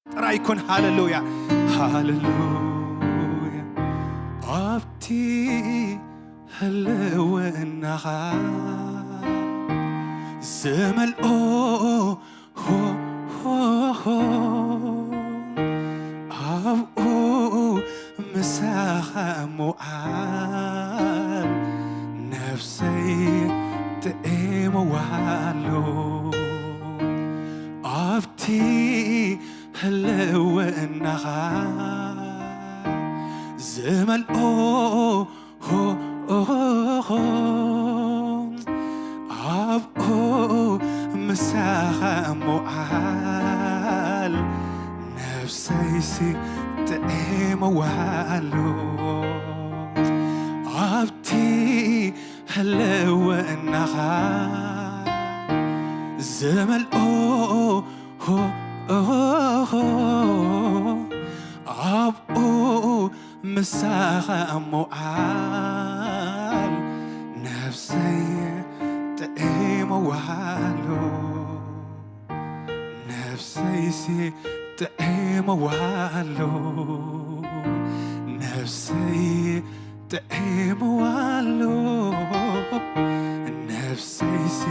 ጥራይ ይኩን። ሃሌሉያ፣ ሃሌሉያ። ኣብቲ ህልውናኻ ዝመልኦ ሆ፣ ሆ፣ ሆ፣ ኣብኡ ምሳኻ ምውዓል ነፍሰይ ጥዒምዋ ኣሎ። ኣብቲ ህልውናኻ ዝመልኦ ሆ፣ ሆ፣ ሆ፣ ኣብኡ ምሳኻ ምውዓል ነፍሰይሲ ጥዒምዋ ኣሎ። ኣብቲ ህልውናኻ ዝመልኦ ሆ፣ ሆ፣ ሆ፣ ኣብኡ ምሳኻ ምውዓል ነፍሰይ ጥዒምዋ ኣሎ። ነፍሰይሲ ጥዒምዋ ኣሎ። ነፍሰይ ጥዒምዋ ኣሎ። ነፍሰይሲ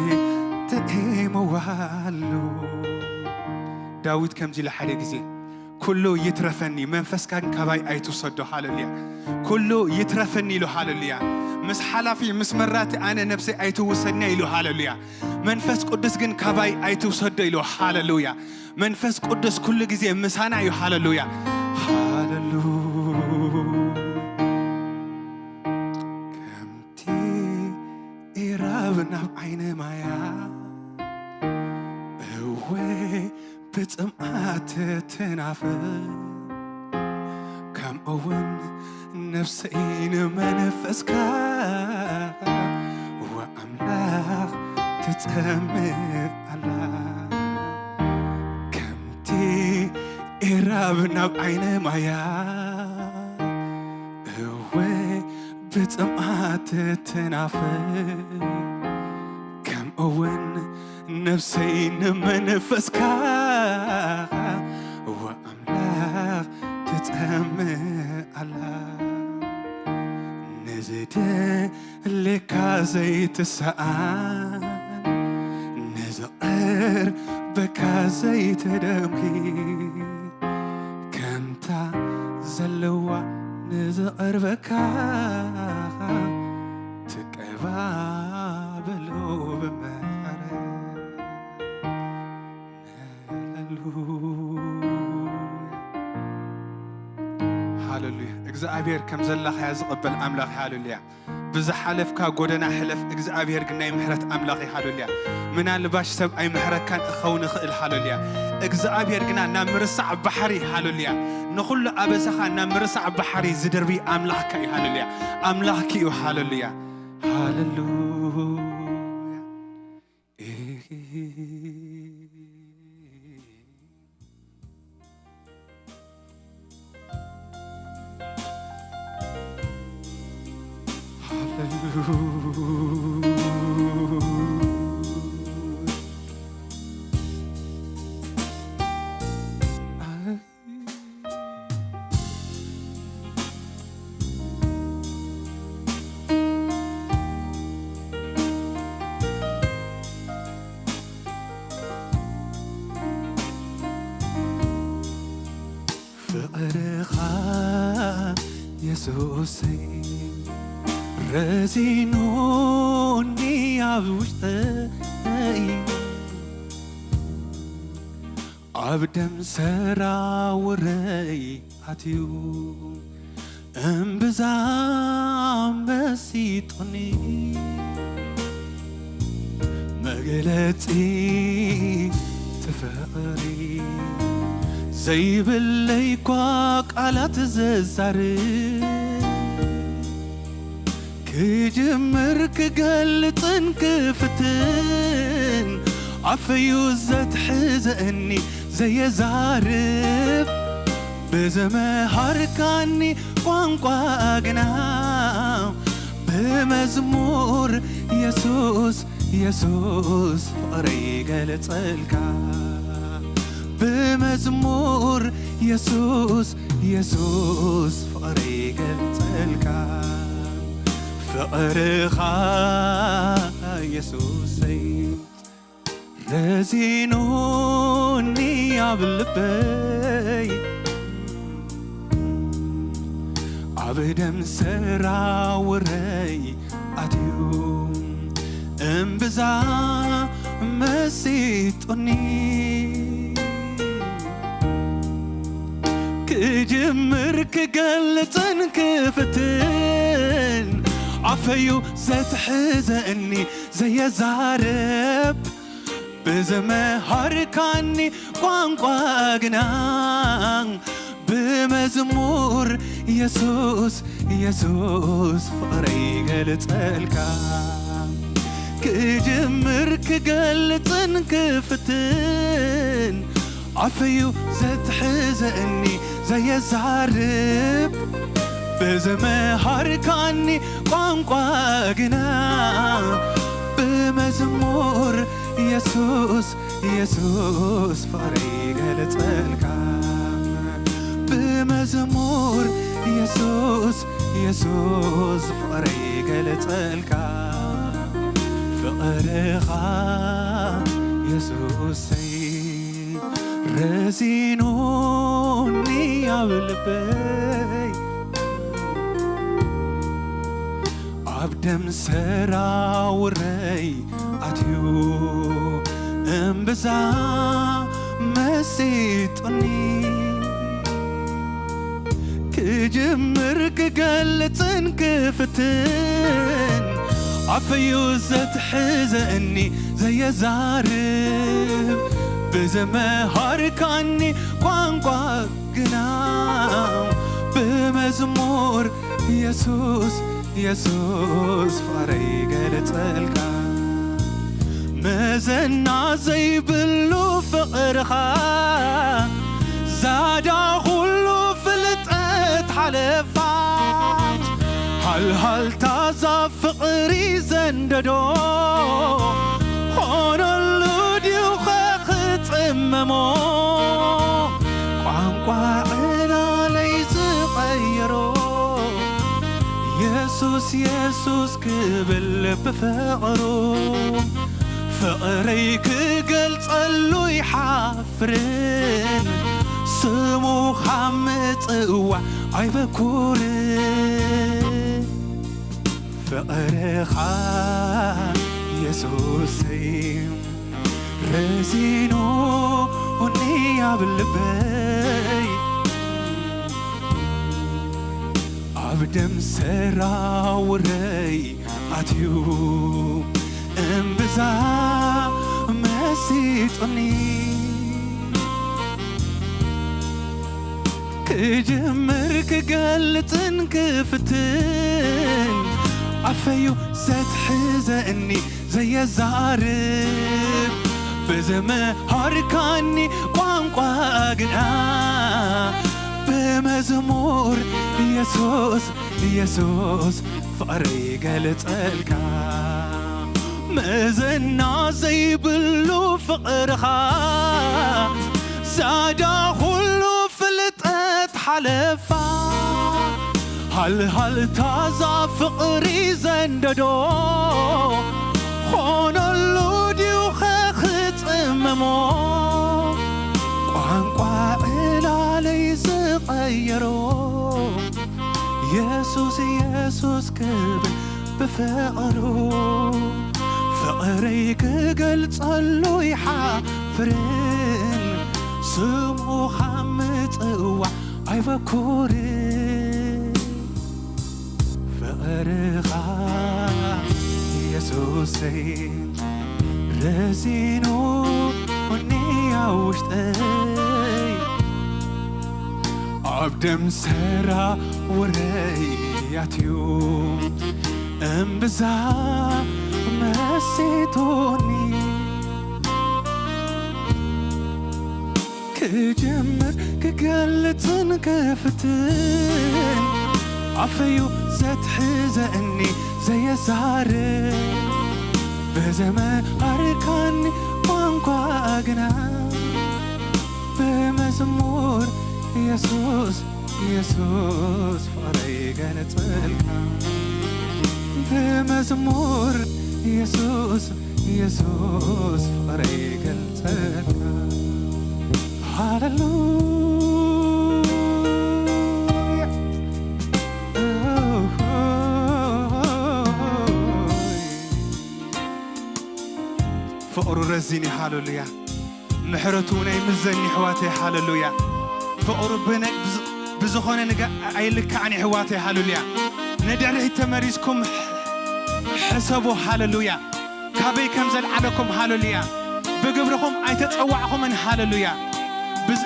ጥዒምዋ ኣሎ። ዳዊት ከምዚ ኢሉ ሓደ ግዜ፣ "ኩሉ ይትረፈኒ፣ መንፈስካ ግን ካባይ ኣይትውሰዶ።" ሃሌሉያ። "ኩሉ ይትረፈኒ" ኢሉ፣ ሃሌሉያ። "ምስ ሓላፊ ምስ መራቲ ኣነ ነፍሰይ ኣይትውሰድንያ" ኢሉ፣ ሃሌሉያ። "መንፈስ ቅዱስ ግን ካባይ ኣይትውሰዶ" ኢሉ፣ ሃሌሉያ። መንፈስ ቅዱስ ኩሉ ግዜ ምሳና እዩ። ሃሌሉያ፣ ሃሌሉያ። ከምቲ ኢራብ ናብ ዓይኒ ማያ፣ እወ ብጽምኣት ትናፍቕ፣ ከምኡውን ነፍሰይ ንመንፈስካ ወኣምላኽ ትጸምእ ኣላ። ከምቲ ኢራብ ናብ ዓይኒ ማያ፣ እወ ብጽምኣት ትናፍቕ፣ ከምኡውን ነፍሰይ ንመንፈስካ ወኣምላኽ ትጸምእ ኣላ። ንዝደልየካ ዘይትሰኣን፣ ንዝቐርበካ ዘይትደምኪ፣ ከምታ ዘለዋ ንዝቐርበካ ትቀባበሎ ብመዓረ። ሃሌሉያ። ሃሌሉያ። እግዚኣብሔር ከም ዘላኻያ ዝቕበል ኣምላኽ። ሃሌሉያ። ብዝሓለፍካ ጎደና ሕለፍ፣ እግዚኣብሔር ግን ናይ ምሕረት ኣምላኽ እዩ። ሃሌሉያ። ምናልባሽ ሰብ ኣይምሕረካን እኸውን ይኽእል። ሃሌሉያ። እግዚኣብሔር ግና ናብ ምርሳዕ ባሕሪ፣ ሃሌሉያ፣ ንኹሉ ኣበሳኻ ናብ ምርሳዕ ባሕሪ ዝድርቢ ኣምላኽካ እዩ። ሃሌሉያ። ኣምላኽኪ እዩ። ሃሌሉያ። ሃሌሉያ። ፍቕርኻ የሱሰይ ረዚኑኒ ኣብ ውሽጠይ፣ ኣብ ደም ሰራውረይ ኣትዩ እምብዛ መሲጡኒ። መግለጺ እቲ ፍቕሪ ዘይብለይ እኳ ቃላት ዘዛርብ፣ ክጅምር ክገልጽን ክፍትን ኣፈዩ ዘትሕዘኒ ዘየዛርብ፣ ብዝመሃርካኒ ቋንቋ ግና ብመዝሙር የሱስ የሱስ ፍቕረይ ይገልጸልካ። ብመዝሙር የሱስ፣ የሱስ ፍቕረይ ይገልጸልካ። ፍቕርኻ የሱሰይ ረዚኑኒ ኣብ ልበይ። ኣብ ደም ሰራውረይ ኣትዩ እምብዛ መሲጡኒ። ክጅምር ክገልጽን ክፍትን ኣፈዩ ዘትሕዘኒ ዘየዛርብ ብዝመሃርካኒ ቋንቋ ግና ብመዝሙር የሱስ፣ የሱስ ፍቕረይ ይገልጸልካ። ክጅምር ክገልጽን ክፍትን ኣፈዩ ዘትሕዘኒ ዘየዛርብ ብዝመሃርካኒ ቋንቋ ግና ብመዝሙር የሱስ፣ የሱስ ፍቕረይ ይገልጸልካ። ብመዝሙር የሱስ፣ የሱስ ፍቕረይ ይገልጸልካ። ፍቕርኻ የሱሰይ ረዚኑኒ ኣብ ልበይ። ኣብ ደም ሰራውረይ ኣትዩ እምብዛ መሲጡኒ። ክጅምር ክገልጽን ክፍትን ኣፈዩ ዘትሕዘኒ ዘየዛርብ ብዝመሃርካኒ ቋንቋ ግና ብመዝሙር የሱስ፣ የሱስ ፍቕረይ ይገልጸልካ። መዘና ዘይብሉ ፍቕርኻ ዛዳ ኩሉ ፍልጠት ሓለፋ። ሃልሃልታ ዛ ፍቕሪ ዘንደዶ ኾነሉ ድዩኸ ክጽመሞ? ቋንቋ ዕላለይ ዝቐየሮ የሱስ፣ የሱስ ክብል ብፍቕሩ። ፍቕረይ ክገልጸሉ ይሓፍርን ስሙ ካብ ምጽዋዕ ኣይበኩርን። ፍቕርኻ የሱሰይ ረዚኑኒ ኣብ ልበይ። ኣብ ደም ሰራውረይ ኣትዩ እምብዛ መሲጡኒ። ክጅምር ክገልጽን ክፍትን ኣፈዩ ዘትሕዘኒ ዘየዛርብ ብዝመሃርካኒ ቋንቋ ግና ብመዝሙር የሱስ፣ የሱስ ፍቕረይ ይገልጸልካ። መዘና ዘይብሉ ፍቕርኻ ዛዳ ኩሉ ፍልጠት ሓለፋ። ሃልሃልታ ዛ ፍቕሪ ዘንደዶ ኾነሉ ድዩኸ ክጽመሞ? ቋንቋ ዕላለይ ዝቐየሮ የሱስ፣ የሱስ ክብል ብፍቕሩ። ፍቕረይ ክገልጸሉ ይሓፍርን ስሙ ካብ ምጽዋዕ ኣይበኩርን። ፍቕርኻ የሱሰይ ረዚኑኒ ኣብ ውሽጠይ። ኣብ ደም ሰራውረይ ኣትዩ እምብዛ መሲጡኒ። ክጅምር ክገልጽን ክፍትን ኣፈዩ ዘትሕዘኒ ዘየዛርብ ብዘመሃርካኒ ቋንቋ ግና የሱስ የሱስ ፍቕረይ ገልጸልካ ብመዝሙር የሱስ የሱስ ፍቕረይ ገልጸልካ። ሃሌሉያ። ፍቕሩ ረዚን እዩ። ሃሌሉያ። ምሕረቱ እውን ኣይምዘን ይሕዋተይ። ሃሌሉያ። ፍቕሩ ብነ-፣ ብዝ-፣ ብዝኾነ ንገ-፣ ኣይልካዕን ይሕዋተይ። ሃሌሉያ። ንድሕሪት ተመሊስኩም ሕሰቡ። ሃሌሉያ። ካበይ ከም ዘልዓለኩም። ሃሌሉያ። ብግብርኹም ኣይተጸዋዕኹምን። ሃሌሉያ። ብዝ-፣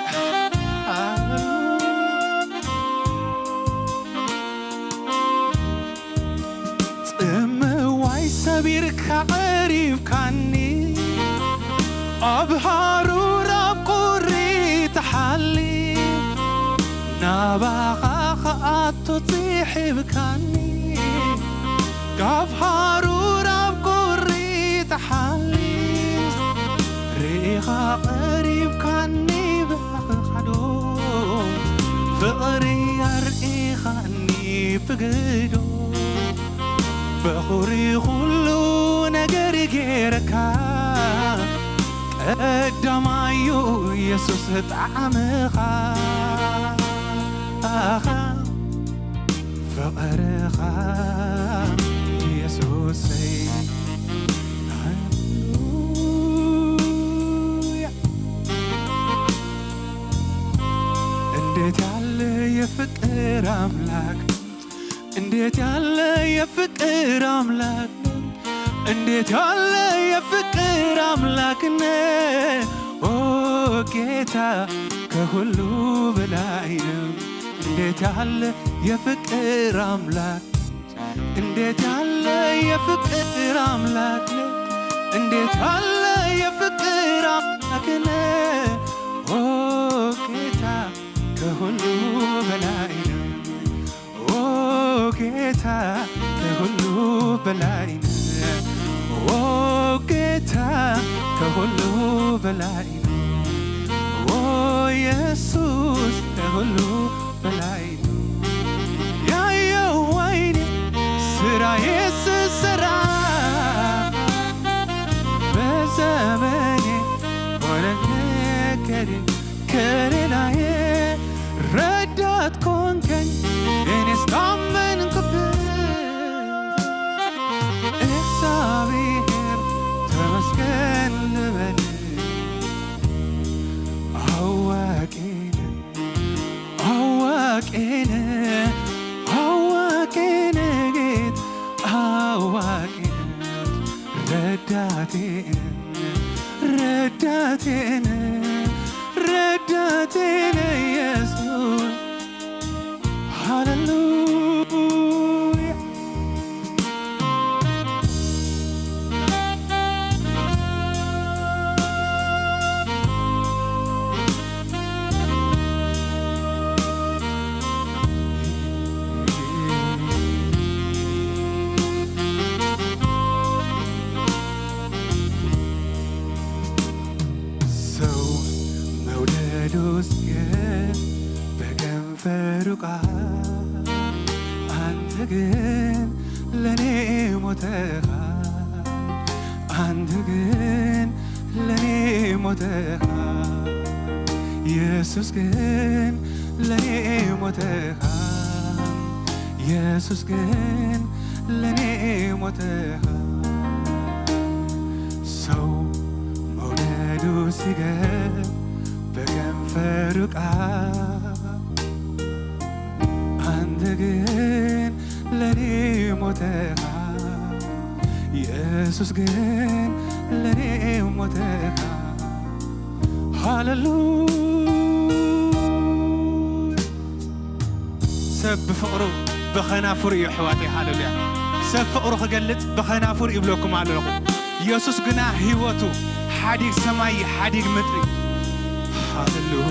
ጽምዋይ ሰቢርካ ቀሪብካኒ፣ ኣብ ሃሩር ኣብ ቁሪ ትሓሊ፣ ናባኻ ክኣቱ ጽሒፍካኒ፣ ካብ ሃሩር ኣብ ቁሪ ትሓሊ፣ ርኢኻ ቀሪብካኒ ብኽዶ፣ ፍቕሪ ኣርኢኻኒ ብግዶ። በኹሪ ኩሉ ነገር ጌርካ፣ ቀዳማዩ የሱስ ጣዕምኻ፣ ኣኻ ፍቕርኻ የሱሰይ። ሃሌሉያ። እንዴት ያለ የፍቅር አምላክ፣ እንዴት ያለ የፍቅር አምላክ፣ እንዴት ያለ የፍቅር አምላክ ነህ። ኦ ጌታ፣ ከሁሉ በላይ ነው። እንዴት ያለ የፍቅር አምላክ፣ እንዴት ያለ የፍቅር አምላክ ነህ። እንዴት ያለ የፍቅር አምላክ ነህ። ኦ ጌታ፣ ከሁሉ በላይ ነው። ኦ ጌታ፣ ከሁሉ በላይ ነህ። ኦ ጌታ፣ ከሁሉ በላይ ነህ። ኦ ኢየሱስ፣ ከሁሉ በላይ ነህ። ያየው ዓይኔ ስራዬ ስሰራ፣ በዘመኔ ሆነኝ ነገዴ ከሌላዬ ረዳት ኮንከኝ፣ እኔስ ታመንኩብህ። እግዚአብሔር ተመስገን ልበል። አዋቂ ነህ፣ አዋቂ ነህ፣ አዋቂ ነህ ጌታ፣ አዋቂ ነህ። ረዳቴ ነህ፣ ረዳቴ ነህ፣ ረዳቴ ነህ ኢየሱስ። ሃሌሉያ። ሰው መውደዱ ሲገን በከንፈሩ ቃል፣ አንተ ግን ለኔ ሞተሃል፣ አንተ ግን ለኔ ሞተሃል። ኢየሱስ ግን ለኔ ሞተሃል፣ ኢየሱስ ግን ለኔ ሞተሃል። ሰው መውደዱ ሲገን በከንፈሩ ቃል፣ አንተ ግን ለኔ ሞተሃል፣ ኢየሱስ ግን ለኔ ሞተሃል። ሃሌሉያ። ሰብ ብፍቕሩ ብኸናፍሩ እዩ፣ ኣሕዋተይ። ሃሌሉያ። ሰብ ፍቕሩ ክገልጽ ብኸናፍሩ ይብለኩም ኣለኹ። ኢየሱስ ግና ህይወቱ ሓዲግ ሰማይ ሓዲግ ምድሪ። ሃሌሉያ።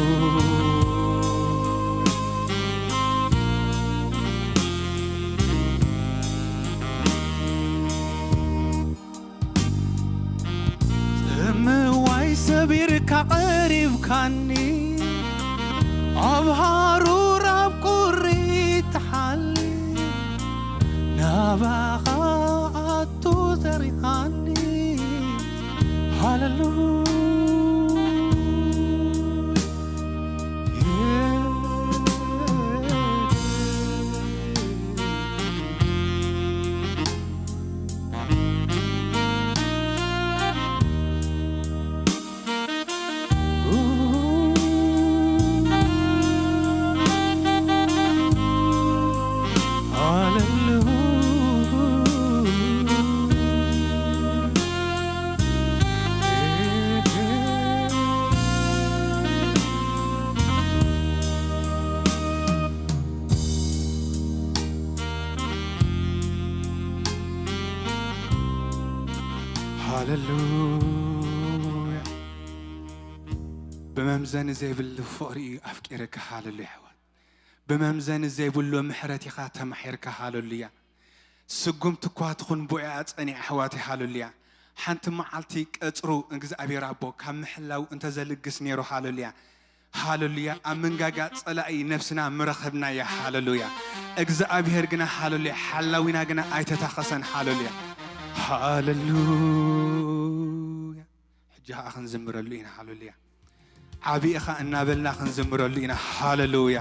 ጽምዋይ ሰቢርካ ቀሪብካኒ፣ ኣብ ሃሩር ኣብ ቁሪ ትሓልፍ፣ ናባኻ ኣቱ ዘሪኣኒ። ሃሌሉያ። ሃሌሉያ። ብመምዘኒ ዘይብሉ ፍቕሪ እዩ ኣፍቂርካ። ሃሌሉያ ኣሕዋት። ብመምዘኒ ዘይብሉ ምሕረት ኢኻ ተማሒርካ። ሃሌሉያ። ስጉምቲ እኳ ትኹን ብኡያ ጸኒዓ ኣሕዋተይ። ሃሌሉያ። ሓንቲ መዓልቲ ቀጽሩ እግዚኣብሔር ኣቦ ካብ ምሕላው እንተዘልግስ ነይሩ። ሃሌሉያ። ሃሌሉያ። ኣብ መንጋጋ ጸላኢ ነፍስና ምረኸብናያ። ሃሌሉያ። እግዚኣብሔር ግና ሃሌሉያ ሓላዊና ግና ኣይተታኸሰን። ሃሌሉያ። ሃሌሉያ። ሕጂ ኸኣ ክንዝምረሉ ኢና። ሃሌሉያ። ዓቢ ኢኻ እናበልና ክንዝምረሉ ኢና። ሃሌሉያ።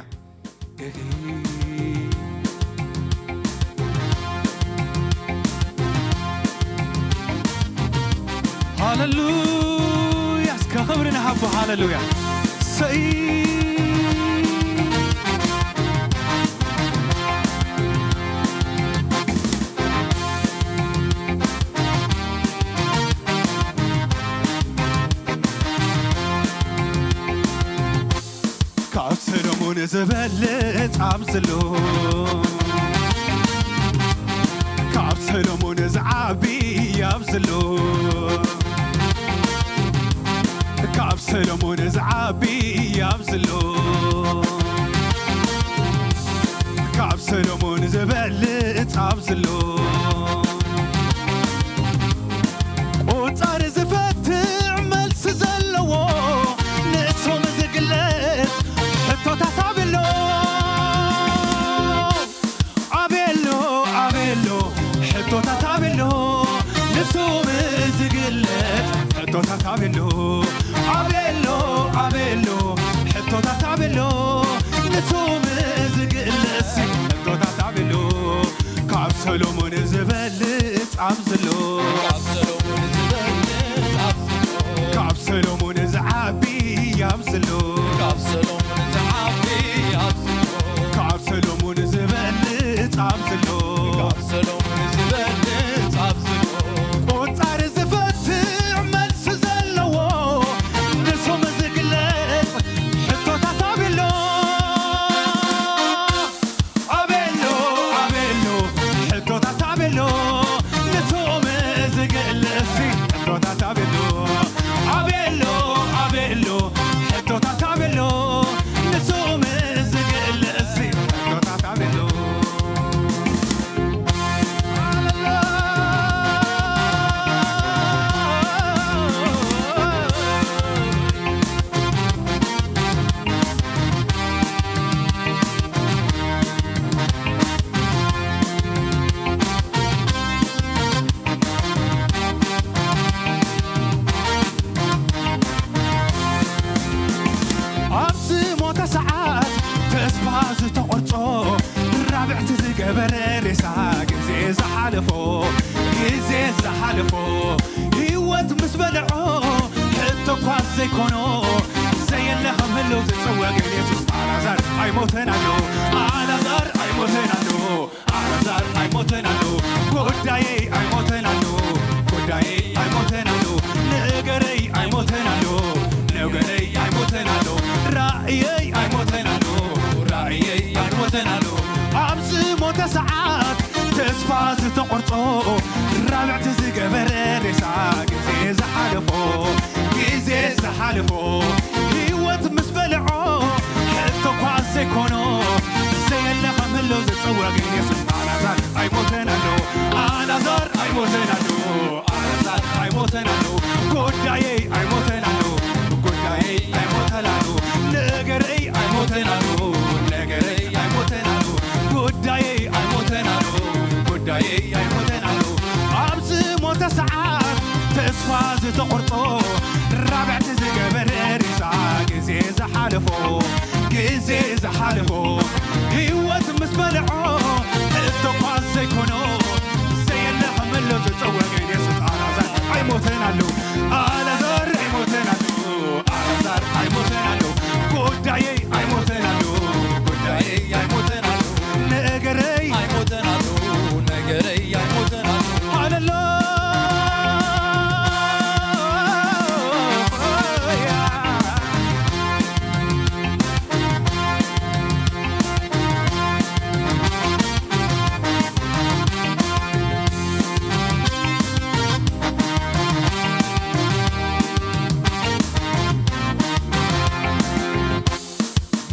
ሃሌሉያ። እስከ ክብሪ ንሃቦ። ሃሌሉያ። ሰይ ካብ ሰሎሞን ዝበልጽ ኣብዚ ኣሎ፣ ካብ ሰሎሞን ዝዓቢ ኣብዚ ኣሎ፣ ካብ ሰሎሞን ዝዓቢ ኣብዚ ኣሎ፣ ካብ ሰሎሞን ዝበልጽ ኣብዚ ኣሎ። ቁጻር ዝፈትሕ መልሲ ዘለዎ ንሶም ዝግለጽ ሕቶታት ኣበሎ ኣበሎ ኣበሎ ሕቶታት ኣበሎ ንሶም ዝግለጽ ሕቶታት ኣበሎ ኣበሎ ኣበሎ ሕቶታት ኣበሎ ንሶም ዝግለጽ ሕቶታት ኣበሎ ካብ ሰሎሞን ዝበልጽ ኣብዚ ኣሎ። ካብ ሰሎሞን ዝበልጽ ኣብዚ ኣሎ። ካብ ሰሎሞን ዝዓቢ ኣብዚ ኣሎ። ካብ ሰሎሞን ዝዓቢ ኣብዚ ኣሎ። ካብ ሰሎሞን ዝበልጽ ኣብዚ ኣሎ። ካብ ሰሎሞን ዝበልጽ ኣብዚ ኣሎ። ቁጻር ዝፈትሕ መልሲ ዘለዎ ንሶም ዝግለጽ ሕቶታት ኣበሎ ኣበሎ ኣበሎ ሕቶታት ኣበሎ ንስኦም ዝግልእሲ ሕቶታት ኣበሎ ኣበሎ ኣበሎ ሕቶታት ኣበሎ ንስኦም ዝግልእሲ ሕቶታት ኣበሎ ኣብዚ ሞተ ሰዓት ተስፋ ዝተቖርጾ ራብዕቲ ዝገበረ ሬሳ ግዜ ዝሓለፎ ግዜ ዝሓለፎ ህይወት ምስ በልዖ ሕቶ እኳ ዘይኮኖ ዘየለ ከም ህልው ዝጽወ ግን የሱስ ኣላዛር ኣይሞተን ኣሎ ኣላዛር ኣይሞተን ኣሎ ኣላዛር ኣይሞተን ኣሎ ጉዳየይ ኣይሞተን ኣሎ ጉዳየይ ኣይሞተን ኣሎ ነገረይ ኣይሞተን ኣሎ ነገረይ ኣይሞተን ኣሎ ራእየይ ኣይሞተን ኣሎ ራእየይ ኣይሞተን ኣሎ ኣብዚ ሞተ ሰዓት ተስፋ ዝተቖርጾ ራብዕቲ ዝገበረ ሬሳ ግዜ ዝሓለፎ ግዜ ዝሓለፎ ህይወት ምስ በልዖ ሕቶ እኳ ዘይኮኖ ዘየለ ከም ህሎ ዝጸውዕ ግን የሱስ ኣላዛር ኣይሞተን ኣሎ ኣላዛር ኣይሞተን ኣሎ ኣላዛር ኣይሞተን ኣሎ ጉዳየይ ኣይሞተን ኣሎ ጉዳየይ ኣይሞተን ኣሎ ነገረይ ኣይሞተን ተቆርጾ ራብዕቲ ዝገበረ ሬሳ ግዜ ዝሓለፎ ግዜ ዝሓለፎ ህይወት ምስ በልዖ እተኳስ ዘይኮኖ ዘየለ ከመሎ ዝጸወገን የሱስ ኣላዛር ኣይሞተን ኣሎ ኣላዛር ኣይሞተን ኣሎ ኣላዛር ኣይሞተን ኣሎ ጉዳየይ ኣይሞተን ኣሎ ጉዳየይ ኣይሞተን ኣሎ ነገረይ ኣይሞተን ኣሎ ነገረይ ኣይሞተን ኣሎ ሃሌሉያ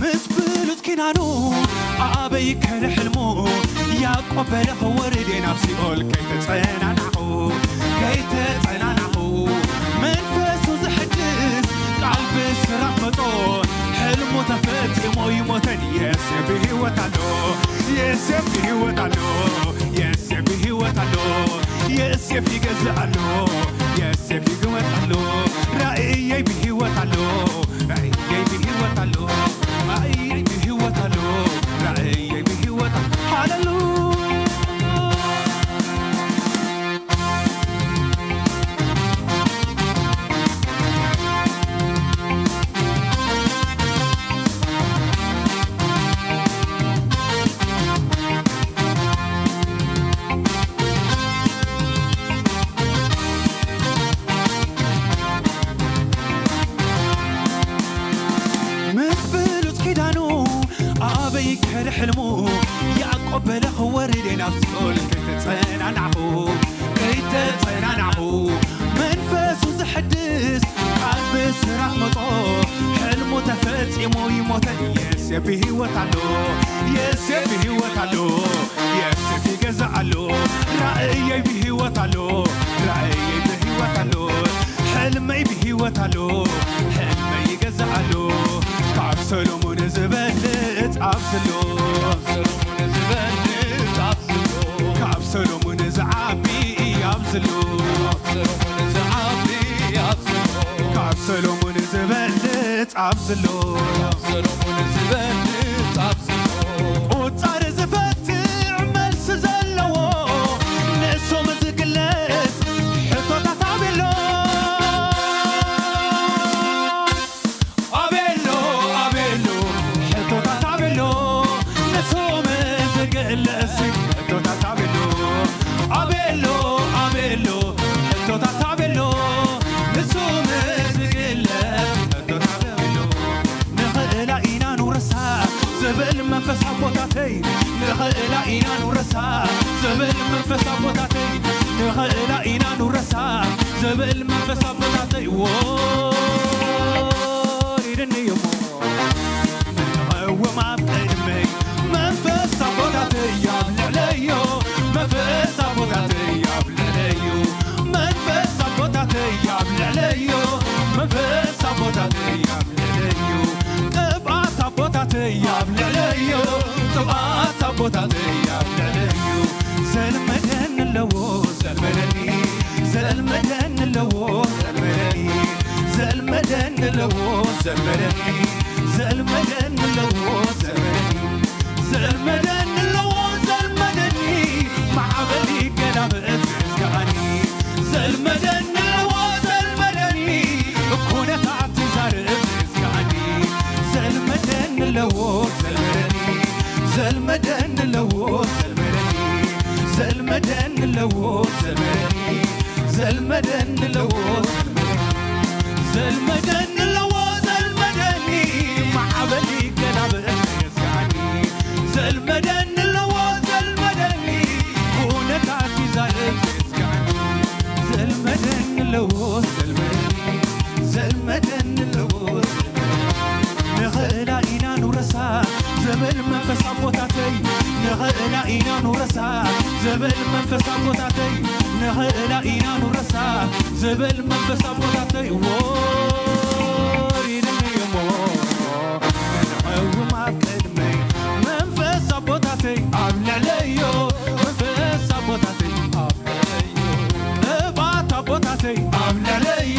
ምስ ብሉጽ ኪዳኑ ኣበይ ከደ ሕልሙ ያዕቆብ በለ ክወርድ እየ ናብ ሲኦል ከይተጸናናኹ ከይተጸናናኹ መንፈሱ ዝሕድስ ቃል ብስራሕ መጾ ሕልሙ ተፈጺሞ ይሞተን የሴ ብህይወት ኣሎ የሴ ብህይወት ኣሎ የሴ ብህይወት ኣሎ የሴፍ ይገዝእ ኣሎ የሴፍ ይግወጥ ኣሎ ራእየይ ብህይወት ኣሎ ራእየይ ብህይወት ኣሎ ራእየይ ብህይወት ኣሎ ራእየይ ብህይወት ኣሎ ሃሌሉያ ምስ ብሉጽ ኪዳኑ ኣበይ ከደ ሕልሙ ያዕቆብ በለ ክወርድ እየ ናብ ሲኦል ከይተጸናናዕኹ ከይተጸናናዕኹ መንፈሱ ዘሕድስ ቃል ብስራሕ መጾ ሕልሙ ተፈጺሙ ይሞተን የሴ ብህይወት ኣሎ የሴ ብህይወት ኣሎ የሴ ይገዛእ ኣሎ ራእየይ ብህይወት ኣሎ ራእየይ ብህይወት ኣሎ ሕልመይ ብህይወት ኣሎ ሕልመይ ይገዛእ ኣሎ ካብ ሰሎሞን ዝበልጽ ኣብዝሎ ካብ ሰሎሞን ዝበልጽ ኣብዝሎ ካብ ሰሎሞን ዝዓቢ ኣብዝሎ ካብ ሰሎሞን ዝዓቢ ኣብዝሎ ካብ ሰሎሞን ዝበልጽ ኣብዝሎ ካብ ሰሎሞን ዝበልጽ ኣብዝሎ ቁጻር ዝፈትዕ መልሲ ዘለዎ ንሶም ዝግለጽ ሕቶታት ኣቤሎ ኣቤሎ ኣቤሎ ሕቶታት ኣቤሎ ንሶም ዝግለጽ ሕቶታት ኣቤሎ ኣቤሎ ኣቤሎ ሕቶታት ኣቤሎ ንሶም ዝግለጽ ሕቶታት ኣቤሎ ንኽእላ ኢና ንውረሳ ዝብል መንፈስ ኣቦታተይ ንኽእላ ኢና ንውረሳ ዝብል መንፈስ ኣቦታተይ ንኽእላ ኢና ንውረሳ ዝብል መንፈስ ኣቦታተይ ወሪድኒ እሞ ንቐውም ኣብ ቅድመይ መንፈስ ኣቦታተይ ኣብ ልዕለዮ መንፈስ ኣቦታተይ ኣብ ልዕለዮ መንፈስ ኣቦታተይ ኣብ ልዕለዮ መንፈስ ኣቦታተይ ኣብ ልዕለዮ ቅብኣት ኣቦታተይ ኣብ ልዕለዮ ቅብኣት ኣቦታተይ ኣብ ልዕለዮ ዘልመደኒ ኣለዎ ዘልመደኒ ዘልመደኒ ኣለዎ ዘልመደኒ ዘልመደኒ ኣለዎ ዘልመደኒ ዘልመደኒ ኣለዎ ዘልመደኒ ዘልመደኒ ኣለዎ ዘልመደኒ ማዕበል ይገላበጥ ዝገኣኒ ዘልመደኒ ኣለዎ ዘልመደኒ ኩነታት ይዛረብ ዝገኣኒ ዘልመደኒ ኣለዎ ዘልመደኒ ዘልመደኒ ኣለዎ ዘልመደኒ ዘልመደኒ ኣለዎ ዘልመደኒ ዘልመደኒ ኣለዎ ዘልመደኒ ዘልመደኒ ኣለዎ ዘልመደኒ ማዕበል ይገላበጥ የስጋኒ ዘልመደኒ ኣለዎ ዘልመደኒ ኩነታት ይዛረብ የስጋኒ ዘልመደኒ ኣለዎ ዘልመደኒ ዘልመደኒ ኣለዎ ንኽእላ ኢና ንውረሳ ዝብል መንፈስ ኣቦታተይ ንኽእላ ኢና ንውረሳ ዝብል መንፈስ ኣቦታተይ ንኽእላ ኢና ንውረሳ ዝብል መንፈስ ኣቦታተይ ወሪድኒ እሞ ንዕውም ኣብ ቅድመይ መንፈስ ኣቦታተይ ኣብ ልዕለዮ መንፈስ ኣቦታተይ ኣብ ልዕለዮ እባት ኣቦታተይ ኣብ ልዕለዮ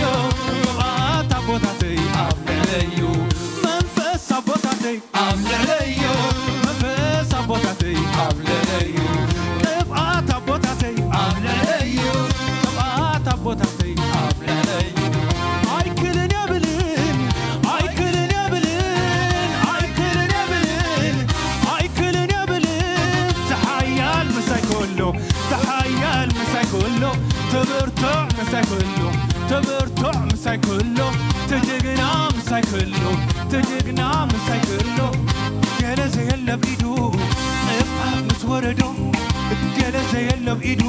ሳይክሎ ተጀግና ምሳይክሎ ገለ ዘየለ ብኢዱ ጥፋት ምስ ወረዶ ገለ ዘየለ ብኢዱ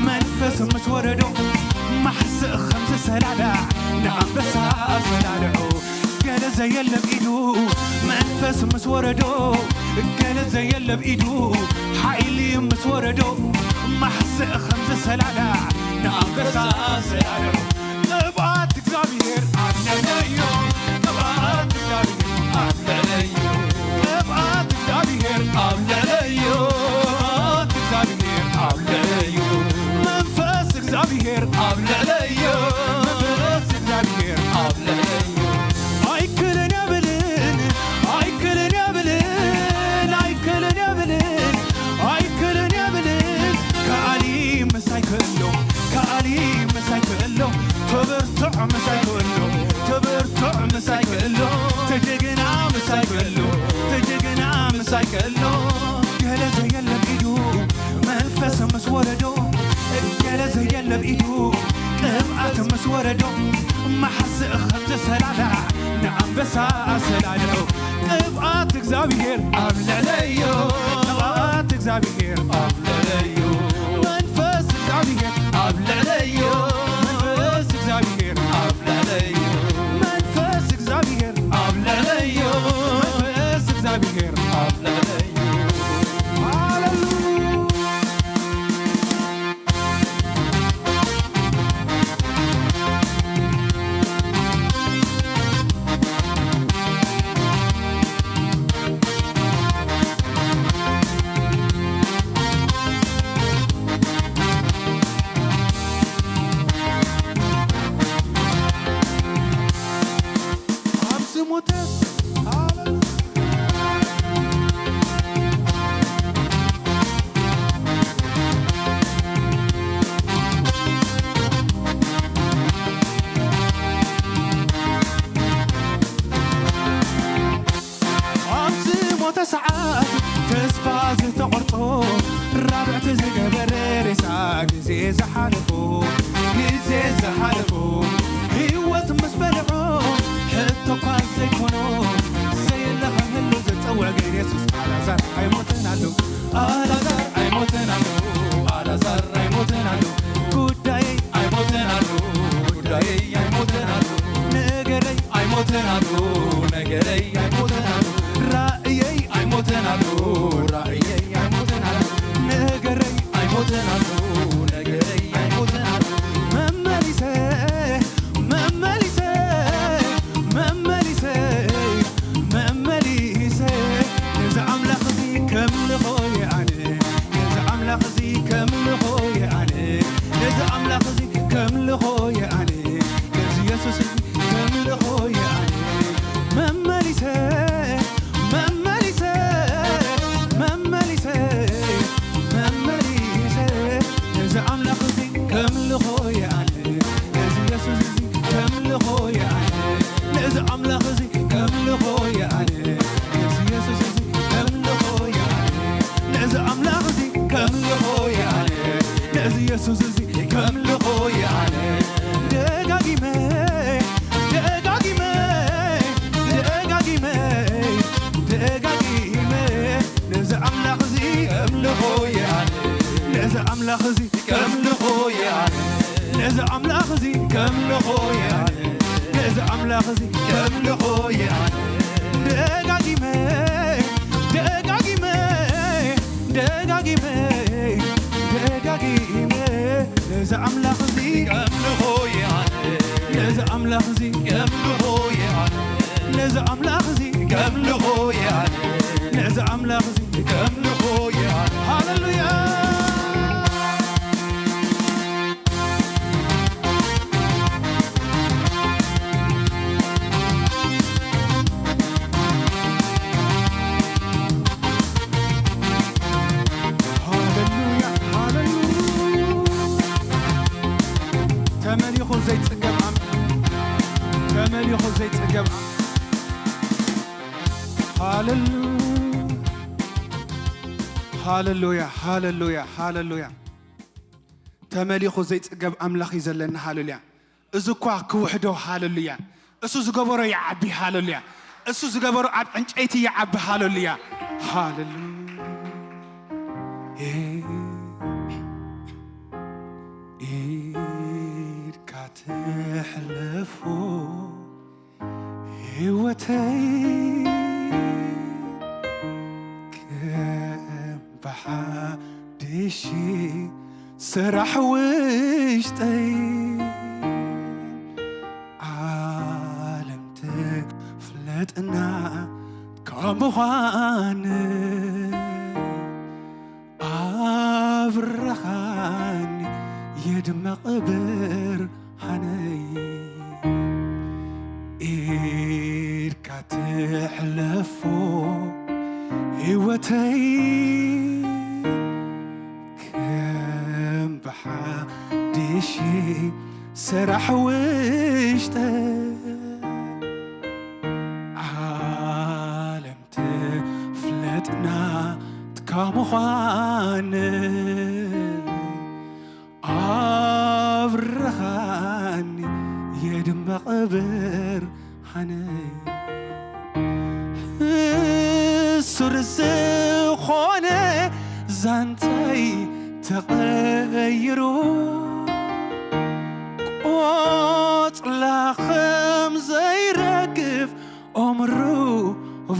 መንፈስ ምስ ወረዶ ማሕስእ ከም ዝሰላላዕ ንኣንበሳ ኣሰላልዖ ገለ ዘየለ ብኢዱ መንፈስ ምስ ወረዶ ገለ ዘየለ ብኢዱ ሓይሊ ምስ ወረዶ ማሕስእ ከም ዝሰላላዕ ንኣንበሳ ኣሰላልዖ ቅብኣት እግዚኣብሔር ኣብ ልዕለዮ ቅብኣት እግዚኣብሔር ኣብ ልዕለዮ ቅብኣት እግዚኣብሔር ኣብ ልዕለዮ ቅብኣት እግዚኣብሔር ኣብ ልዕለዮ መንፈስ እግዚኣብሔር ኣብ ልዕለዮ መንፈስ እግዚኣብሔር ኣብ ልዕለዮ ኣይክልን የብልን ኣይክልን የብልን ኣይክልን የብልን ኣይክልን የብልን ከኣሊ ምሳይ ክእሎ ከኣሊ ምሳይ ክእሎ ተበርትዖ ምሳይ ክእሎ ተበርትዖ ምሳይ ክእሎ ተጀግና ምሳይ ክእሎ ተጀግና ምሳይ ክእሎ ገለ ዘየለ ብኢዱ መንፈስ ምስ ወረዶ ገለ ዘየለ ብኢዱ ቅብኣት ምስ ወረዶ ማሕስእ ከም ዘሰላላዕ ንኣንበሳ ኣሰላልዑ ቅብኣት እግዚኣብሔር ኣብ ልዕለዮ ቅብኣት እግዚኣብሔር ኣብ ልዕለዮ መንፈስ እግዚኣብሔር ኣብ ልዕለዮ መንፈስ እግዚኣብሔር ኣብ ልዕለዮ መንፈስ እግዚኣብሔር ኣብ ልዕለዮ መንፈስ እግዚኣብሔር ኣብ ልዕለዮ ሃሌሉያ ኣብ ዝሞተ ሰዓት ተስፋ ዝተቖርጾ ራብዕቲ ዝገበረ ሬሳ ግዜ ዝሓለፎ ግዜ ዝሓለፎ ህይወት ምስ በልዖ ሕቶ እኳ ዘይኮኖ ዘየለ ክህሉ ዝጸውዕ ግን የሱስ ኣላዛር ኣይሞተን ኣሎ ኣላዛር ኣይሞተን ኣሎ ኣላዛር ኣይሞተን ኣሎ ጉዳየይ ኣይሞተን ኣሎ ጉዳየይ ኣይሞተን ኣሎ ነገረይ ኣይሞተን ኣሎ ነገረይ ኣይሞተን ኣሎ ራእየይ ኣይሞተን ኣሎ ራእየይ ኣይሞተን ኣሎ ነገረይ ኣይሞተን ኣሎ ነገረይ ኣይሞተን ኣሎ መመሊሰ መመሊሰ መመሊሰ መመሊሰ ነዚ ኣምላኽ እዚ ከምልኾ የኣነ ነዚ ኣምላኽ እዚ ከምልኾ የኣነ ነዚ ኣምላኽ እዚ ከምልኾ የኣነ ነዚ የሱስ እዚ ከምልኾ የኣነ መመሊሰ መመሊሰ መመሊሰ መመሊሰ ነዚ ኣምላኽ እዚ ከምልኾ የኣነ ነዚ የሱስ እዚ ከምልኾ የኣነ ነዚ ኣምላኽ እዚ ከምልኾ የኣነ ነዚ የሱስ እዚ ከምልኾ የኣነ ነዚ ኣምላኽ እዚ ከምልኾ የኣነ ነዚ የሱስ እዚ ከምልኾ የኣነ ደጋጊመ ደጋጊመ ደጋጊመ ደጋጊመ ነዚ ኣምላኽ እዚ ከምልኾ የኣነ ነዚ ኣምላኽ እዚ ከምልኾ የኣነ ነዚ ኣምላኽ እዚ ከምልኾ የኣነ ነዚ ኣምላኽ እዚ ከምልኾ የኣነ ደጋጊመ ደጋጊመ ደጋጊመ ደጋጊመ ነዚ ኣምላኽ እዚ ከምልኾ የኣነ ነዚ ኣምላኽ እዚ ከምልኾ የኣነ ነዚ ኣምላኽ እዚ ከምልኾ የኣነ ነዚ ኣምላኽ እዚ ከምልኾ የኣነ ሃሌሉያ ሃሌሉያ ሃሌሉያ ተመሊኹ ዘይጽገብ ኣምላኽ ተመሊኹ ዘይጽገብ ኣምላኽ ሃሌሉያ ሃሌሉያ ሃሌሉያ ሃሌሉያ ተመሊኹ ዘይጽገብ ኣምላኽ እዩ ዘለና ሃሌሉያ እዚ እኳ ክውሕዶ ሃሌሉያ እሱ ዝገበሮ ይዓቢ፣ ሃሌሉያ። እሱ ዝገበሮ ኣብ ዕንጨይቲ ይዓቢ፣ ሃሌሉያ፣ ሃሌሉያ። ኢድካ ትሕለፎ ህይወተይ ከም ብሓድሽ ስራሕ ውሽጠይ ዓለም ትፍለጥና ከምዃን ኣብርሃኒ የድመቕ ብርሃነይ ኢድካ ትሕለፎ ህይወተይ ከም ብሓድሽ ስራሕ ውሽጠ ዓለም ትፍለጥና ትካ ምዃን ኣብርኻኒ የድመቕ ብርሃነይ። ሕሱር ዝኾነ ዛንታይ ተቐይሩ ቆጽላ ከም ዘይረግፍ ኦምሩ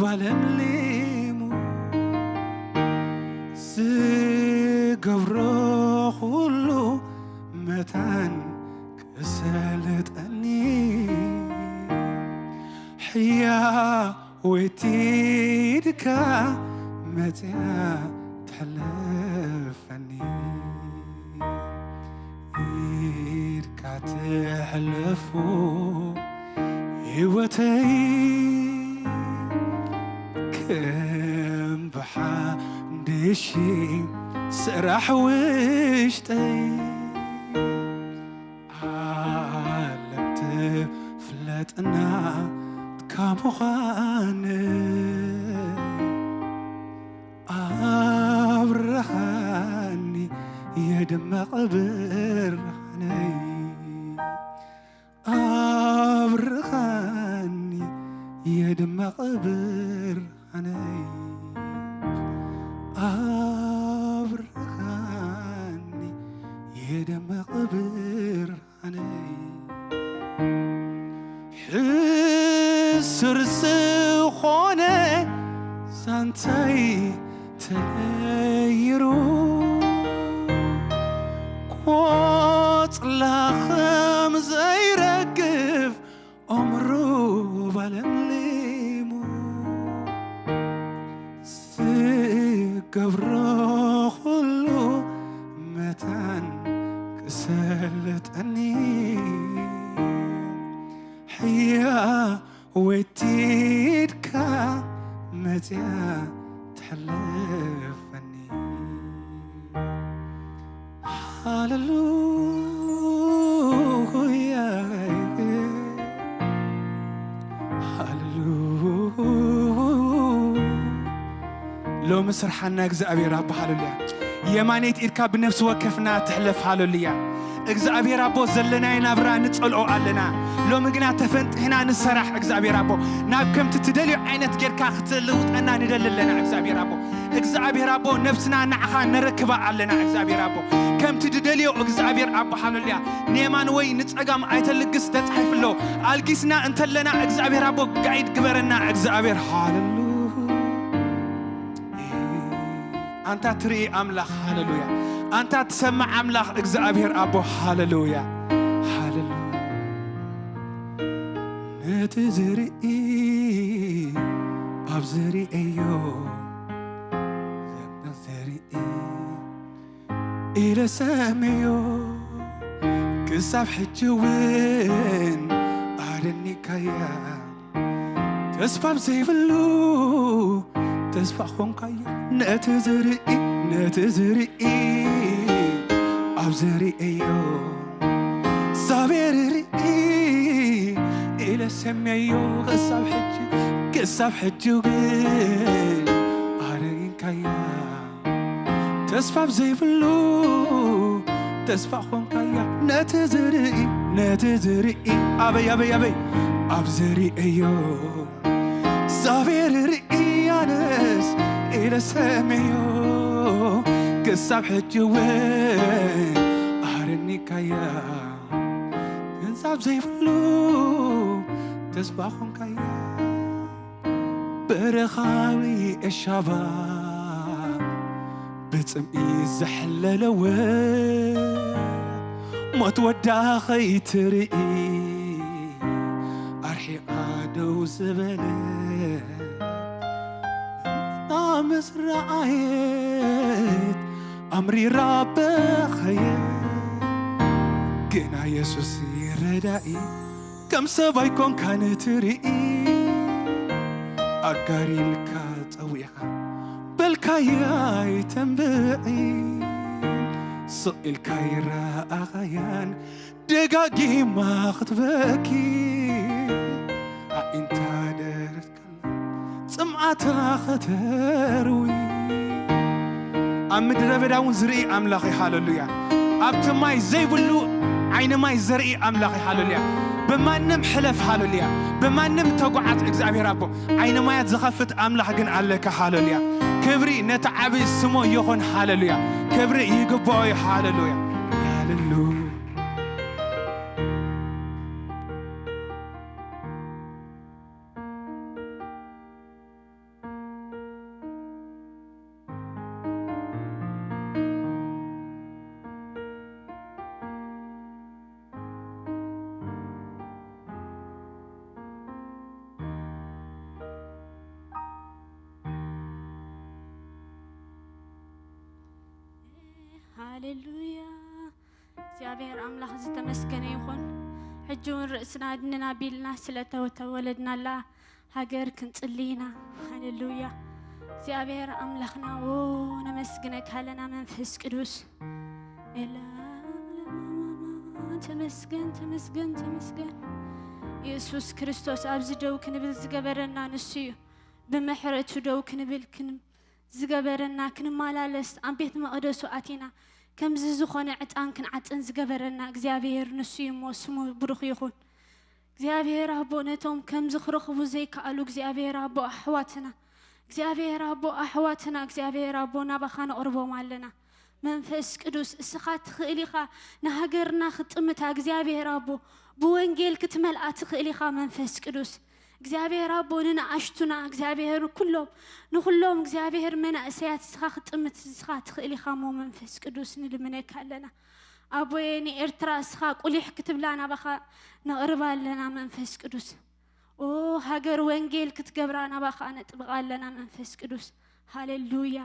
ባለምሊሙ ዝገብሮ ኩሉ መታን ክሰልጠኒ ሕያወይቲ ኢድካ መጽያ ትሕልፈኒ ኢድካ ትሕልፎ ህይወተይ ከም ብሓድሽ ስራሕ ውሽጠይ ዓለም ትፍለጥና ትካ ምዃን ኣብርኻኒ የድመቕ ብርሃነይ ኣብርኻኒ የድመቕ ብርሃነይ ኣብርኻኒ የድመቕ ብርሃነይ ሕሱር ዝኾነ ዛንታይ ተነይሩ ቆጽላ ከም ዘይረግፍ ኦምሩ ባለምሊሙ ዝገብሮ ኩሉ መታን ክሰልጠኒ ሕያወይቲ ኢድካ መጽያ ትሕልፈኒ ሃሌሉያ ሃሌሉያ ሎሚ ስርሓና እግዚኣብሔር ኣቦ ሃሌሉያ የማነይቲ ኢድካ ብነፍሲ ወከፍና ትሕለፍ ሃሌሉያ እግዚኣብሔር ኣቦ ዘለናይ ናብራ ንጸልኦ ኣለና ሎሚ ግና ተፈንጢሕና ንሰራሕ እግዚኣብሔር ኣቦ ናብ ከምቲ ትደልዮ ዓይነት ጌርካ ክትልውጠና ንደሊ ኣለና እግዚኣብሔር ኣቦ እግዚኣብሔር ኣቦ ነብስና ንዓኻ ነረክባ ኣለና እግዚኣብሔር ኣቦ ከምቲ ትደልዮ እግዚኣብሔር ኣቦ ሃሌሉያ ንየማን ወይ ንጸጋም ኣይተልግስ ተጻሒፉ ኣሎ ኣልጊስና እንተለና እግዚኣብሔር ኣቦ ጋይድ ግበረና እግዚኣብሔር ሃሌሉያ ኣንታ ትርኢ ኣምላኽ ሃሌሉያ ኣንታ ትሰምዕ ኣምላኽ እግዚኣብሔር ኣቦ ሃሌሉያ ሃሌሉያ ነቲ ዝርኢ ኣብ ዝርእዮ ዘመን ዝርኢ ኢለ ሰምዮ ክሳብ ሕጂ እውን ኣደኒካያ ተስፋ ኣብ ዘይብሉ ተስፋ ኾንካያ ነቲ ዝርኢ ነቲ ዝርኢ ኣብ ዝርእዮ እግዚኣብሔር ርኢ ኢለ ሰምዮ ክሳብ ሕጂ ክሳብ ሕጂ ግን ኣደኒካያ ተስፋ ኣብ ዘይብሉ ተስፋ ኾንካያ ነቲ ዝርኢ ነቲ ዝርኢ ኣበይ ኣበይ ኣበይ ኣብ ዝርእዮ እግዚኣብሔር ርእያንስ ኢለ ሰምዮ፣ ክሳብ ሕጂ እውን ኣርኒካያ፣ ገንዘብ ዘይብሉ ተስፋ ኾንካያ። በረኻዊ እሻባ ብጽምኢ ዘሕለለወ፣ ሞት ወዳ ኸይትርኢ ኣርሒቓ ደው ዝበለ፣ ምስ ረኣየት ኣምሪራ በኸየ። ግና የሱስ ረዳኢ፣ ከም ሰብ ኣይኮንካን ትርኢ፣ ኣጋር ኢልካ ጸዊዕኻ በልካያ ኣይተንብዒ። ስቕ ኢልካ ይረኣኻያን ደጋጊማ ክትበኪ፣ ኣዒንታ ደረት ጽምኣታ ኸተርዊ። ኣብ ምድረ በዳ እውን ዝርኢ ኣምላኽ እዩ። ሃለሉያ። ኣብቲ ማይ ዘይብሉ ዓይኒ ማይ ዘርኢ ኣምላኽ እዩ። ሃለሉያ። ብማንም ሕለፍ፣ ሃለሉያ፣ ብማንም ተጓዓዝ፣ እግዚኣብሔር ኣቦ ዓይኒ ማያት ዝኸፍት ኣምላኽ ግን ኣለካ። ሃለሉያ። ክብሪ ነቲ ዓብዪ ስሙ ይኹን። ሃለሉያ። ክብሪ ይግባኦ እዩ። ሃለሉያ። ሃለሉ ሃሌሉያ። እግዚኣብሔር ኣምላኽ ዝተመስገነ ይኹን። ሕጂ እውን ርእስና ድንን ኣቢልና ስለ ተወ-፣ ተወለድናላ ሃገር ክንጽሊ ኢና። ሃሌሉያ። እግዚኣብሔር ኣምላኽና፣ ዎ፣ ነመስግነካ ኣለና መንፈስ ቅዱስ። ኤላ ተመስገን፣ ተመስገን፣ ተመስገን። ኢየሱስ ክርስቶስ ኣብዚ ደው ክንብል ዝገበረና ንሱ እዩ። ብምሕረቱ ደው ክንብል ክን-፣ ዝገበረና፣ ክንመላለስ ኣብ ቤት መቕደሱ ኣቲና ከምዚ ዝኾነ ዕጣን ክንዓጥን ዝገበረና እግዚኣብሔር ንሱ እዩ እሞ ስሙ ብሩኽ ይኹን። እግዚኣብሔር ኣቦ ነቶም ከምዚ ክረኽቡ ዘይከኣሉ እግዚኣብሔር ኣቦ ኣሕዋትና፣ እግዚኣብሔር ኣቦ ኣሕዋትና፣ እግዚኣብሔር ኣቦ ናባኻ ነቕርቦም ኣለና። መንፈስ ቅዱስ እስኻ ትኽእል ኢኻ ንሃገርና ክትጥምታ እግዚኣብሔር ኣቦ ብወንጌል ክትመልኣ ትኽእል ኢኻ መንፈስ ቅዱስ። እግዚኣብሔር ኣቦ ንንኣሽቱና እግዚኣብሔር ኩሎም ንኹሎም እግዚኣብሔር መናእሰያት እስኻ ክትጥምት እስኻ ትኽእል ኢኻ እሞ መንፈስ ቅዱስ ንልምነካ ኣለና። ኣቦየ ንኤርትራ እስኻ ቁሊሕ ክትብላ ናባኻ ነቕርባ ኣለና መንፈስ ቅዱስ። ኦ ሃገር ወንጌል ክትገብራ ናባኻ ነጥብቓ ኣለና መንፈስ ቅዱስ። ሃሌሉያ።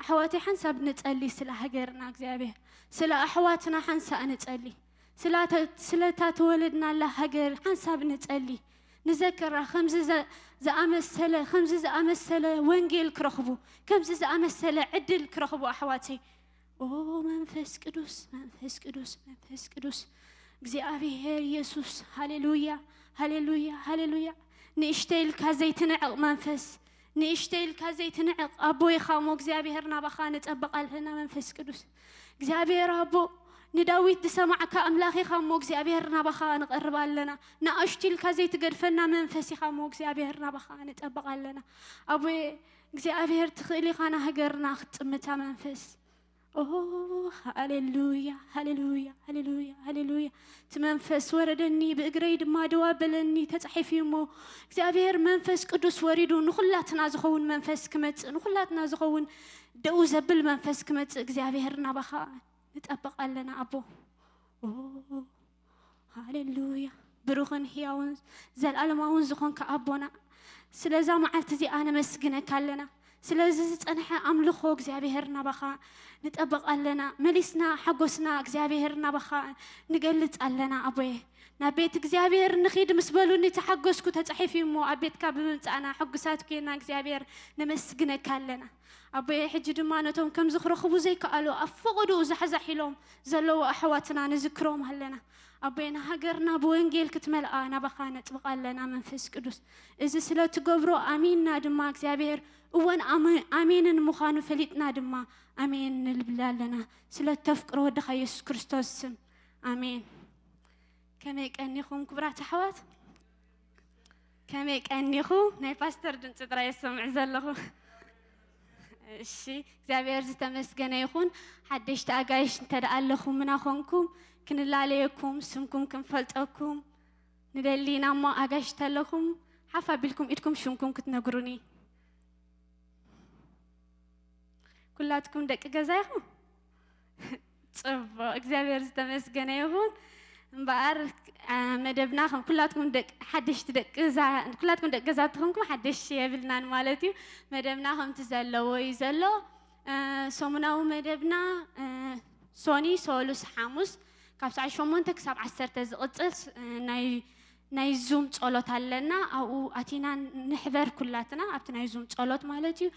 ኣሕዋተይ ሓንሳብ ንጸሊ ስለ ሃገርና እግዚኣብሔር፣ ስለ ኣሕዋትና ሓንሳእ ንጸሊ። ስላተ-፣ ስለታ ተወለድናላ ሃገር ሓንሳብ ንጸሊ። ንዘክራ ከምዚ ዘ-፣ ዝኣመሰለ፣ ከምዚ ዝኣመሰለ ወንጌል ክረኽቡ፣ ከምዚ ዝኣመሰለ ዕድል ክረኽቡ ኣሕዋተይ። ኦ መንፈስ ቅዱስ፣ መንፈስ ቅዱስ፣ መንፈስ ቅዱስ፣ እግዚኣብሔር ኢየሱስ፣ ሃሌሉያ፣ ሃሌሉያ፣ ሃሌሉያ። ንእሽተይ ኢልካ ዘይትንዕቕ መንፈስ፣ ንእሽተይ ኢልካ ዘይትንዕቕ ኣቦ ኢኻ እሞ እግዚኣብሔር ናባኻ ንጸብቕ ኣለና መንፈስ ቅዱስ። እግዚኣብሔር ኣቦ ንዳዊት ዝሰማዕካ ኣምላኽ ኢኻ እሞ እግዚኣብሔር ናባኻ ንቐርብ ኣለና። ንኣሽቱ ኢልካ ዘይትገድፈና መንፈስ ኢኻ እሞ እግዚኣብሔር ናባኻ ንጸብቕ ኣለና። ኣቦየ እግዚኣብሔር ትኽእል ኢኻ ንሃገርና ክትጥምታ መንፈስ። ኦ ሃሌሉያ፣ ሃሌሉያ፣ ሃሌሉያ፣ ሃሌሉያ። እቲ መንፈስ ወረደኒ፣ ብእግረይ ድማ ደው ኣበለኒ፣ ተጻሒፉ እዩ እሞ እግዚኣብሔር መንፈስ ቅዱስ ወሪዱ ንኹላትና ዝኸውን መንፈስ ክመጽእ፣ ንኹላትና ዝኸውን ደው ዘብል መንፈስ ክመጽእ እግዚኣብሔር ናባኻ ንጠብቕ ኣለና ኣቦ። ኦ ሃሌሉያ። ብሩኽን ህያውን ዘልኣለማውን ዝኾንካ ኣቦና፣ ስለዛ መዓልቲ እዚኣ ነመስግነካ ኣለና። ስለዚ ዝጸንሐ ኣምልኾ እግዚኣብሔር ናባኻ ንጠብቕ ኣለና። መሊስና ሓጎስና እግዚኣብሔር ናባኻ ንገልጽ ኣለና ኣቦየ። ናብ ቤት እግዚኣብሔር ንኺድ ምስ በሉኒ ተሓጎስኩ ተጻሒፉ እዩ እሞ ኣብ ቤትካ ብምምጻእና ሕጉሳት ኮይና እግዚኣብሔር ነመስግነካ ኣለና። ኣቦየ ሕጂ ድማ ነቶም ከምዚ ክረኽቡ ዘይከኣሉ ኣብ ፈቐድኡ ዛሕዛሕ ኢሎም ዘለዉ ኣሕዋትና ንዝክሮም ኣለና። ኣቦየ ንሃገርና ብወንጌል ክትመልኣ ናባኻ ነጥብቕ ኣለና መንፈስ ቅዱስ። እዚ ስለ ትገብሮ ኣሚንና ድማ እግዚኣብሔር እወን ኣመ-፣ ኣሜንን ምዃኑ ፈሊጥና ድማ ኣሜን ንብል ኣለና። ስለ ተፍቅሮ ወድኻ የሱስ ክርስቶስ ስም ኣሜን። ከመይ ቀኒኹም ክቡራት ኣሕዋት? ከመይ ቀኒኹ? ናይ ፓስተር ድምፂ ጥራይ እየ ዝሰምዕ ዘለኹ። እሺ፣ እግዚኣብሔር ዝተመስገነ ይኹን። ሓደሽቲ ኣጋይሽ እንተ ደኣ ኣለኹምና ኾንኩም፣ ክንላለየኩም፣ ስምኩም ክንፈልጠኩም ንደሊ ኢና እሞ፣ ኣጋይሽ እንተ ኣለኹም፣ ሓፍ ኣቢልኩም ኢድኩም ሽምኩም ክትነግሩኒ። ኩላትኩም ደቂ ገዛ ኢኹም? ጽቡቕ፣ እግዚኣብሔር ዝተመስገነ ይኹን። እምበኣር፣ አ፣ መደብና ከም ኩላትኩም ደቂ፣ ሓደሽቲ ደቂ ገዛ፣ ኩላትኩም ደቂ ገዛ ተኾንኩም ሓደሽ የብልናን ማለት እዩ። መደብና ከምቲ ዘለዎ እዩ ዘሎ። አ፣ ሰሙናዊ መደብና፣ አ፣ ሶኒ፣ ሰሉስ፣ ሓሙስ ካብ ሰዓት ሸሞንተ ክሳብ ዓሰርተ ዝቕጽል ስ-፣ አ፣ ናይ ናይ ዙም ጸሎት ኣለና። ኣብኡ ኣቲና ንሕበር ኩላትና ኣብቲ ናይ ዙም ጸሎት ማለት እዩ።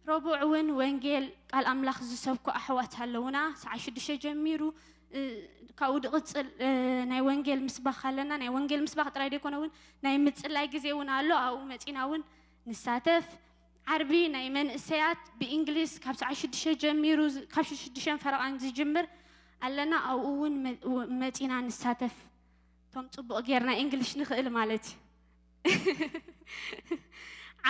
ረቡዕ እውን ወንጌል ቃል ኣምላኽ ዝሰብኩ ኣሕዋት ኣለውና። ሰዓት ሽዱሽተ ጀሚሩ፣ እ፣ ካብኡ ድቕጽል፣ እ፣ ናይ ወንጌል ምስባኽ ኣለና። ናይ ወንጌል ምስባኽ ጥራይ ደይኮነ እውን ናይ ምጽላይ ግዜ እውን ኣሎ። ኣብኡ መጺና እውን ንሳተፍ። ዓርቢ ናይ መንእሰያት ብእንግሊዝ ካብ ሰዓት ሽዱሽተ ጀሚሩ ዝ-፣ ካብ ሽዱሽተ ፈረቓን ዝጅምር ኣለና። ኣብኡ እውን መ-፣ መጺና ንሳተፍ። እቶም ጽቡቕ ጌርና እንግሊሽ ንኽእል ማለት እዩ።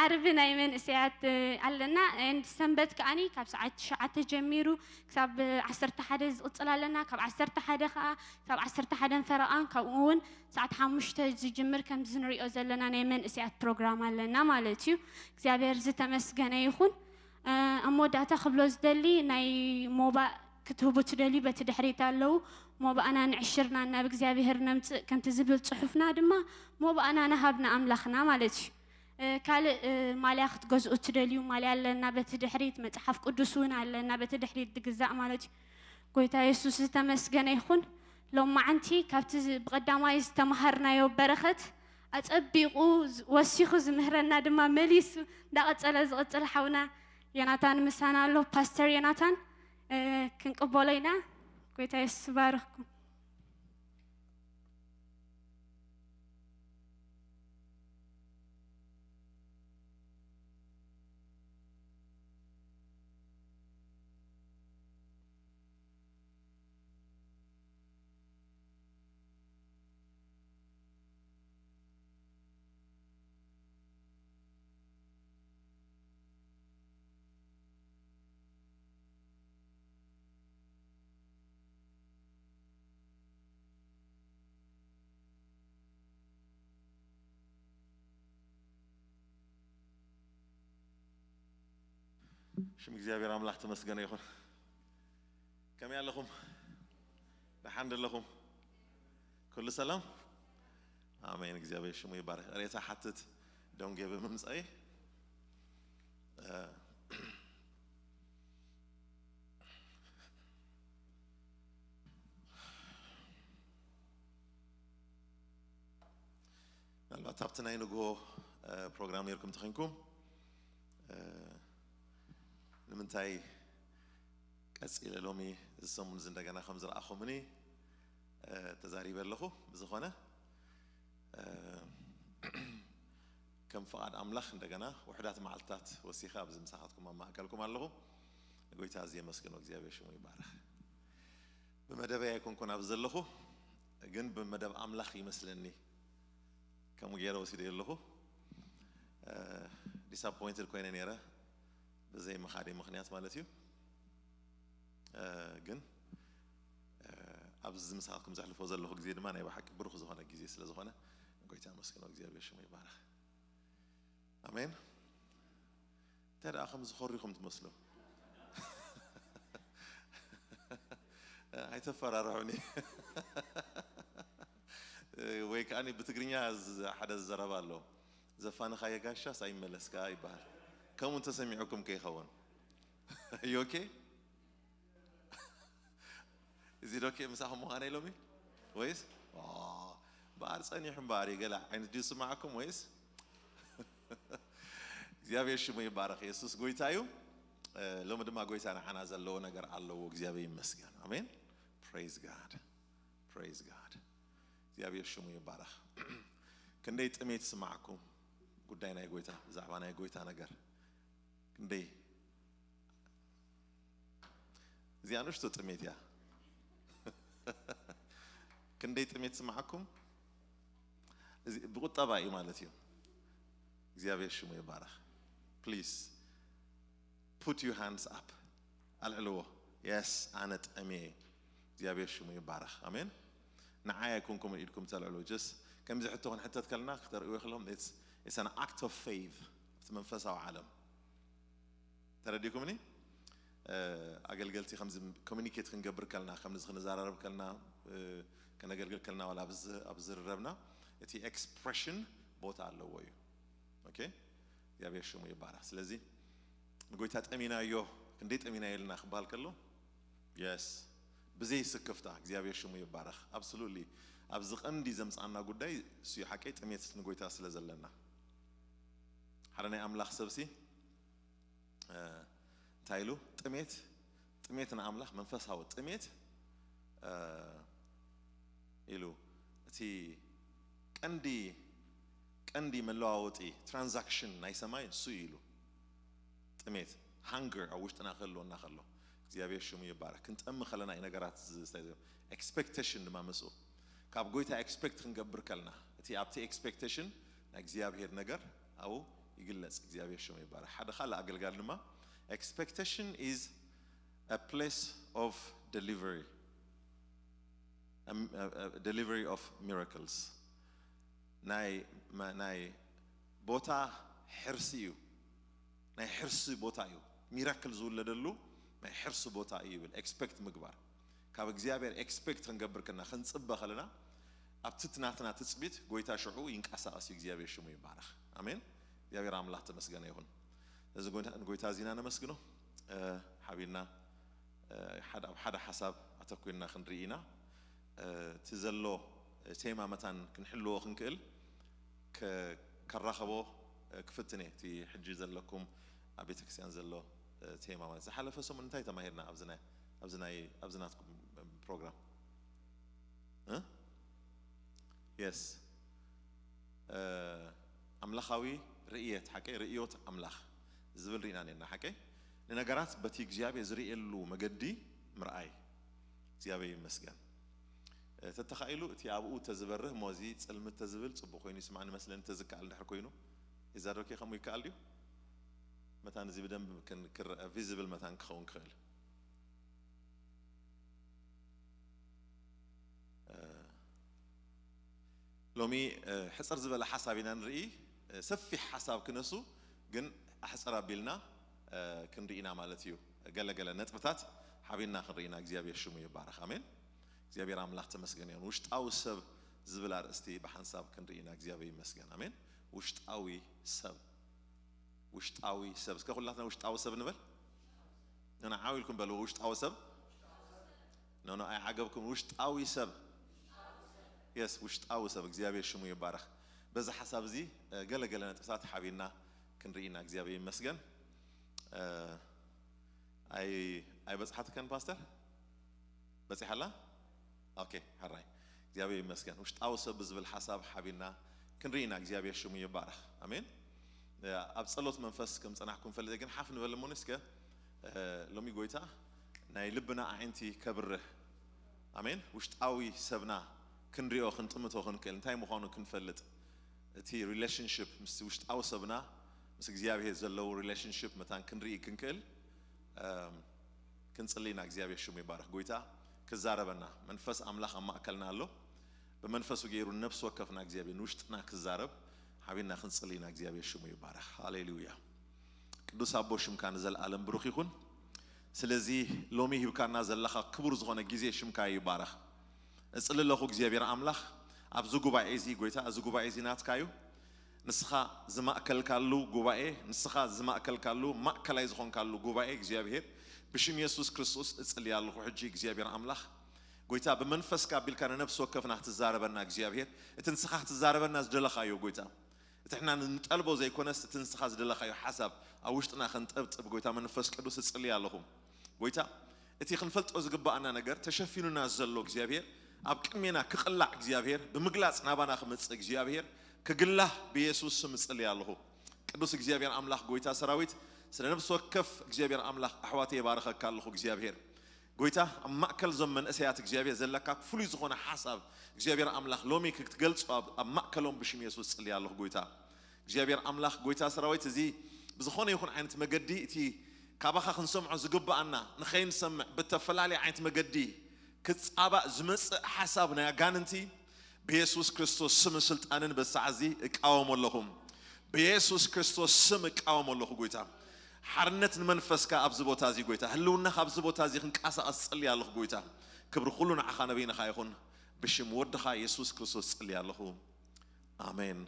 ዓርቢ ናይ መንእሰያት፣ እ፣ ኣለና። And ሰንበት ከኣኒ ካብ ሰዓት ትሽዓተ ጀሚሩ ክሳብ ዓሰርተ ሓደ ዝቕጽል ኣለና። ካብ ዓሰርተ ሓደ ከኣ፣ ካብ ዓሰርተ ሓደን ፈረቓን፣ ካብኡ እውን ሰዓት ሓሙሽተ ዝጅምር ከምዚ ንሪኦ ዘለና ናይ መንእሰያት ፕሮግራም ኣለና ማለት እዩ። እግዚኣብሔር ዝተመስገነ ይኹን። እ፣ ኣብ መወዳእታ ክብሎ ዝደሊ ናይ ሞባእ ክትህቡ ትደልዩ በቲ ድሕሪት ኣለዉ። ሞባእና ንዕሽርና ናብ እግዚኣብሔር ነምጽእ ከምቲ ዝብል ጽሑፍና ድማ ሞባእና ንሃብ ንኣምላኽና ማለት እዩ። እ፣ ካልእ፣ እ፣ ማልያ ክትገዝኡ ትደልዩ ማልያ ኣለና በቲ ድሕሪት፣ መጽሓፍ ቅዱስ እውን ኣለና በቲ ድሕሪት ድግዛእ ማለት እዩ። ጎይታ የሱስ ዝተመስገነ ይኹን። ሎማዓንቲ ካብቲ ዝ-፣ ብቐዳማይ ዝተምሃርናዮ በረኸት ኣጸቢቑ ዝ-፣ ወሲኹ ዝምህረና ድማ መሊሱ እንዳቐጸለ ዝቕጽል ሓውና ዮናታን ምሳና ኣሎ። ፓስተር ዮናታን፣ እ፣ ክንቅበሎ ኢና። ጎይታ የሱስ ይባርኽኩም። ሽም እግዚኣብሔር ኣምላኽ ተመስገነ ይኹን። ከመይ ኣለኹም? ደሓን ዶ ኣለኹም? ኩሉ ሰላም? ኣሜን። እግዚኣብሔር ሽሙ ይባረክ። ሬሳ ሓትት ደንጌ ብምምጻይ፣ እ፣ ምናልባት ኣብቲ ናይ ንግሆ፣ እ፣ ፕሮግራም ነይርኩም ተኾይንኩም፣ እ፣ ንምንታይ ቀጺለ ሎሚ እዚ ሰሙን እዚ እንደገና ከም ዝረኣኹምኒ፣ እ፣ ተዛሪበ ኣለኹ። ብዝኾነ፣ እ፣ ከም ፍቓድ ኣምላኽ እንደገና ውሑዳት መዓልትታት ወሲኸ ኣብዚ ምሳኻትኩም ኣብ ማእከልኩም ኣለኹ። ንጎይታ ኣዝየ የመስግኖ፣ እግዚኣብሔር ሽሙ ይባረኽ። ብመደበይ ኣይኮንኩን ኣብዚ ዘለኹ፣ ግን ብመደብ ኣምላኽ ይመስለኒ ከምኡ ገይረ ወሲደዮ ኣለኹ። እ፣ ዲስኣፖይንትድ ኮይነ ነይረ፣ ብዘይ ምኻደይ ምኽንያት ማለት እዩ። እ፣ ግን፣ እ፣ ኣብዚ ምሳኻትኩም ዘሕልፎ ዘለኹ ግዜ ድማ ናይ ብሓቂ ብሩኽ ዝኾነ ግዜ ስለ ዝኾነ ንጎይታ ኣመስግኖ፣ እግዚኣብሔር ሽሙ ይባረኽ። ኣሜን። እንታይ ደኣ ከም ዝኸሩ ኢኹም ትመስሉ። ኣይተፈራርሑኒ። ወይ ከኣኒ ብትግርኛ ዝ-፣ ሓደ ዘረባ ኣሎ። "ዘፋንኻዮ ጋሻስ ኣይመለስካ" ይበሃል። ከምኡ እንተሰሚዑኩም ከይኸውን። You okay? እዚ ዶ ኬ ምሳኹም ምዃነይ ሎሚ? ወይስ? ኦ፣ እምበኣር ጸኒሑ እምበኣር እዩ። ገለ ዓይነት ድዩ ዝስምዓኩም ወይስ? እግዚኣብሔር ሽሙ ይባረኽ። የሱስ ጎይታ እዩ። እ፣ ሎሚ ድማ ጎይታ ንዓና ዘለዎ ነገር ኣለዎ። እግዚኣብሔር ይመስገን። ኣሜን። Praise God. Praise God. እግዚኣብሔር ሽሙ ይባረኽ። ክንደይ ጥሜት ይስምዓኩም ጉዳይ ናይ ጎይታ፣ ብዛዕባ ናይ ጎይታ ነገር። ክንደይ እዚኣ ንእሽቶ ጥሜት እያ። ክንደይ ጥሜት ይስምዓኩም? እዚ ብቁጠባ እዩ ማለት እዩ። እግዚኣብሔር ሽሙ ይባረኽ። Please put your hands up፣ ኣልዕልዎ። Yes፣ ኣነ ጠምየ። እግዚኣብሔር ሽሙ ይባረኽ። ኣሜን። ንዓይ ኣይኮንኩም ኢድኩም ተልዕሉ። Just ከምዚ ሕቶ ክንሕተት ከለና ክተርእዩ ከለኹም it's an act of faith። እቲ መንፈሳዊ ዓለም ተረዲኩምኒ? ኣገልገልቲ ከምዚ ኮሚኒኬት ክንገብር ከልና፣ ከምዚ ክንዘራረብ ከልና፣ ከነገልግል ከልና፣ ዋላ ኣብ ዝርረብና እቲ ኤክስፕሬሽን ቦታ ኣለዎ እዩ። ኦኬ፣ እግዚኣብሔር ሽሙ ይባረኽ። ስለዚ ንጎይታ ጠሚናዮ፣ ክንደይ ጠሚናዮ ኢልና ክበሃል ከሎ፣ የስ፣ ብዘይ ስክፍታ እግዚኣብሔር ሽሙ ይባረኽ። ኣብሶሉትሊ ኣብዚ ቀንዲ ዘምፃና ጉዳይ እሱ እዩ። ሓቀይ ጥሜት ንጎይታ ስለ ዘለና ሓደ ናይ ኣምላኽ ሰብሲ እንታይ ኢሉ? ጥሜት፣ ጥሜት ንኣምላኽ መንፈሳዊ ጥሜት ኢሉ። እቲ ቀንዲ ቀንዲ መለዋወጢ ትራንዛክሽን ናይ ሰማይ እሱ እዩ ኢሉ። ጥሜት ሃንገር ኣብ ውሽጥና ክህልወና ከሎ እግዚኣብሔር ሽሙ ይባረክ። ክንጠሚ ከለና እዩ ነገራት ኤክስፔክቴሽን ድማ ምስኡ ካብ ጎይታ ኤክስፔክት ክንገብር ከለና እቲ ኣብቲ ኤክስፔክቴሽን ናይ እግዚኣብሔር ነገር ኣብኡ ይግለጽ። እግዚኣብሔር ሽሙ ይባረክ። ሓደ ካልእ ኣገልጋሊ ድማ expectation is a place of delivery, a, a, a delivery of miracles። ናይ ናይ ቦታ ሕርሲ እዩ። ናይ ሕርሲ ቦታ እዩ። ሚራክል ዝውለደሉ ናይ ሕርሲ ቦታ እዩ ይብል። ኤክስፔክት ምግባር፣ ካብ እግዚኣብሔር ኤክስፔክት ክንገብር ከለና፣ ክንጽበ ከለና፣ ኣብቲ ናትና ትጽቢት ጎይታ ሽዑ ይንቀሳቐስ እዩ። እግዚኣብሔር ሽሙ ይባረኽ። ኣሜን። እግዚኣብሔር ኣምላኽ ተመስገነ ይኹን። እዚ ጎይታ እዚና ነመስግኖ። ሓቢርና ሓደ ኣብ ሓደ ሓሳብ ኣተኩርና ክንርኢ ኢና። እቲ ዘሎ ቴማ መታን ክንሕልዎ ክንክእል ከራኸቦ ክፍትን እየ። እቲ ሕጂ ዘለኩም ኣብ ቤተክርስትያን ዘሎ ቴማ ማለት ዝሓለፈ ሰሙን እንታይ ተማሂርና ኣብዚ ናትኩም ፕሮግራም? የስ፣ ኣምላኻዊ ርእየት ሓቀይ ርእዮት ኣምላኽ ዝብል ርኢና ነና ሓቀይ ንነገራት በቲ እግዚኣብሔር ዝርእየሉ መገዲ ምርኣይ። እግዚኣብሔር ይመስገን። ተተኻኢሉ እቲ ኣብኡ ተዝበርህ እሞ እዚ ጽልምት ተዝብል ጽቡቕ ኮይኑ ይስማዕኒ መስለኒ። ተዝከኣል እንድሕር ኮይኑ ይዛረብኪ ከምኡ ይከኣል ድዩ? መታን እዚ ብደንብ ክንክረአ ቪዚብል መታን ክኸውን ክኽእል። ሎሚ ሕፅር ዝበለ ሓሳብ ኢና ንርኢ። ሰፊሕ ሓሳብ ክነሱ ግን ኣሕፅር ኣቢልና ክንርኢና ማለት እዩ። ገለገለ ነጥብታት ሓቢርና ክንርኢና እግዚኣብሔር ሽሙ ይባረኽ። ኣሜን። እግዚኣብሔር ኣምላኽ ተመስገን ይሁን። ውሽጣዊ ሰብ ዝብል ኣርእስቲ ብሓንሳብ ክንርኢና እግዚኣብሔር ይመስገን። ኣሜን። ውሽጣዊ ሰብ፣ ውሽጣዊ ሰብ። እስከ ኩላትና ውሽጣዊ ሰብ ንበል። ነና ዓው ኢልኩም በልዎ፣ ውሽጣዊ ሰብ። ነኖ ኣይዓገብኩም። ውሽጣዊ ሰብ። የስ፣ ውሽጣዊ ሰብ። እግዚኣብሔር ሽሙ ይባረኽ። በዚ ሓሳብ እዚ ገለገለ ነጥብታት ሓቢርና ክንርኢና እግዚኣብሔር ይመስገን። ኣይበፅሓትከን ፓስተር? በፂሓላ? ኦኬ፣ ሕራይ። እግዚኣብሔር ይመስገን። ውሽጣዊ ሰብ ብዝብል ሓሳብ ሓቢርና ክንርኢና እግዚኣብሔር ሽሙ ይባረኽ። ኣሜን። ኣብ ጸሎት መንፈስ ከም ጸናሕኩም ፈልጠ ግን ሓፍ ንበል እሞ እስከ ሎሚ ጎይታ ናይ ልብና ኣዒንቲ ከብርህ። ኣሜን። ውሽጣዊ ሰብና ክንሪኦ ክንጥምቶ ክንክእል እንታይ ምዃኑ ክንፈልጥ እቲ ሪሌሽንሽፕ ምስ ውሽጣዊ ሰብና ምስ እግዚኣብሔር ዘለዉ ሪሌሽንሽፕ መታን ክንርኢ ክንክእል ክንጽሊ ኢና። እግዚኣብሔር ሽሙ ይባረኽ። ጎይታ ክዛረበና መንፈስ ኣምላኽ ኣብ ማእከልና ኣሎ። ብመንፈሱ ገይሩ ነፍሲ ወከፍና እግዚኣብሔር ንውሽጥና ክዛረብ ሓቢርና ክንጽሊ ኢና። እግዚኣብሔር ሽሙ ይባረኽ። ሃሌሉያ። ቅዱስ ኣቦ ሽምካ ንዘለኣለም ብሩኽ ይኹን። ስለዚ ሎሚ ሂብካና ዘለኻ ክቡር ዝኾነ ግዜ ሽምካ ይባረኽ። እጽሊ ኣለኹ እግዚኣብሔር ኣምላኽ ኣብዚ ጉባኤ እዚ ጎይታ፣ እዚ ጉባኤ እዚ ናትካ እዩ። ንስኻ ዝማእከልካሉ ጉባኤ፣ ንስኻ ዝማእከልካሉ ማእከላይ ዝኾንካሉ ጉባኤ እግዚኣብሔር ብሽም የሱስ ክርስቶስ እጽሊ ኣለኹ። ሕጂ እግዚኣብሔር ኣምላኽ ጎይታ ብመንፈስካ ኣቢልካ ንነፍሲ ወከፍና ክትዛረበና እግዚኣብሔር፣ እቲ ንስኻ ክትዛረበና ዝደለኻዮ ጎይታ፣ እቲ ሕና ንጠልቦ ዘይኮነስ እቲ ንስኻ ዝደለኻዮ ሓሳብ ኣብ ውሽጥና ከንጠብጥብ ጎይታ መንፈስ ቅዱስ እጽሊ ኣለኹ። ጎይታ እቲ ክንፈልጦ ዝግባኣና ነገር ተሸፊኑና ዘሎ እግዚኣብሔር ኣብ ቅድሜና ክቕላዕ እግዚኣብሔር ብምግላጽ ናባና ክመጽእ እግዚኣብሔር ክግላህ ብየሱስ ስም እጽሊ ኣለኹ። ቅዱስ እግዚኣብሔር ኣምላኽ ጎይታ ሰራዊት ስለ ነብሲ ወከፍ እግዚኣብሔር ኣምላኽ ኣሕዋተይ የባርኸካ ኣለኹ እግዚኣብሔር። ጎይታ ኣብ ማእከል ዞም መንእሰያት እግዚኣብሔር ዘለካ ፍሉይ ዝኾነ ሓሳብ እግዚኣብሔር ኣምላኽ ሎሚ ክትገልጾ ኣብ ማእከሎም ብሽም የሱስ ጽሊ ኣለኹ ጎይታ። እግዚኣብሔር ኣምላኽ ጎይታ ሰራዊት፣ እዚ ብዝኾነ ይኹን ዓይነት መገዲ እቲ ካባኻ ክንሰምዖ ዝግብኣና ንኸይንሰምዕ ብተፈላለየ ዓይነት መገዲ ክጻባእ ዝመጽእ ሓሳብ ናይ ኣጋንንቲ ብየሱስ ክርስቶስ ስምን ስልጣንን በዚ ሰዓት እዚ እቃወሞ ኣለኹ። ብየሱስ ክርስቶስ ስም እቃወሞ ኣለኹ። ጎይታ፣ ሓርነት ንመንፈስካ ኣብዚ ቦታ እዚ፣ ጎይታ፣ ህልውናኻ ኣብዚ ቦታ እዚ ክንቀሳቐስ ጽልያ ኣለኹ። ጎይታ፣ ክብሪ ኩሉ ንዓኻ፣ ነበይንኻ ይኹን። ብሽም ወድኻ የሱስ ክርስቶስ ጽልያ ኣለኹ። ኣሜን፣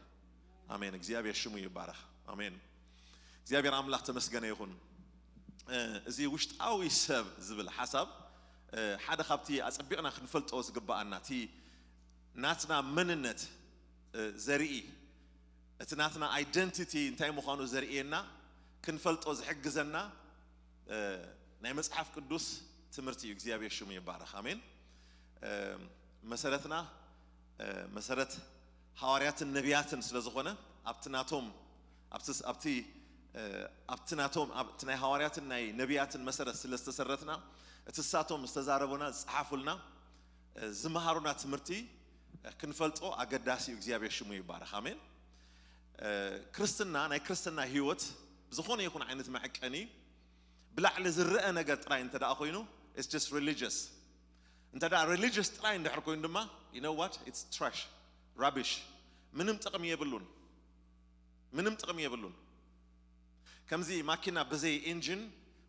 ኣሜን። እግዚኣብሔር ሽሙ ይባረኽ። ኣሜን። እግዚኣብሔር ኣምላኽ ተመስገነ ይኹን። እ፣ እዚ ውሽጣዊ ሰብ ዝብል ሓሳብ፣ እ፣ ሓደ ካብቲ ኣጸቢቕና ክንፈልጦ ዝግብኣና፣ እቲ ናትና መንነት፣ እ፣ ዘርኢ፣ እቲ ናትና ኣይደንቲቲ እንታይ ምዃኑ ዘርእየና፣ ክንፈልጦ ዝሕግዘና፣ እ፣ ናይ መጽሓፍ ቅዱስ ትምህርቲ እዩ። እግዚኣብሔር ሽሙ ይባረኽ። ኣሜን። እ፣ መሰረትና፣ እ፣ መሰረት ሃዋርያትን ነቢያትን ስለ ዝኾነ፣ ኣብቲ ናቶም፣ ኣብቲ፣ ኣብቲ፣ እ፣ ኣብቲ ናቶም፣ ኣብቲ ናይ ሃዋርያትን ናይ ነቢያትን መሰረት ስለ ዝተሰረትና፣ እቲ ንሳቶም ዝተዛረቡና፣ ዝጸሓፉልና፣ እ፣ ዝመሃሩና ትምህርቲ፣ እ፣ ክንፈልጦ ኣገዳሲ እዩ። እግዚኣብሔር ሽሙ ይባረኽ። ኣሜን። እ፣ ክርስትና፣ ናይ ክርስትና ህይወት ብዝኾነ ይኹን ዓይነት መዐቀኒ ብላዕሊ ዝረአ ነገር ጥራይ እንተ ደኣ ኮይኑ፣ it's just religious። እንተ ደኣ religious ጥራይ እንድሕር ኮይኑ ድማ፣ you know what? It's trash, rubbish። ምንም ጥቕሚ የብሉን። ምንም ጥቕሚ የብሉን። ከምዚ ማኪና ብዘይ ኢንጂን፣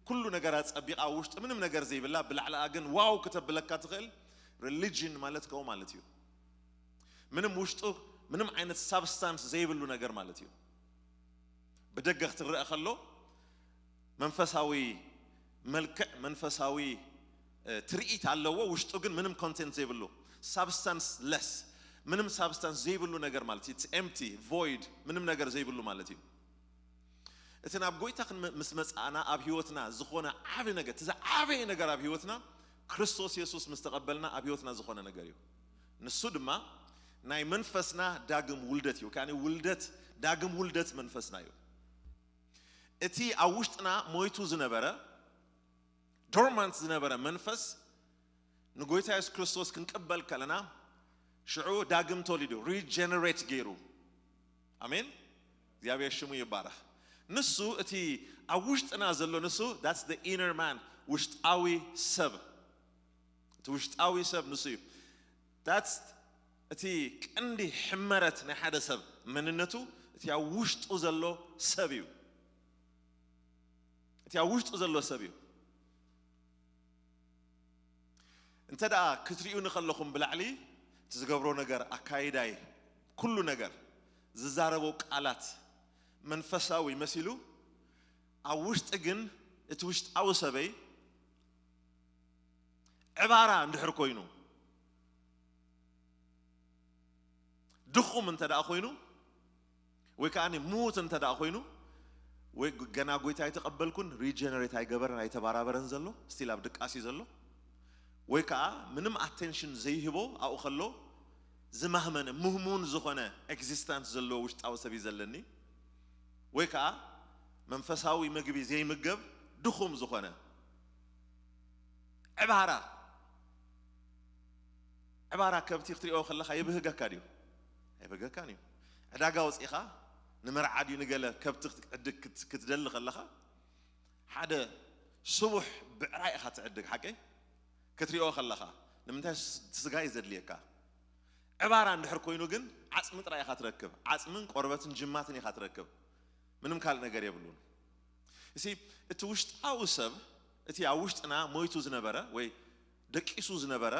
ኩሉ ነገራ ጸቢቓ፣ ኣብ ውሽጢ ምንም ነገር ዘይብላ፣ ብላዕሊኣ ግን ዋው ክተብለካ ትኽእል፣ ሪሊጅን ማለት ከምኡ ማለት እዩ። ምንም ውሽጡ ምንም ዓይነት ሳብስታንስ ዘይብሉ ነገር ማለት እዩ። ብደገ ክትረአ ከሎ መንፈሳዊ መልክዕ፣ መንፈሳዊ፣ እ፣ ትርኢት ኣለዎ፣ ውሽጡ ግን ምንም ኮንቴንት ዘይብሉ፣ ሳብስታንስ ለስ፣ ምንም ሳብስታንስ ዘይብሉ ነገር ማለት እዩ። It's empty, void፣ ምንም ነገር ዘይብሉ ማለት እዩ። እቲ ናብ ጎይታ ክን-፣ ምስ መጻእና ኣብ ህይወትና ዝኾነ ዓቢ ነገር፣ እቲ ዝዓበየ ነገር ኣብ ህይወትና ክርስቶስ የሱስ ምስ ተቐበልና ኣብ ህይወትና ዝኾነ ነገር እዩ። ንሱ ድማ ናይ መንፈስና ዳግም ውልደት እዩ። ከኣ ውልደት፣ ዳግም ውልደት መንፈስና እዩ። እቲ ኣብ ውሽጥና ሞይቱ ዝነበረ፣ ዶርማንት ዝነበረ መንፈስ ንጎይታ የሱስ ክርስቶስ ክንቅበል ከለና፣ ሽዑ ዳግም ተወሊዱ፣ ሪጀነሬት ገይሩ። ኣሜን። እግዚኣብሔር ሽሙ ይባረኽ። ንሱ እቲ ኣብ ውሽጥና ዘሎ ንሱ፣ that's the inner man፣ ውሽጣዊ ሰብ። እቲ ውሽጣዊ ሰብ ንሱ እዩ። That's እቲ ቀንዲ ሕመረት ናይ ሓደ ሰብ መንነቱ፣ እቲ ኣብ ውሽጡ ዘሎ ሰብ እዩ። እቲ ኣብ ውሽጡ ዘሎ ሰብ እዩ። እንተ ደኣ ክትሪኡ ንኸለኹም ብላዕሊ እቲ ዝገብሮ ነገር፣ ኣካይዳይ፣ ኩሉ ነገር፣ ዝዛረቦ ቃላት መንፈሳዊ መሲሉ፣ ኣብ ውሽጢ ግን እቲ ውሽጣዊ ሰበይ ዕባራ እንድሕር ኮይኑ፣ ድኹም እንተ ደኣ ኮይኑ፣ ወይ ከኣ ምዉት እንተ ደኣ ኮይኑ፣ ወይ ገና ጎይታ ኣይተቐበልኩን፣ ሪጀነሬት ኣይገበረን፣ ኣይተባራበረን ዘሎ፣ ስቲል ኣብ ድቃስ እዩ ዘሎ፣ ወይ ከኣ ምንም ኣቴንሽን ዘይህቦ ኣብኡ ከሎ ዝማህመነ፣ ምህሙን ዝኾነ ኤግዚስታንስ ዘለዎ ውሽጣዊ ሰብ እዩ ዘለኒ፣ ወይ ከኣ መንፈሳዊ መግቢ ዘይምገብ ድኹም ዝኾነ ዕባራ፣ ዕባራ ከብቲ ክትሪኦ ከለኻ የብህገካ ድዩ? ኣይብህገካን እዩ። ዕዳጋ ወጺኻ ንመርዓ ድዩ ንገለ ከብቲ ክትዕድግ ክት-፣ ክትደሊ ከለኻ፣ ሓደ ስቡሕ ብዕራይ ኢኻ ትዕድግ፣ ሓቀይ? ክትሪኦ ከለኻ፣ ንምንታይ ስ-፣ እቲ ስጋ እዩ ዘድልየካ። ዕባራ እንድሕር ኮይኑ ግን፣ ዓጽሚ ጥራይ ኢኻ ትረክብ። ዓጽምን ቆርበትን ጅማትን ኢኻ ትረክብ። ምንም ካልእ ነገር የብሉን። እሲ፣ እቲ ውሽጣዊ ሰብ፣ እቲ ኣብ ውሽጥና ሞይቱ ዝነበረ ወይ ደቂሱ ዝነበረ፣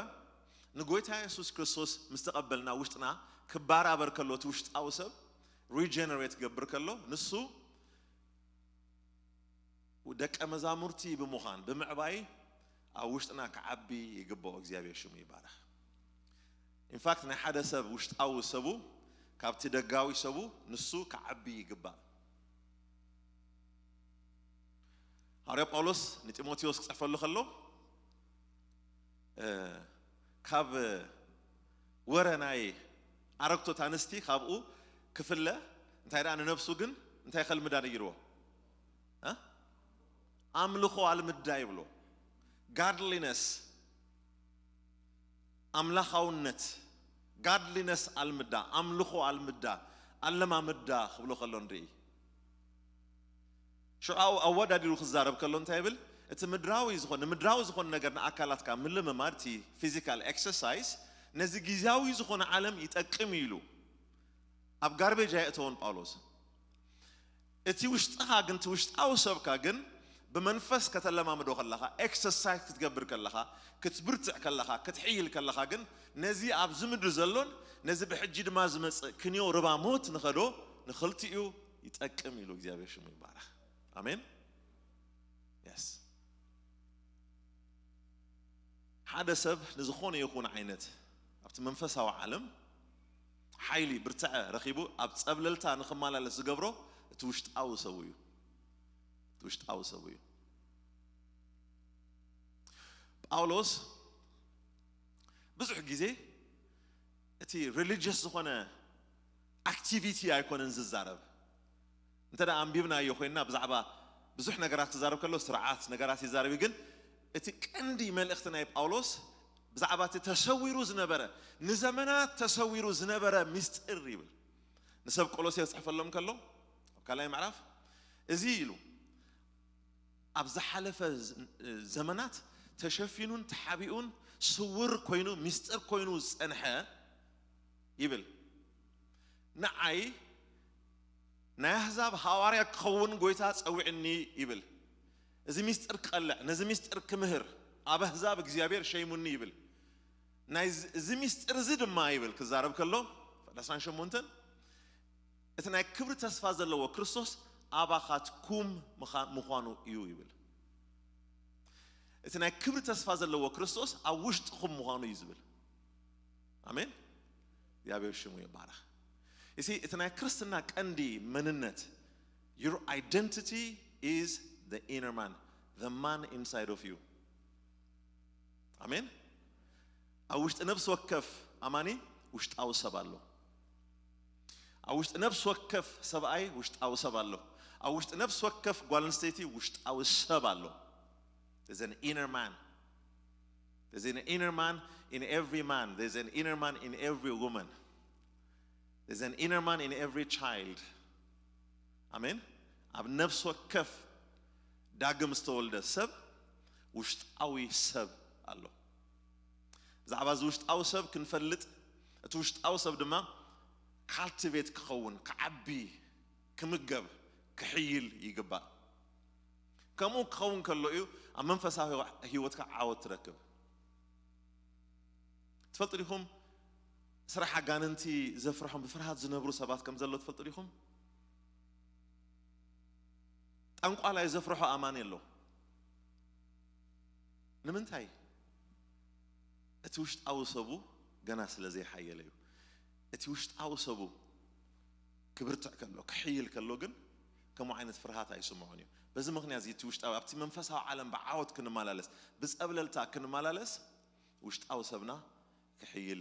ንጎይታ የሱስ ክርስቶስ ምስ ተቐበልና፣ ውሽጥና ክባራበር ከሎ፣ እቲ ውሽጣዊ ሰብ ሪጀነሬት ክገብር ከሎ፣ ንሱ ደቀ መዛሙርቲ ብምዃን፣ ብምዕባይ፣ ኣብ ውሽጥና ክዓቢ ይግባኦ። እግዚኣብሔር ሽሙ ይባረኽ። ኢንፋክት፣ ናይ ሓደ ሰብ ውሽጣዊ ሰቡ ካብቲ ደጋዊ ሰቡ ንሱ ክዓቢ ይግባእ። ሃዋርያ ጳውሎስ ንጢሞቴዎስ ክጽሕፈሉ ከሎ፣ እ፣ ካብ ወረ ናይ ኣረግቶት ኣንስቲ ካብኡ ክፍለ፣ እንታይ ደኣ ንነብሱ ግን እንታይ ከልምዳ ነጊርዎ? እ? ኣምልኾ ኣልምዳ ይብሎ። ጋድሊነስ፣ ኣምላኻውነት፣ ጋድሊነስ ኣልምዳ፣ ኣምልኾ ኣልምዳ፣ ኣለማምዳ ክብሎ ከሎ ንርኢ። ሽዑ ኣወዳዲሩ ክዛረብ ከሎ እንታይ ይብል? እቲ ምድራዊ ዝኾነ፣ ንምድራዊ ዝኾነ ነገር ንኣካላትካ ምልምማድ፣ እቲ ፊዚካል ኤክሰርሳይዝ፣ ነዚ ግዜያዊ ዝኾነ ዓለም ይጠቅም እዩ ኢሉ ኣብ ጋርቤጅ ኣየእተዎን ጳውሎስ። እቲ ውሽጥኻ ግን፣ እቲ ውሽጣዊ ሰብካ ግን ብመንፈስ ከተለማምዶ ከለኻ፣ ኤክሰርሳይዝ ክትገብር ከለኻ፣ ክትብርትዕ ከለኻ፣ ክትሕይል ከለኻ ግን ነዚ ኣብዚ ምድሪ ዘሎን ነዚ ብሕጂ ድማ ዝመጽእ ክንዮ ርባ ሞት ንኸዶ ንኽልቲኡ ይጠቅም ኢሉ እግዚኣብሔር ሽሙ ይባረኽ። ኣሜን። የስ። ሓደ ሰብ ንዝኾነ ይኹን ዓይነት ኣብቲ መንፈሳዊ ዓለም ሓይሊ ብርትዐ ረኺቡ ኣብ ጸብለልታ ንኽመላለስ ዝገብሮ እቲ ውሽጣዊ ሰቡ እዩ። እቲ ውሽጣዊ ሰቡ እዩ። ጳውሎስ ብዙሕ ግዜ እቲ ሪሊጅስ ዝኾነ ኣክቲቪቲ ኣይኮነን ዝዛረብ። እንተ ደኣ ኣንቢብናዮ ኮይንና ብዛዕባ ብዙሕ ነገራት ክዛረብ ከሎ ስርዓት ነገራት ይዛረብ እዩ። ግን እቲ ቀንዲ መልእኽቲ ናይ ጳውሎስ ብዛዕባ እቲ ተሰዊሩ ዝነበረ፣ ንዘመናት ተሰዊሩ ዝነበረ ምስጢር ይብል። ንሰብ ቆሎሴ ክጽሕፈሎም ከሎ ኣብ ካልኣይ ምዕራፍ እዚ ኢሉ፣ ኣብ ዝሓለፈ ዝ-፣ ዘመናት ተሸፊኑን ተሓቢኡን ስውር ኮይኑ ምስጢር ኮይኑ ዝጸንሐ ይብል። ንዓይ ናይ ኣህዛብ ሃዋርያ ክኸውን ጎይታ ጸዊዕኒ ይብል። እዚ ምስጢር ክቐልዕ፣ ነዚ ምስጢር ክምህር ኣብ ኣህዛብ እግዚኣብሔር ሸይሙኒ ይብል። ናይ ዝ-፣ እዚ ምስጢር እዚ ድማ ይብል ክዛረብ ከሎ ዕስራን ሸሞንተን፣ እቲ ናይ ክብሪ ተስፋ ዘለዎ ክርስቶስ ኣባኻትኩም ምዃ-፣ ምዃኑ እዩ ይብል። እቲ ናይ ክብሪ ተስፋ ዘለዎ ክርስቶስ ኣብ ውሽጥኹም ምዃኑ እዩ ዝብል። ኣሜን። እግዚኣብሔር ሽሙ ይባረኽ። እሲ እቲ ናይ ክርስትና ቀንዲ መንነት፣ your identity is the inner man, the man inside of you። ኣሜን። ኣብ ውሽጢ ነፍሲ ወከፍ ኣማኒ ውሽጣዊ ሰብ ኣሎ። ኣብ ውሽጢ ነፍሲ ወከፍ ሰብኣይ ውሽጣዊ ሰብ ኣሎ። ኣብ ውሽጢ ነፍሲ ወከፍ ጓል ኣንስተይቲ ውሽጣዊ ሰብ ኣሎ። There's an inner man. There's an inner man in every man. There's an inner man in every woman. There's an inner man in every child. ኣሜን። ኣብ ነፍሲ ወከፍ ዳግም ዝተወልደ ሰብ ውሽጣዊ ሰብ ኣሎ። ብዛዕባ እዚ ውሽጣዊ ሰብ ክንፈልጥ፣ እቲ ውሽጣዊ ሰብ ድማ ካልቲቬት ክኸውን፣ ክዓቢ፣ ክምገብ፣ ክሕይል ይግባእ። ከምኡ ክኸውን ከሎ እዩ ኣብ መንፈሳዊ ህይወትካ ዓወት ትረክብ። ትፈልጡ ዲኹም? ስራሕ ኣጋንንቲ ዘፍርሖም፣ ብፍርሃት ዝነብሩ ሰባት ከም ዘሎ ትፈልጡ ዲኹም? ጠንቋላይ ዘፍርሖ ኣማኒ ኣሎ። ንምንታይ? እቲ ውሽጣዊ ሰቡ ገና ስለ ዘይሓየለ እዩ። እቲ ውሽጣዊ ሰቡ ክብርትዕ ከሎ፣ ክሕይል ከሎ ግን ከምኡ ዓይነት ፍርሃት ኣይስምዖን እዩ። በዚ ምኽንያት እዚ እቲ ውሽጣዊ፣ ኣብቲ መንፈሳዊ ዓለም ብዓወት ክንመላለስ፣ ብጸብለልታ ክንመላለስ፣ ውሽጣዊ ሰብና ክሕይል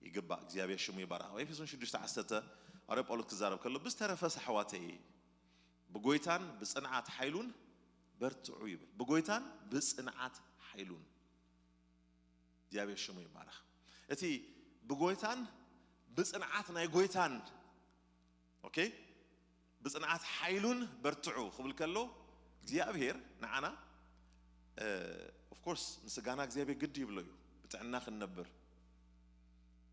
ይግባእ። እግዚኣብሔር ሽሙ ይባረኽ። ኣብ ኤፌሶን ሽዱሽተ ዓሰርተ ሃዋርያ ጳውሎስ ክዛረብ ከሎ፣ ብዝተረፈስ ኣሕዋተይ፣ ብጎይታን ብጽንዓት ሓይሉን በርትዑ ይብል። ብጎይታን ብጽንዓት ሓይሉን። እግዚኣብሔር ሽሙ ይባረኽ። እቲ ብጎይታን ብጽንዓት ናይ ጎይታን፣ ኦኬ፣ ብጽንዓት ሓይሉን በርትዑ ክብል ከሎ፣ እግዚኣብሔር ንዓና፣ እ፣ ኦፍ ኮርስ ንስጋና እግዚኣብሔር ግዲ ይብሎ እዩ፣ ብጥዕና ክንነብር፣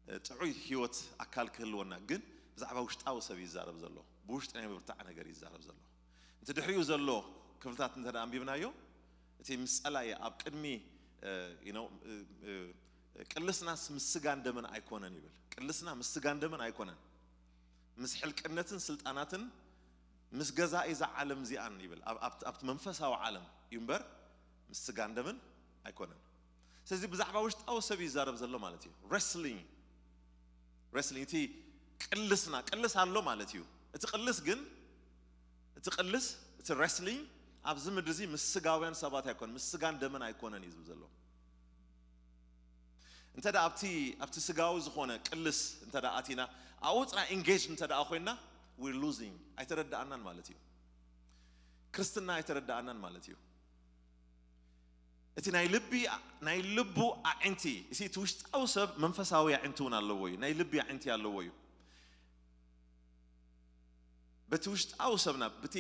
እ፣ ጥዑይ ህይወት ኣካል ክህልወና። ግን ብዛዕባ ውሽጣዊ ሰብ ይዛረብ ዘሎ፣ ብውሽጢ ናይ ምብርታዕ ነገር ይዛረብ ዘሎ። እቲ ድሕሪኡ ዘሎ ክፍልታት እንተ ደኣ ኣንቢብናዮ፣ እቲ ምስ ጸላኢ ኣብ ቅድሚ፣ እ፣ you know፣ እ፣ እ፣ ቅልስናስ ምስ ስጋን ደምን ኣይኮነን ይብል። ቅልስና ምስ ስጋን ደምን ኣይኮነን፣ ምስ ሕልቅነትን ስልጣናትን ምስ ገዛኢ እዛ ዓለም እዚኣን ይብል። ኣብ-፣ ኣብቲ፣ ኣብቲ መንፈሳዊ ዓለም እዩ እምበር ምስ ስጋን ደምን ኣይኮነን። ስለዚ ብዛዕባ ውሽጣዊ ሰብ ይዛረብ ዘሎ ማለት እዩ። ረስሊንግ፣ ረስሊንግ፣ እቲ ቅልስና፣ ቅልስ ኣሎ ማለት እዩ። እቲ ቅልስ ግን፣ እቲ ቅልስ፣ እቲ ረስሊንግ ኣብዚ ምድሪ እዚ ምስ ስጋውያን ሰባት ኣይኮነን፣ ምስ ስጋን ደምን ኣይኮነን እዩ ዝብል ዘሎ። እንተ ደኣ ኣብቲ፣ ኣብቲ ስጋዊ ዝኾነ ቅልስ እንተ ደኣ ኣቲና፣ ኣብኡ ጥራይ ኢንጌጅ እንተ ደኣ ኮይንና፣ we're losing፣ ኣይተረዳኣናን ማለት እዩ። ክርስትና ኣይተረዳኣናን ማለት እዩ። እቲ ናይ ልቢ፣ ናይ ልቡ ኣዒንቲ፣ እዚ እቲ ውሽጣዊ ሰብ መንፈሳዊ ኣዒንቲ እውን ኣለዎ እዩ። ናይ ልቢ ኣዒንቲ ኣለዎ እዩ። በቲ ውሽጣዊ ሰብና ብቲ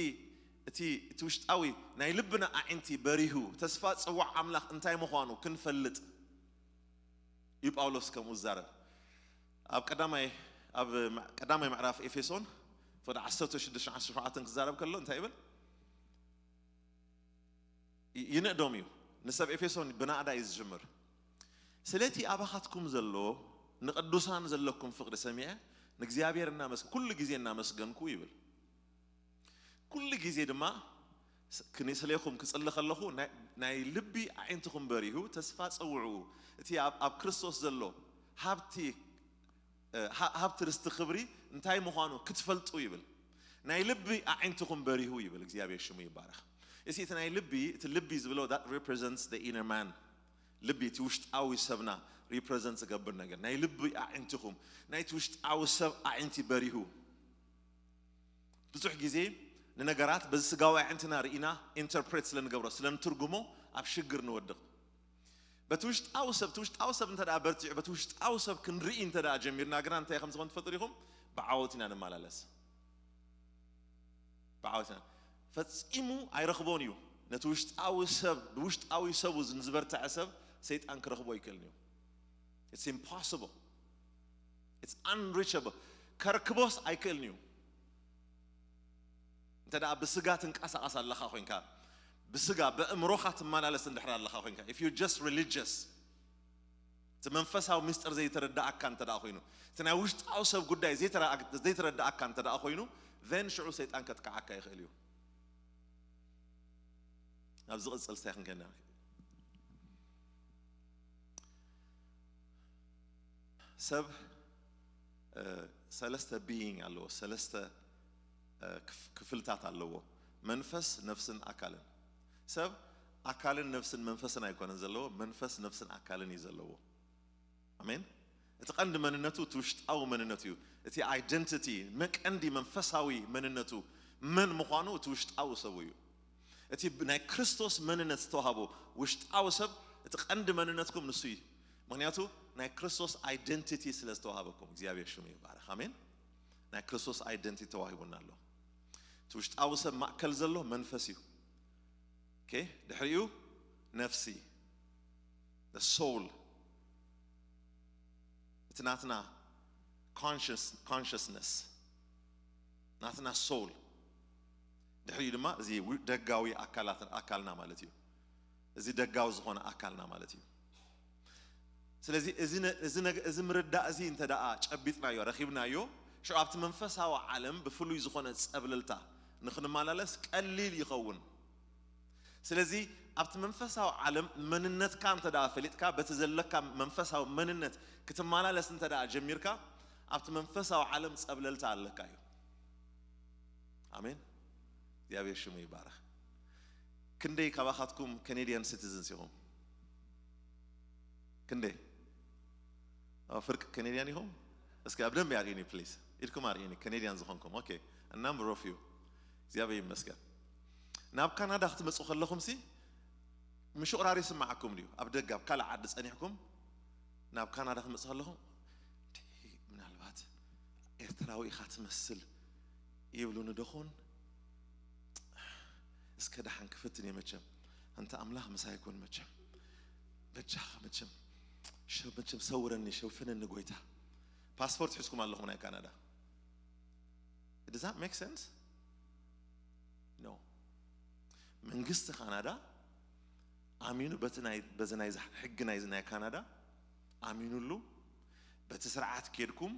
እቲ እቲ ውሽጣዊ ናይ ልብና ኣዒንቲ በሪሁ ተስፋ ጽዋዕ ኣምላኽ እንታይ ምዃኑ ክንፈልጥ እዩ ጳውሎስ ከምኡ ዝዛረብ። ኣብ ቀዳማይ ኣብ ቀዳማይ ምዕራፍ ኤፌሶን ወደ ዓሰርተ ሽዱሽተ ዓሰርተ ሸውዓተ ክዛረብ ከሎ እንታይ ይብል? ይንእዶም እዩ። ንሰብ ኤፌሶን ብናእዳ እዩ ዝጅምር። ስለቲ ኣባኻትኩም ዘሎ ንቅዱሳን ዘለኩም ፍቅሪ ሰሚዐ ንእግዚኣብሔር እናመስ ኩሉ ግዜ እናመስገንኩ ይብል። ኩሉ ግዜ ድማ ስለይኹም ክጽሊ ከለኹ ናይ ልቢ ኣዒንትኹም በሪሁ ተስፋ ጸውዑ። እቲ ኣብ ክርስቶስ ዘሎ ሃብቲ ሃብቲ ርስቲ ክብሪ እንታይ ምዃኑ ክትፈልጡ ይብል። ናይ ልቢ ኣዒንትኹም በሪሁ ይብል። እግዚኣብሔር ሽሙ ይባረኽ። እሲ እቲ ናይ ልቢ እቲ ልቢ ዝብሎ that represents the inner man። ልቢ እቲ ውሽጣዊ ሰብና represent ዝገብር ነገር ናይ ልቢ ኣዒንትኹም ናይቲ ውሽጣዊ ሰብ ኣዒንቲ በሪሁ። ብዙሕ ግዜ ንነገራት በዚ ስጋዊ ኣዒንትና ርኢና interpret ስለ ንገብሮ ስለ ንትርጉሞ ኣብ ሽግር ንወድቕ። በቲ ውሽጣዊ ሰብ እቲ ውሽጣዊ ሰብ እንተ ደኣ በርቲዑ በቲ ውሽጣዊ ሰብ ክንርኢ እንተ ደኣ ጀሚርና ግና እንታይ ከም ዝኾን ትፈልጡ ዲኹም? ብዓወት ኢና ንመላለስ። ብዓወት ኢና ፈጺሙ ኣይረኽቦን እዩ። ነቲ ውሽጣዊ ሰብ ብውሽጣዊ ሰቡ ንዝበርትዐ ሰብ ሰይጣን ክረኽቦ ኣይክእልን እዩ። It's impossible. It's unreachable. ከርክቦስ ኣይክእልን እዩ። እንተ ደኣ ብስጋ ትንቀሳቐስ ኣለኻ ኮይንካ ብስጋ በእምሮኻ ትመላለስ እንድሕር ኣለኻ ኮይንካ if you just religious እቲ መንፈሳዊ ምስጢር ዘይተረዳእካ እንተ ደኣ ኮይኑ እቲ ናይ ውሽጣዊ ሰብ ጉዳይ ዘይተረዳእካ እንተ ደኣ ኮይኑ then ሽዑ ሰይጣን ከጥቅዓካ ይኽእል እዩ። ናብ ዝቕጽል ስታይ ክንከና ሰብ ሰለስተ being ኣለዎ። ሰለስተ ክፍልታት ኣለዎ። መንፈስ፣ ነፍስን ኣካልን። ሰብ ኣካልን ነፍስን መንፈስን ኣይኮነን ዘለዎ፣ መንፈስ፣ ነፍስን ኣካልን እዩ ዘለዎ። ኣሜን። እቲ ቀንዲ መንነቱ እቲ ውሽጣዊ መንነቱ እዩ። እቲ identity መቀንዲ መንፈሳዊ መንነቱ መን ምዃኑ እቲ ውሽጣዊ ሰቡ እዩ። እቲ ናይ ክርስቶስ መንነት ዝተዋህቦ ውሽጣዊ ሰብ እቲ ቀንዲ መንነትኩም ንሱ እዩ። ምክንያቱ ናይ ክርስቶስ identity ስለ ዝተዋህበኩም እግዚኣብሔር ሽሙ ይባረክ። ኣሜን። ናይ ክርስቶስ identity ተዋሂቡና ኣሎ። እቲ ውሽጣዊ ሰብ ማእከል ዘሎ መንፈስ እዩ። ኦኬ፣ ድሕሪኡ ነፍሲ፣ the soul፣ እቲ ናትና conscious consciousness ናትና soul። ድሕሪኡ ድማ እዚ ደጋዊ ኣካላት ኣካልና ማለት እዩ። እዚ ደጋዊ ዝኾነ ኣካልና ማለት እዩ። ስለዚ እዚ ምርዳእ እዚ እንተ ደኣ ጨቢጥናዮ ረኺብናዮ ሽዑ ኣብቲ መንፈሳዊ ዓለም ብፍሉይ ዝኾነ ጸብለልታ ንኽንመላለስ ቀሊል ይኸውን። ስለዚ ኣብቲ መንፈሳዊ ዓለም መንነትካ እንተ ደኣ ፈሊጥካ በቲ ዘለካ መንፈሳዊ መንነት ክትመላለስ እንተ ደኣ ጀሚርካ ኣብቲ መንፈሳዊ ዓለም ጸብለልታ ኣለካ እዩ። ኣሜን። እግዚኣብሔር ሽሙ ይባረኽ። ክንደይ ካባኻትኩም Canadian citizens ኢኹም? ክንደይ ኣብ ፍርቂ Canadian ኢኹም? እስኪ ኣብ ደንብ ኣርእዩኒ please። ኢድኩም ኣርእዩኒ Canadian ዝኾንኩም። Okay, a number of you። እግዚኣብሔር ይመስገን። ናብ ካናዳ ክትመጹ ከለኹም ሲ ምሹቕራር ይስምዓኩም ድዩ? ኣብ ደገ ኣብ ካልእ ዓዲ ጸኒሕኩም ናብ ካናዳ ክትመጹ ከለኹም ምናልባት ኤርትራዊ ኢኻ ትመስል ይብሉኒ ዶ ኾን? እስከ ደሓን ክፍትን እየ መቸም። ኣንታ ኣምላኽ ምሳይ ይኩን መቸም። በጃኻ መቸም ሰብ መቸም ሰውረኒ ሸፍነኒ ጎይታ። ፓስፖርት ሒዝኩም ኣለኹም ናይ ካናዳ። Does that make sense? No። መንግስቲ ካናዳ ኣሚኑ በቲ ናይ በዚ ናይ ሕጊ ናይ ናይ ካናዳ ኣሚኑሉ በቲ ስርዓት ኬድኩም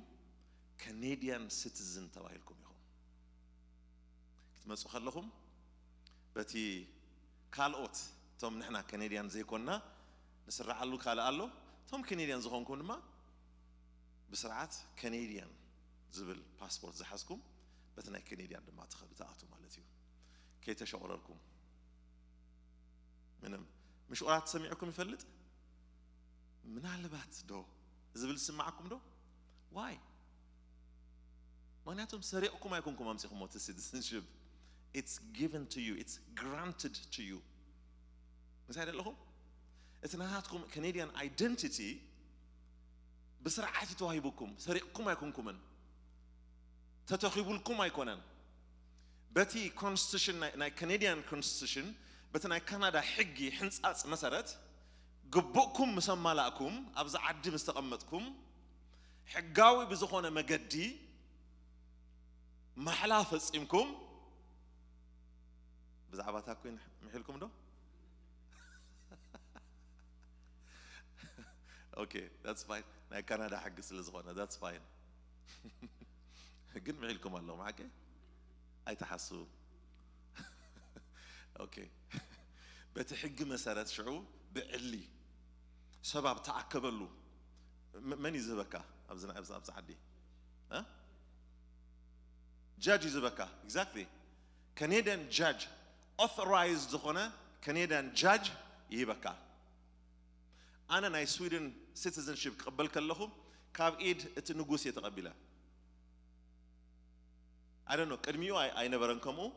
Canadian citizen ተባሂልኩም ኢኹም ክትመጹ ከለኹም በቲ ካልኦት እቶም ንሕና Canadian ዘይኮንና ንስርዓሉ ካልእ ኣሎ። እቶም Canadian ዝኾንኩም ድማ ብስርዓት Canadian ዝብል ፓስፖርት ዝሓዝኩም በቲ ናይ Canadian ድማ ትኸዱ ትኣቱ ማለት እዩ። ከይተሸቑረርኩም ምንም ምሽቑራት ሰሚዕኩም ይፈልጥ? ምናልባት ዶ ዝብል ዝስማዓኩም ዶ? Why? ምክንያቱም ሰሪቕኩም ኣይኮንኩም ኣምጺኹሞ እቲ citizenship። It's given to you, it's granted to you። ምሳይ ደለኹም እቲ ናታትኩም Canadian identity ብስርዓት እዩ ተዋሂቡኩም። ሰሪቕኩም ኣይኮንኩምን፣ ተተኺቡልኩም ኣይኮነን። በቲ ኮንስቲቱሽን ናይ ካናዲያን ኮንስቲቱሽን በቲ ናይ ካናዳ ሕጊ ሕንፃፅ መሰረት ግቡእኩም ምስ ኣማላእኩም ኣብዚ ዓዲ ምስ ተቐመጥኩም ሕጋዊ ብዝኾነ መገዲ ማሕላ ፈፂምኩም ብዛዕባ እታ ኮይን ምሒልኩም ዶ? Okay, that's fine. ናይ ካናዳ ሕጊ ስለ ዝኾነ that's fine. ግን ምሒልኩም ኣለኹም ሓቂ ኣይትሓስቡ። Okay. በቲ ሕጊ መሰረት ሽዑ ብዕሊ ሰብ ኣብ ተኣከበሉ መን እዩ ዝህበካ? ኣብዚ ዓዲ ጃጅ እዩ ዝበካ። Exactly. Canadian judge, authorized ዝኾነ Canadian judge ይህበካ። ኣነ ናይ ስዊድን ሲቲዘንሽፕ ክቕበል ከለኹ ካብ ኢድ እቲ ንጉስ እየ ተቐቢለ። I don't know, ቅድሚኡ ኣይነበረን ከምኡ፣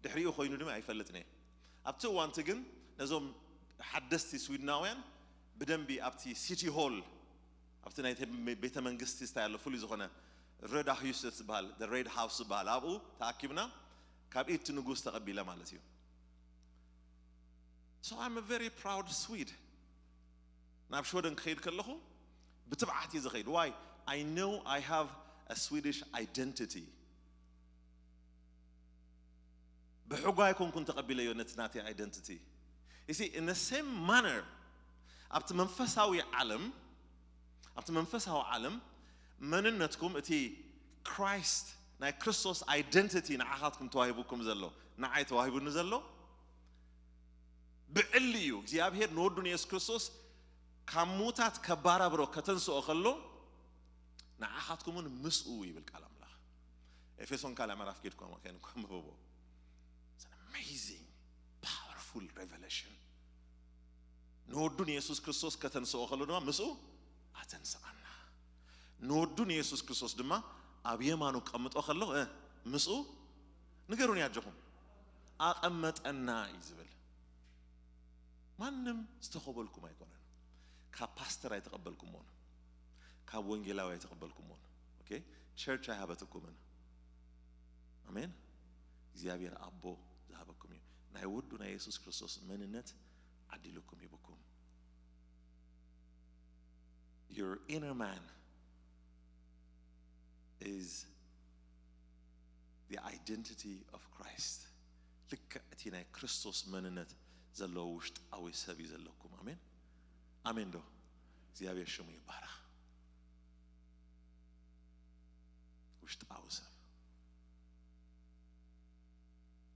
ድሕሪኡ ኮይኑ ድማ ኣይፈልጥን እየ። ኣብቲ እዋንቲ ግን ነዞም ሓደስቲ ስዊድናውያን ብደንቢ ኣብቲ ሲቲ ሆል ኣብቲ ናይ ቤተ መንግስቲ ስታይ ኣሎ ፍሉይ ዝኾነ ረዳ ሁሰት ዝበሃል ሬድ ሃውስ ዝበሃል ኣብኡ ተኣኪብና ካብ ኢድ እቲ ንጉስ ተቐቢለ ማለት እዩ። So I'm a very proud Swede. ናብ ሽወደን ክኸይድ ከለኹ ብትብዓት እዩ ዝኸይድ። Why? I know I have a Swedish identity. ብሕጓ ኣይኮንኩን ተቐቢለዮ ነቲ ናተይ identity. You see, in the same manner ኣብቲ መንፈሳዊ ዓለም ኣብቲ መንፈሳዊ ዓለም መንነትኩም እቲ ክራይስት ናይ ክርስቶስ identity ንዓኻትኩም ተዋሂቡኩም ዘሎ ንዓይ ተዋሂቡኒ ዘሎ ብዕሊ እዩ። እግዚኣብሔር ንወዱ ንየሱስ ክርስቶስ ካብ ምዉታት ከባራብሮ ከተንስኦ ከሎ ንዓኻትኩም እውን ምስኡ ይብል ቃል ኣምላኽ። ኤፌሶን ካልኣይ ምዕራፍ ኬድኩም ከንብብዎ። It's an amazing, powerful revelation. ንወዱ ንየሱስ ክርስቶስ ከተንስኦ ከሎ ድማ ምስኡ ኣተንስኣና። ንወዱ ንየሱስ ክርስቶስ ድማ ኣብ የማኑ ቀምጦ ከሎ እ፣ ምስኡ ንገሩኒ ኣጆኹም ኣቐመጠና እዩ ዝብል። ማንም ዝተኸበልኩም ኣይኮነን። ካብ ፓስተር ኣይተቐበልኩሞን፣ ካብ ወንጌላዊ ኣይተቐበልኩሞን። Okay? ቸርች ኣይሃበትኩምን። ኣሜን። እግዚኣብሔር ኣቦ ዝሃበኩም እዩ። ናይ ወዱ ናይ የሱስ ክርስቶስ መንነት ዓዲልኩም ሂብኩም። Your inner man is the identity of Christ. ልክዕ እቲ ናይ ክርስቶስ መንነት ዘለዎ ውሽጣዊ ሰብ እዩ ዘለኩም። ኣሜን ኣሜን ዶ? እግዚኣብሔር ሽሙ ይባረኽ። ውሽጣዊ ሰብ።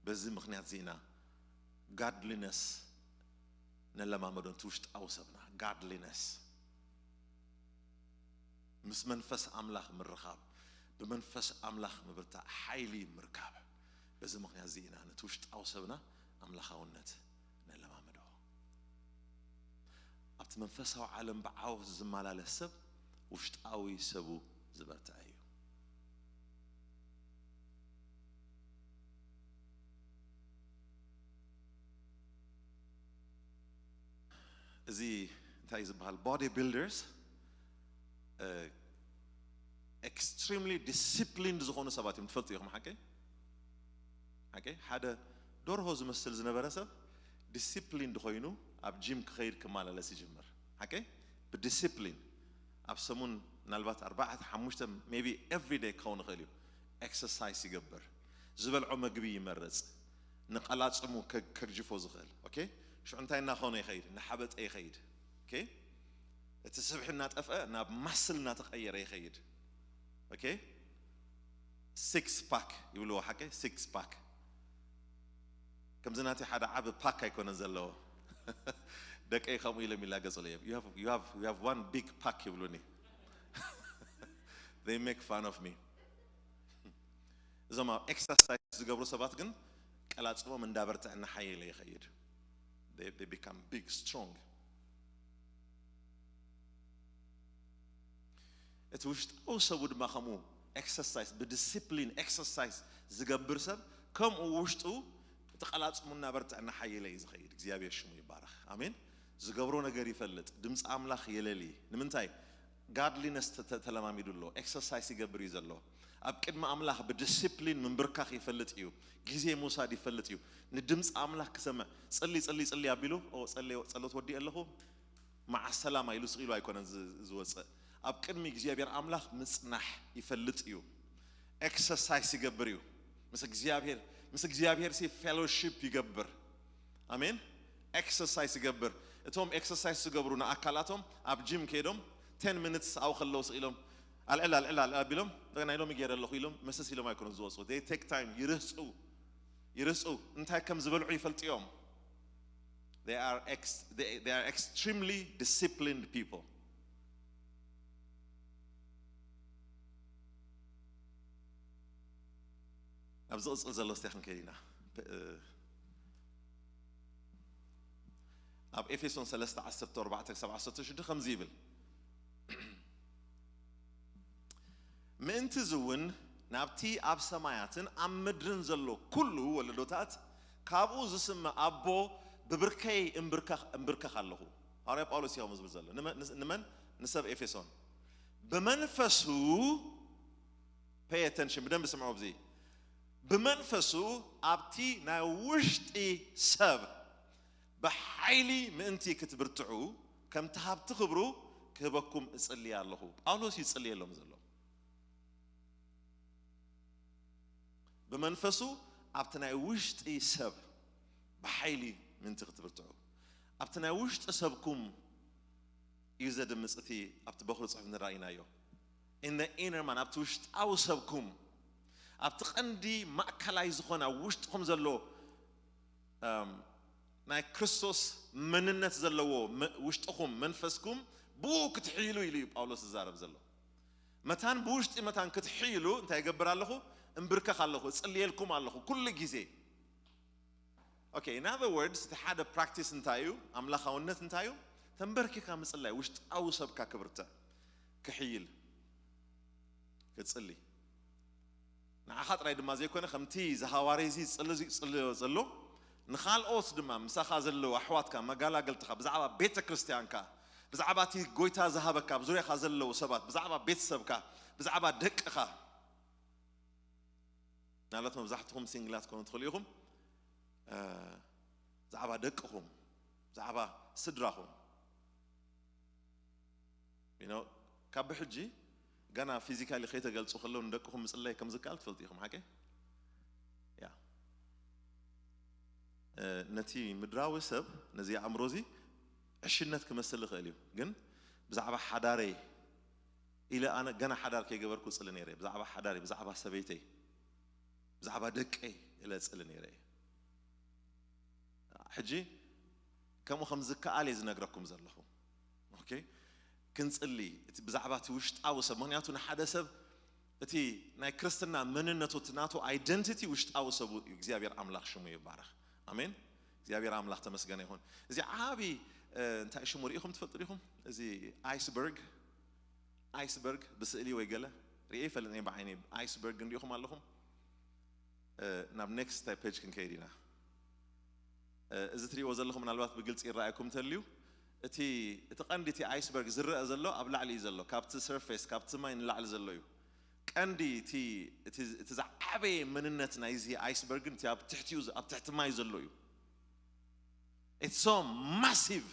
በዚ ምኽንያት እዚ ኢና ጋድሊነስ ነለማመዶ። እቲ ውሽጣዊ ሰብና ጋድሊነስ ምስ መንፈስ ኣምላኽ ምርኻብ፣ ብመንፈስ ኣምላኽ ምብርታዕ፣ ሓይሊ ምርካብ። በዚ ምኽንያት እዚ ኢና ነቲ ውሽጣዊ ሰብና ኣምላኻውነት ነለማመዶ። ኣብቲ መንፈሳዊ ዓለም ብዓወት ዝመላለስ ሰብ ውሽጣዊ ሰቡ ዝበርትዐ እዩ። እዚ እንታይ እዩ ዝበሃል? ቦዲ ቢልደርስ ኤክስትሪምሊ ዲስፕሊንድ ዝኾኑ ሰባት እዮም። ትፈልጡ ኢኹም ሓቀይ ሓቀይ ሓደ ደርሆ ዝመስል ዝነበረ ሰብ ዲስፕሊንድ ኮይኑ ኣብ ጂም ክኸይድ ክመላለስ ይጅምር። ሓቀይ ብዲስፕሊን ኣብ ሰሙን ምናልባት ኣርባዕተ ሓሙሽተ maybe every day ክኸውን ይኽእል እዩ። ኤክሰርሳይስ ይገብር፣ ዝበልዖ መግቢ ይመርፅ፣ ንቀላፅሙ ከ- ከግጅፎ ዝኽእል። ኦኬ ሽዑ እንታይ እናኾነ ይኸይድ? እናሓበጠ ይኸይድ። ኦኬ እቲ ስብሒ እናጠፍአ ናብ ማስል እናተቐየረ ይኸይድ። ኦኬ ሲክስ ፓክ ይብልዎ ሓቀይ ሲክስ ፓክ። ከምዚ ናተይ ሓደ ዓቢ ፓክ ኣይኮነን ዘለዎ። ደቀይ ከምኡ ኢሎም ይላገጹለይ እዮም። You have, you have, you have one big pack ይብሉኒ። They make fun of me. እዞም ኣብ ኤክሰርሳይዝ ዝገብሩ ሰባት ግን ቀላጽሞም እንዳበርትዐ እናሓየለ ይኸይድ። They, they become big, strong. እቲ ውሽጣዊ ሰቡ ድማ ከምኡ ኤክሰርሳይዝ ብዲሲፕሊን ኤክሰርሳይዝ ዝገብር ሰብ ከምኡ ውሽጡ እቲ ቀላጽሙ እናበርትዐ እናሓየለ እዩ ዝኸይድ። እግዚኣብሔር ሽሙ ይባረኽ። ኣሜን። ዝገብሮ ነገር ይፈልጥ፣ ድምፂ ኣምላኽ የለሊ። ንምንታይ? ጋድሊነስ ተለማሚዱ ኣሎ። ኤክሰርሳይስ ይገብር እዩ ዘሎ። ኣብ ቅድሚ ኣምላኽ ብዲሲፕሊን ምንብርካኽ ይፈልጥ እዩ። ግዜ ምውሳድ ይፈልጥ እዩ። ንድምፂ ኣምላኽ ክሰምዕ ጽሊ ጽሊ ጽሊ ኣቢሉ "ኦ፣ ጸለ- ጸሎት ወዲእ ኣለኹ፣ መዓ ሰላማ" ኢሉ ስቕ ኢሉ ኣይኮነን ዝ- ዝወፅእ። ኣብ ቅድሚ እግዚኣብሔር ኣምላኽ ምጽናሕ ይፈልጥ እዩ። ኤክሰርሳይስ ይገብር እዩ። ምስ እግዚኣብሔር ምስ እግዚኣብሔር ሲ ፌሎሺፕ ይገብር። ኣሜን። ኤክሰርሳይስ ይገብር። እቶም ኤክሰርሳይስ ዝገብሩ ንኣካላቶም ኣብ ጂም ከይዶም ቴን ሚኒትስ ኣብኡ ከለዉ ስቕ ኢሎም ኣልዕል ኣልዕል ኣልዕል ኣቢሎም፣ "ናይ ሎሚ ገይረ ኣለኹ" ኢሎም መሰስ ኢሎም ኣይኮኑን ዝወፁ። They take time፣ ይርህፁ። ይርህፁ። እንታይ ከም ዝበልዑ ይፈልጡ እዮም። They are ex- they, they are extremely disciplined people. ኣብ ዝቕፅል ዘሎ እስቲ ክንከይድ ኢና። እ፣ ኣብ ኤፌሶን ሰለስተ ዓሰርተ ኣርባዕተ ክሳብ ዓሰርተ ሽዱሽተ ከምዚ ይብል፣ "ምእንቲ እዚ እውን ናብቲ ኣብ ሰማያትን ኣብ ምድርን ዘሎ ኩሉ ወለዶታት ካብኡ ዝስመ ኣቦ ብብርከይ እምብርከኽ እምብርከኽ ኣለኹ።" ሃዋርያ ጳውሎስ እዩ ከምኡ ዝብል ዘሎ። ንመ- ንስ- ንመን? ንሰብ ኤፌሶን። "ብመንፈሱ"፣ pay attention፣ ብደንብ ስምዑ ኣብዚ፣ "ብመንፈሱ ኣብቲ ናይ ውሽጢ ሰብ ብሓይሊ ምእንቲ ክትብርትዑ፣ ከምቲ ሃብቲ ክብሩ ክህበኩም እጽሊ ኣለኹ።" ጳውሎስ እዩ ይጽልየሎም ዘሎ። "ብመንፈሱ ኣብቲ ናይ ውሽጢ ሰብ ብሓይሊ ምእንቲ ክትብርትዑ።" ኣብቲ ናይ ውሽጢ ሰብኩም እዩ ዘድምፅ። እቲ ኣብቲ በኹሪ ጽሑፍ ንረኣይናዮ፣ in the inner man፣ ኣብቲ ውሽጣዊ ሰብኩም፣ ኣብቲ ቀንዲ ማእከላይ ዝኾነ ኣብ ውሽጥኹም ዘሎ፣ እም፣ ናይ ክርስቶስ መንነት ዘለዎ መ- ውሽጥኹም፣ መንፈስኩም፣ ብኡ ክትሕይሉ ኢሉ እዩ ጳውሎስ ዝዛረብ ዘሎ። መታን ብውሽጢ መታን ክትሕይሉ እንታይ ይገብር ኣለኹ? እምብርከኽ ኣለኹ፣ እጽልየልኩም ኣለኹ ኩሉ ግዜ። Okay, in other words፣ እቲ ሓደ ፕራክቲስ እንታይ እዩ? ኣምላኻውነት እንታይ እዩ? ተንበርኪካ ምጽላይ፣ ውሽጣዊ ሰብካ ክብርትዕ፣ ክሕይል፣ ክጽሊ። ንዓኻ ጥራይ ድማ ዘይኮነ፣ ከምቲ ዝሃዋርይ እዚ ዝጽሊ ዝጽልዮ ዘሎ፣ ንኻልኦት ድማ ምሳኻ ዘለዉ ኣሕዋትካ፣ መጋላገልትኻ፣ ብዛዕባ ቤተ ክርስቲያንካ፣ ብዛዕባ እቲ ጎይታ ዝሃበካ ኣብ ዙርያኻ ዘለዉ ሰባት፣ ብዛዕባ ቤተሰብካ፣ ብዛዕባ ደቅኻ። ምናልባት መብዛሕትኹም ሲንግላት ኮኑ ትኽእሉ ኢኹም። እ፣ ብዛዕባ ደቅኹም፣ ብዛዕባ ስድራኹም፣ you know፣ ካብ ብሕጂ ገና ፊዚካሊ ከይተገልጹ ከለዉ ንደቅኹም ምጽላይ ከም ዝከኣል ትፈልጡ ኢኹም። ሓቂ? ያ። እ፣ ነቲ ምድራዊ ሰብ፣ ነዚ ኣእምሮ እዚ ዕሽነት ክመስል ይኽእል እዩ። ግን ብዛዕባ ሓዳረይ ኢለ፣ ኣነ ገና ሓዳር ከይገበርኩ ጽሊ ነይረ። ብዛዕባ ሓዳረይ፣ ብዛዕባ ሰበይተይ፣ ብዛዕባ ደቀይ ኢለ ጽሊ ነይረ። ሕጂ ከምኡ ከም ዝከኣል እየ ዝነግረኩም ዘለኹ። ኦኬ? ክንጽሊ፣ እቲ ብዛዕባ እቲ ውሽጣዊ ሰብ፣ ምኽንያቱ ንሓደ ሰብ እቲ ናይ ክርስትና መንነቱ፣ እቲ ናቱ ኣይደንቲቲ ውሽጣዊ ሰቡ እዩ። እግዚኣብሔር ኣምላኽ ሽሙ ይባረኽ። ኣሜን። እግዚኣብሔር ኣምላኽ ተመስገነ ይኹን። እዚ ዓቢ፣ እ፣ እንታይ ሽሙ ርኢኹም ትፈልጡ ዲኹም? እዚ ኣይስበርግ፣ ኣይስበርግ ብስእሊ ወይ ገለ ርኤ ይፈልጥ እየ ብዓይነይ። ኣይስበርግ ንሪኢኹም ኣለኹም? እ፣ ናብ ኔክስት ፔጅ ክንከይድ ኢና። እ፣ እዚ ትሪእዎ ዘለኹም ምናልባት ብግልፂ ይረኣየኩም እንተልዩ፣ እቲ፣ እቲ ቀንዲ እቲ ኣይስበርግ ዝረአ ዘሎ ኣብ ላዕሊ እዩ ዘሎ። ካብቲ ሰርፌስ፣ ካብቲ ማይ ንላዕሊ ዘሎ እዩ። ቀንዲ እቲ፣ እቲ፣ እቲ ዝዓበየ መንነት ናይዚ ኣይስበርግን እቲ ኣብ ትሕቲኡ፣ ኣብ ትሕቲ ማይ ዘሎ እዩ። It's so massive።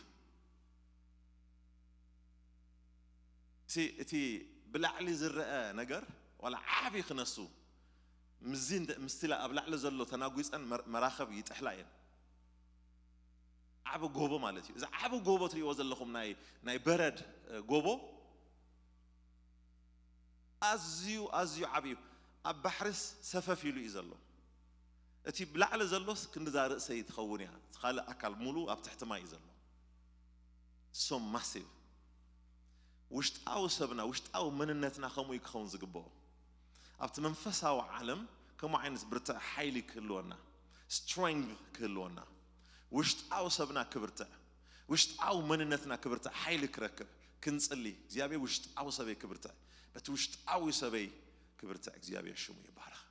እቲ፣ እቲ ብላዕሊ ዝረአ ነገር ዋላ ዓቢ ክነሱ፣ ምስዚ እንደ-፣ ምስቲ ላ-፣ ኣብ ላዕሊ ዘሎ ተናጒጸን መር-፣ መራኸብ ይጥሕላ እየን። ዓቢ ጎቦ ማለት እዩ። እዚ ዓቢ ጎቦ ትሪእዎ ዘለኹም ናይ፣ ናይ በረድ፣ እ፣ ጎቦ ኣዝዩ፣ ኣዝዩ ዓቢ እዩ። ኣብ ባሕርስ ሰፈፍ ኢሉ እዩ ዘሎ። እቲ ብላዕሊ ዘሎስ ክንድዛ ርእሰይ ትኸውን እያ። እቲ ካልእ ኣካል ሙሉ ኣብ ትሕቲ ማይ እዩ ዘሎ። So massive። ውሽጣዊ ሰብና፣ ውሽጣዊ መንነትና ከምኡ እዩ ክኸውን ዝግብኦ። ኣብቲ መንፈሳዊ ዓለም ከምኡ ዓይነት ብርትዕ ሓይሊ ክህልወና፣ ስትሬንግ ክህልወና፣ ውሽጣዊ ሰብና ክብርትዕ፣ ውሽጣዊ መንነትና ክብርትዕ፣ ሓይሊ ክረክብ ክንጽሊ፣ እግዚኣብሔር ውሽጣዊ ሰበይ ክብርትዕ፣ በቲ ውሽጣዊ ሰበይ ክብርትዕ እግዚኣብሔር ሽሙ ይባረኽ።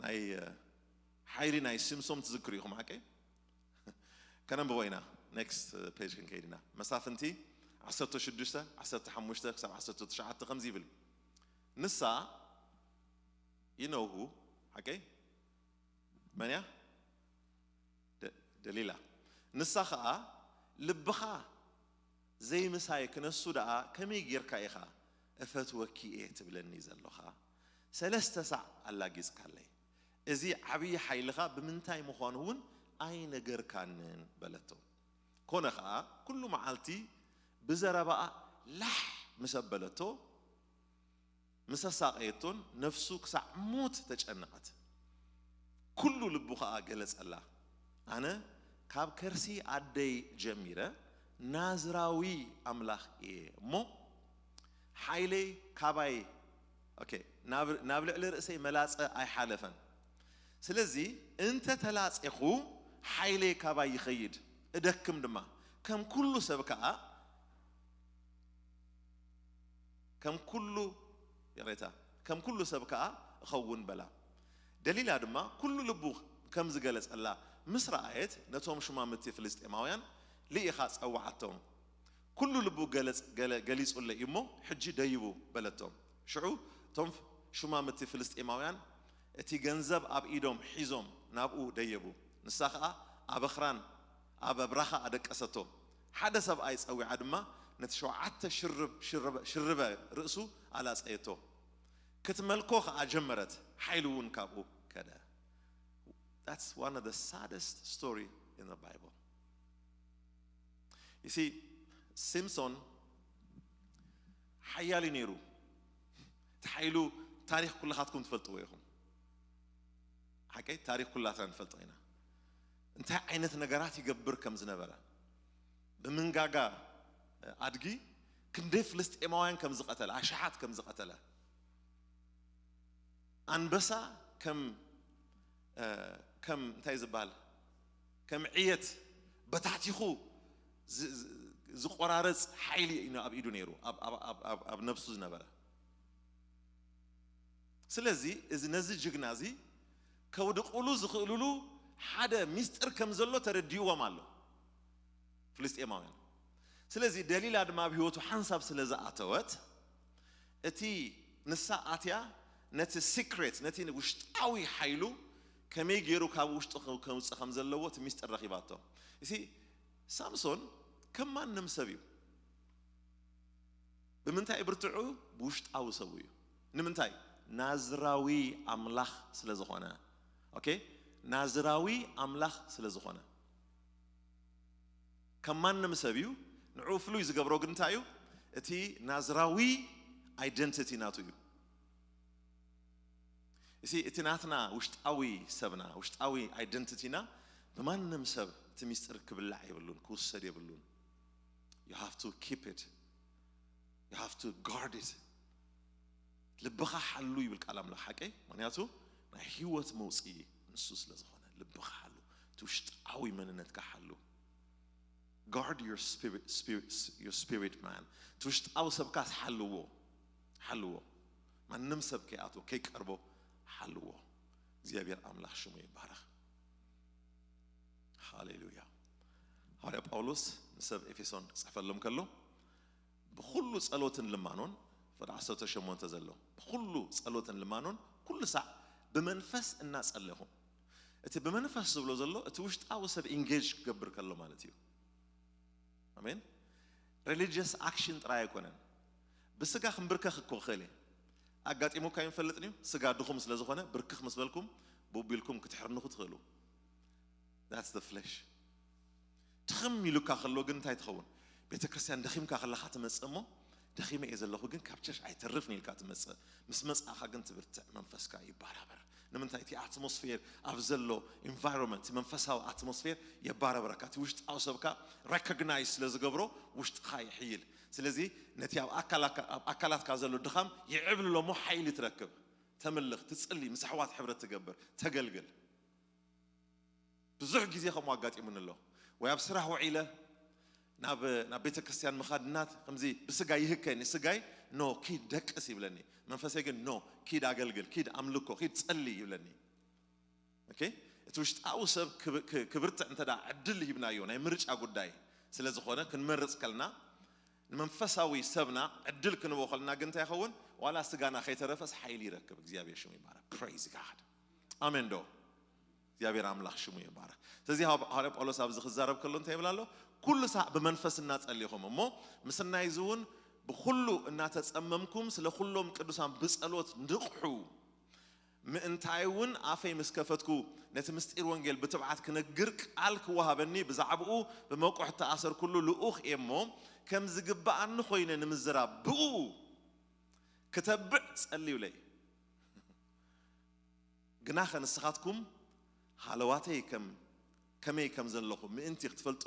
ናይ፣ እ፣ ሓይሊ ናይ ሲምሶም ትዝክሩ ኢኹም ሓቀይ? ከነንብቦ ኢና። ኔክስት ፔጅ ክንከይድ ኢና። መሳፍንቲ ዓሰርተ ሽዱሽተ፣ ዓሰርተ ሓሙሽተ ክሳብ ዓሰርተ ትሽዓተ ከምዚ ይብል። ንሳ፣ you know who፣ ሓቀይ? መን እያ? ደ-፣ ደሊላ። ንሳ ኸኣ፣ ልብኻ ዘይምሳይ ክነሱ ደኣ ከመይ ጌርካ ኢኻ እፈትወኪ እየ ትብለኒ ዘሎኻ? ሰለስተ ሳዕ ኣላጊጽካለይ። እዚ ዓብዪ ሓይልኻ ብምንታይ ምዃኑ እውን ኣይነገርካንን በለቶ። ኮነ ኸኣ፣ ኩሉ መዓልቲ ብዘረባኣ ላሕ ምስ ኣበለቶ፣ ምስ ኣሳቐየቶን ነፍሱ ክሳዕ ሞት ተጨነቐት። ኩሉ ልቡ ኸኣ ገለጸላ። ኣነ ካብ ከርሲ ኣደይ ጀሚረ ናዝራዊ ኣምላኽ እየ እሞ፣ ሓይለይ ካባይ፣ ኦኬ፣ ናብ፣ ናብ ልዕሊ ርእሰይ መላጸ ኣይሓለፈን። ስለዚ እንተ ተላጼኹ ሓይለይ ካባይ ይኸይድ፣ እደክም ድማ። ከም ኩሉ ሰብ ከኣ፣ ከም ኩሉ፣ ይቕሬታ፣ ከም ኩሉ ሰብ ከኣ እኸውን በላ። ደሊላ ድማ ኩሉ ልቡ ከም ዝገለጸላ ምስ ረኣየት፣ ነቶም ሹማምቲ ፍልስጤማውያን ልኢኻ ጸውዓቶም። ኩሉ ልቡ ገለጽ-፣ ገለ-፣ ገሊጹለይ እዩ እሞ፣ ሕጂ ደይቡ በለቶም። ሽዑ እቶም ሹማምቲ ፍልስጤማውያን እቲ ገንዘብ ኣብ ኢዶም ሒዞም ናብኡ ደየቡ። ንሳ ኸኣ ኣብ ኣኽራን ኣብ ኣብራኻ ኣደቀሰቶ። ሓደ ሰብኣይ ጸዊዓ ድማ ነቲ ሸውዓተ ሽርብ-፣ ሽርበ-፣ ሽርበ ርእሱ ኣላጸየቶ። ክትመልኮ ኸኣ ጀመረት፣ ሓይሉ እውን ካብኡ ከደ። That's one of the saddest story in the Bible. You see, ሲምሶን ሓያል እዩ ነይሩ። እቲ ሓይሉ ታሪኽ ኩልኻትኩም ትፈልጥዎ ኢኹም። ሓቀይ፣ ታሪኽ ኩላትና ንፈልጦ ኢና። እንታይ ዓይነት ነገራት ይገብር ከም ዝነበረ። ብምንጋጋ ኣድጊ ክንደይ ፍልስጤማውያን ከም ዝቐተለ፣ ኣሽሓት ከም ዝቐተለ። ኣንበሳ ከም፣ እ፣ ከም እንታይ ዝበሃል፣ ከም ዕየት በታቲኹ ዝ-፣ ዝ-፣ ዝቆራረጽ ሓይሊ እዩ ኣብ ኢዱ ነይሩ፣ ኣብ፣ ኣብ፣ ኣብ፣ ኣብ፣ ኣብ ነብሱ ዝነበረ። ስለዚ እዚ፣ ነዚ ጅግና እዚ ከውድቕሉ ዝኽእልሉ ሓደ ሚስጥር ከም ዘሎ ተረዲእዎም ኣሎ ፍልስጤማውያን። ስለዚ ደሊላ ድማ ኣብ ህይወቱ ሓንሳብ ስለ ዝኣተወት፣ እቲ ንሳ ኣትያ ነቲ ሲክሬት፣ ነቲ ውሽጣዊ ሓይሉ ከመይ ገይሩ ካብ ውሽጡ ከ-፣ ከውፅእ ከም ዘለዎ እቲ ሚስጥር ረኺባቶ። እዚ ሳምሶን ከም ማንም ሰብ እዩ። ብምንታይ ብርትዑ? ብውሽጣዊ ሰቡ እዩ። ንምንታይ? ናዝራዊ ኣምላኽ ስለ ዝኾነ። ኦኬ? ናዝራዊ ኣምላኽ ስለ ዝኾነ። ከም ማንም ሰብ እዩ። ንዕኡ ፍሉይ ዝገብሮ ግን እንታይ እዩ? እቲ ናዝራዊ ኣይደንቲቲ ናቱ እዩ። እዚ እቲ ናትና ውሽጣዊ ሰብና፣ ውሽጣዊ ኣይደንቲቲና ብማንም ሰብ እቲ ሚስጥር ክብላዕ የብሉን፣ ክውሰድ የብሉን። You have to keep it. You have to guard it. ልብኻ ሓሉ ይብል ቃል ኣምላኽ ሓቀይ። ምኽንያቱ ናይ ህይወት መውፅኢ ንሱ ስለ ዝኾነ ልብኻ ሓሉ፣ እቲ ውሽጣዊ መንነትካ ሓሉ። Guard your spirit, spirit, your spirit man. እቲ ውሽጣዊ ሰብካ ሓልዎ፣ ሓልዎ። ማንም ሰብ ከይኣትዎ፣ ከይቀርቦ ሓልዎ። እግዚኣብሔር ኣምላኽ ሽሙ ይባረኽ። ሃሌሉያ። ሃዋርያ ጳውሎስ ንሰብ ኤፌሶን ክጽሕፈሎም ከሎ፣ ብኹሉ ጸሎትን ልማኖን፣ ወደ ዓሰርተ ሸሞንተ ዘሎ፣ ብኹሉ ጸሎትን ልማኖን፣ ኩሉ ሳዕ ብመንፈስ እናጸለኹም። እቲ ብመንፈስ ዝብሎ ዘሎ፣ እቲ ውሽጣዊ ሰብ ኢንጌጅ ክገብር ከሎ ማለት እዩ። ኣሜን። ሪሊጅስ ኣክሽን ጥራይ ኣይኮነን። ብስጋ ክንብርከኽ እኮ ክኽእል እየ። ኣጋጢሙካ ይፈልጥን እዩ። ስጋ ድኹም ስለ ዝኾነ፣ ብርክኽ ምስ በልኩም፣ ቡቢልኩም ክትሕርንኹ ትኽእሉ። That's the flesh. ድኽም ኢሉካ ከሎ ግን እንታይ ትኸውን? ቤተ ክርስቲያን ደኺምካ ከለኻ ትመጽእ እሞ፣ ደኺመ እየ ዘለኹ ግን ካብ ቸርች ኣይተርፍን ኢልካ ትመጽእ። ምስ መጻእኻ ግን ትብርትዕ፣ መንፈስካ ይባራበር። ንምንታይ? እቲ ኣትሞስፌር ኣብ ዘሎ ኢንቫይሮንመንት፣ እቲ መንፈሳዊ ኣትሞስፌር የባራብረካ። እቲ ውሽጣዊ ሰብካ ሬኮግናይዝ ስለ ዝገብሮ ውሽጥኻ ይሕይል። ስለዚ ነቲ ኣብ ኣካላካ-፣ ኣብ ኣካላትካ ዘሎ ድኻም ይዕብልሎ እሞ ሓይሊ ትረክብ። ተምልኽ፣ ትጽሊ፣ ምስ ኣሕዋት ሕብረት ትገብር፣ ተገልግል። ብዙሕ ግዜ ከምኡ ኣጋጢሙኒ ኣሎ። ወይ ኣብ ስራሕ ውዒለ ናብ፣ ናብ ቤተ ክርስቲያን ምኻድ እናት ከምዚ ብስጋ ይህከኒ፣ ስጋይ ኖ ኪድ ደቅስ ይብለኒ፣ መንፈሰይ ግን ኖ ኪድ ኣገልግል፣ ኪድ ኣምልኮ፣ ኪድ ጸሊ ይብለኒ። ኦኬ፣ እቲ ውሽጣዊ ሰብ ክብ-፣ ክ-፣ ክብርትዕ እንተ ደኣ ዕድል ሂብናዮ፣ ናይ ምርጫ ጉዳይ ስለ ዝኾነ ክንመርጽ ከልና ንመንፈሳዊ ሰብና ዕድል ክንቦ ከልና ግን እንታይ ይኸውን? ዋላ ስጋና ከይተረፈስ ሓይሊ ይረክብ። እግዚኣብሔር ሽሙ ይባረክ። Praise God። ኣሜን ዶ? እግዚኣብሔር ኣምላኽ ሽሙ ይባረክ። ስለዚ ሃዋ- ሃዋርያ ጳውሎስ ኣብዚ ክዛረብ ከሎ እንታይ ይብል ኣሎ? ኩሉ ሳዕ ብመንፈስ እናጸለኹም እሞ ምስናይዚ እውን ብኹሉ እናተጸመምኩም ስለ ኩሎም ቅዱሳን ብጸሎት ንቕሑ። ምእንታይ እውን ኣፈይ ምስ ከፈትኩ ነቲ ምስጢር ወንጌል ብትብዓት ክነግር ቃል ክወሃበኒ ብዛዕባኡ ብመቁሕ ተኣሰርኩሉ ልኡኽ እየ እሞ ከም ዝግብኣኒ ኮይነ ንምዝራብ ብኡ ክተብዕ ጸልዩለይ። ግናኸ ንስኻትኩም ሃለዋተይ ከም ከመይ ከም ዘለኹ ምእንቲ ክትፈልጡ፣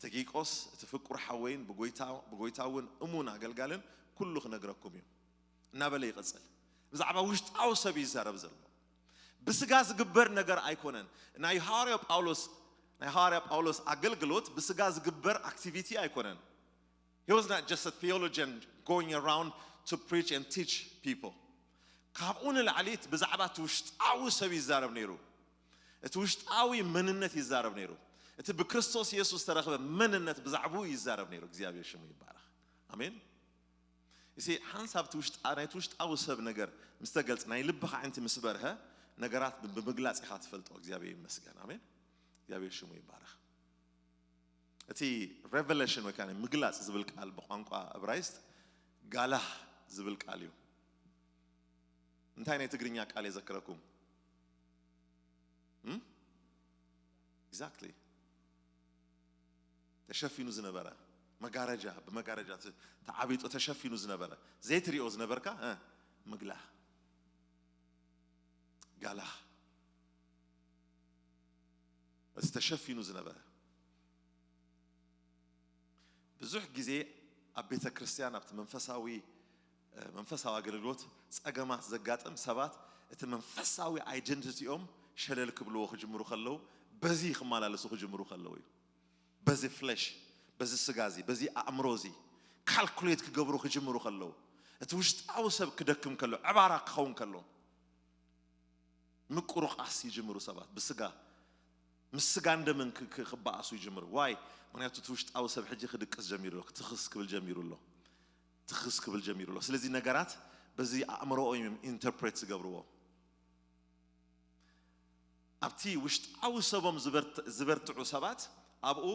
ተኪቆስ እቲ ፍቁር ሓወይን ብጎይታ እውን እሙን ኣገልጋልን ኩሉ ክነግረኩም እዩ እናበለ ይቐጽል። ብዛዕባ ውሽጣዊ ሰብ ይዛረብ ዘሎ። ብስጋ ዝግበር ነገር ኣይኮነን። ናይ ሃዋርያ ጳውሎስ ናይ ሃዋርያ ጳውሎስ ኣገልግሎት ብስጋ ዝግበር ኣክቲቪቲ ኣይኮነን። He was not just a theologian going around to preach and teach people. ካብኡ ንላዕሊ እቲ ብዛዕባ እቲ ውሽጣዊ ሰብ ይዛረብ ነይሩ። እቲ ውሽጣዊ መንነት ይዛረብ ነይሩ። እቲ ብክርስቶስ የሱስ ዝተረኽበ መንነት ብዛዕባኡ ይዛረብ ነይሩ። እግዚኣብሔር ሽሙ ይባረኽ። ኣሜን። እዚ ሓንሳብ እቲ ውሽጣ ናይቲ ውሽጣዊ ሰብ ነገር ምስ ተገልጽ ናይ ልብኻ ዓይንቲ ምስ በርሀ ነገራት ብ- ብምግላጽ ኢኻ ትፈልጦ። እግዚኣብሔር ይመስገን። ኣሜን። እግዚኣብሔር ሽሙ ይባረኽ። እቲ ሬቨሌሽን ወይ ከዓ ምግላጽ ዝብል ቃል ብቋንቋ እብራይስጥ ጋላህ ዝብል ቃል እዩ። እንታይ ናይ ትግርኛ ቃል የዘክረኩም? Exactly። ተሸፊኑ ዝነበረ መጋረጃ ብመጋረጃ ተ- ተዓቢጡ ተሸፊኑ ዝነበረ ዘይትሪኦ ዝነበርካ እ፣ ምግላህ ጋላህ እዚ ተሸፊኑ ዝነበረ ብዙሕ ግዜ ኣብ ቤተ ክርስቲያን ኣብቲ መንፈሳዊ መንፈሳዊ ኣገልግሎት ጸገማት ዘጋጥም ሰባት እቲ መንፈሳዊ ኣይደንቲቲኦም ሸለል ክብልዎ ክጅምሩ ከለዉ በዚ ክመላለሱ ክጅምሩ ከለዉ እዩ። በዚ ፍለሽ በዚ ስጋ እዚ በዚ ኣእምሮ እዚ ካልኩሌት ክገብሩ ክጅምሩ ከለዉ እቲ ውሽጣዊ ሰብ ክደክም ከሎ ዕባራ ክኸውን ከሎ ምቁርቃስ ይጅምሩ ሰባት ብስጋ ምስ ስጋን ደምን ክ- ክ- ክበኣሱ ይጅምሩ። ዋይ? ምክንያቱ እቲ ውሽጣዊ ሰብ ሕጂ ክድቅስ ጀሚሩ ኣሎ፣ ክትኽስ ክብል ጀሚሩ ኣሎ፣ ትኽስ ክብል ጀሚሩ ኣሎ። ስለዚ ነገራት በዚ ኣእምሮኦም እዮም ኢንተርፕሬት ዝገብርዎ። ኣብቲ ውሽጣዊ ሰቦም ዝበርት- ዝበርትዑ ሰባት ኣብኡ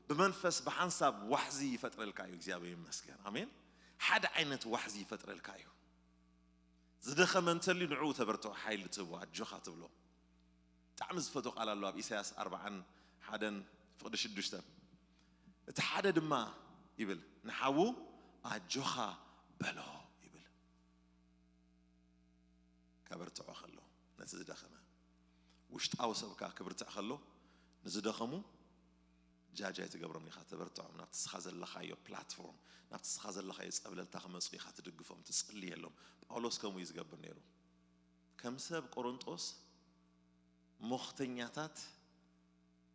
ብመንፈስ ብሓንሳብ ዋሕዚ ይፈጥረልካ እዩ። እግዚኣብሔር ይመስገን። ኣሜን። ሓደ ዓይነት ዋሕዚ ይፈጥረልካ እዩ። ዝደኸመ እንተልዩ ንዕኡ ተበርትዖ ሓይሊ ትህቦ ኣጆኻ ትብሎ። ብጣዕሚ ዝፈቶ ቃል ኣሎ ኣብ ኢሳያስ ኣርባዓን ሓደን ፍቕዲ ሽዱሽተ እቲ ሓደ ድማ ይብል ንሓዉ ኣጆኻ በሎ ይብል። ከበርትዖ ከሎ ነቲ ዝደኸመ ውሽጣዊ ሰብካ ክብርትዕ ከሎ ንዝደኸሙ ጃጅ ኣይትገብሮም ኢኻ ተበርትዖም ናብቲ ስኻ ዘለኻዮ ፕላትፎርም ናብቲ ስኻ ዘለኻዮ ጸብለልታ ክመፁ ኢኻ ትድግፎም ትጽልየሎም። ጳውሎስ ከምኡ እዩ ዝገብር ነይሩ። ከም ሰብ ቆሮንጦስ ሞኽተኛታት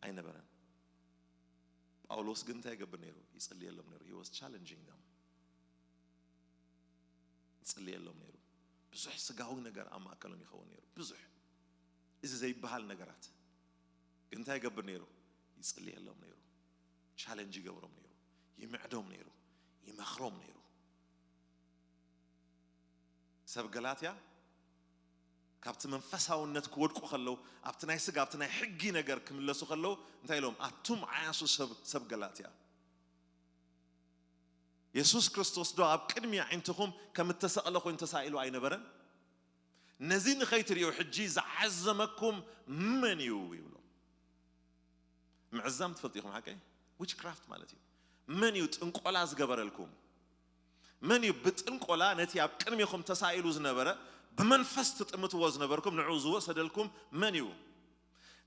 ኣይነበረን። ጳውሎስ ግን እንታይ ይገብር ነይሩ? ይጽልየሎም ነይሩ። He was challenging them። ይጽልየሎም ነይሩ። ብዙሕ ስጋዊ ነገር ኣብ ማእከሎም ይኸውን ነይሩ። ብዙሕ እዚ ዘይበሃል ነገራት ግን እንታይ ይገብር ነይሩ? ይጽልየሎም ነይሩ። ቻለንጅ ይገብሮም ነይሩ። ይምዕዶም ነይሩ። ይመኽሮም ነይሩ። ሰብ ገላትያ ካብቲ መንፈሳውነት ክወድቁ ከለዉ ኣብቲ ናይ ስጋ ኣብቲ ናይ ሕጊ ነገር ክምለሱ ከለዉ እንታይ ኢሎም ኣቱም ዓያሱ ሰብ ሰብ ገላትያ የሱስ ክርስቶስ ዶ ኣብ ቅድሚ ኣዒንትኹም ከም እተሰቕለ ኮይኑ ተሳኢሉ ኣይነበረን? ነዚ ንኸይትርእዩ ሕጂ ዝዓዘመኩም መን እዩ ይብሎ። ምዕዛም ትፈልጡ ኢኹም ሓቀይ? ዊችክራፍት ማለት እዩ። መን እዩ ጥንቆላ ዝገበረልኩም? መን እዩ ብጥንቆላ ነቲ ኣብ ቅድሚኹም ተሳኢሉ ዝነበረ ብመንፈስ ትጥምትዎ ዝነበርኩም ንዕኡ ዝወሰደልኩም መን እዩ?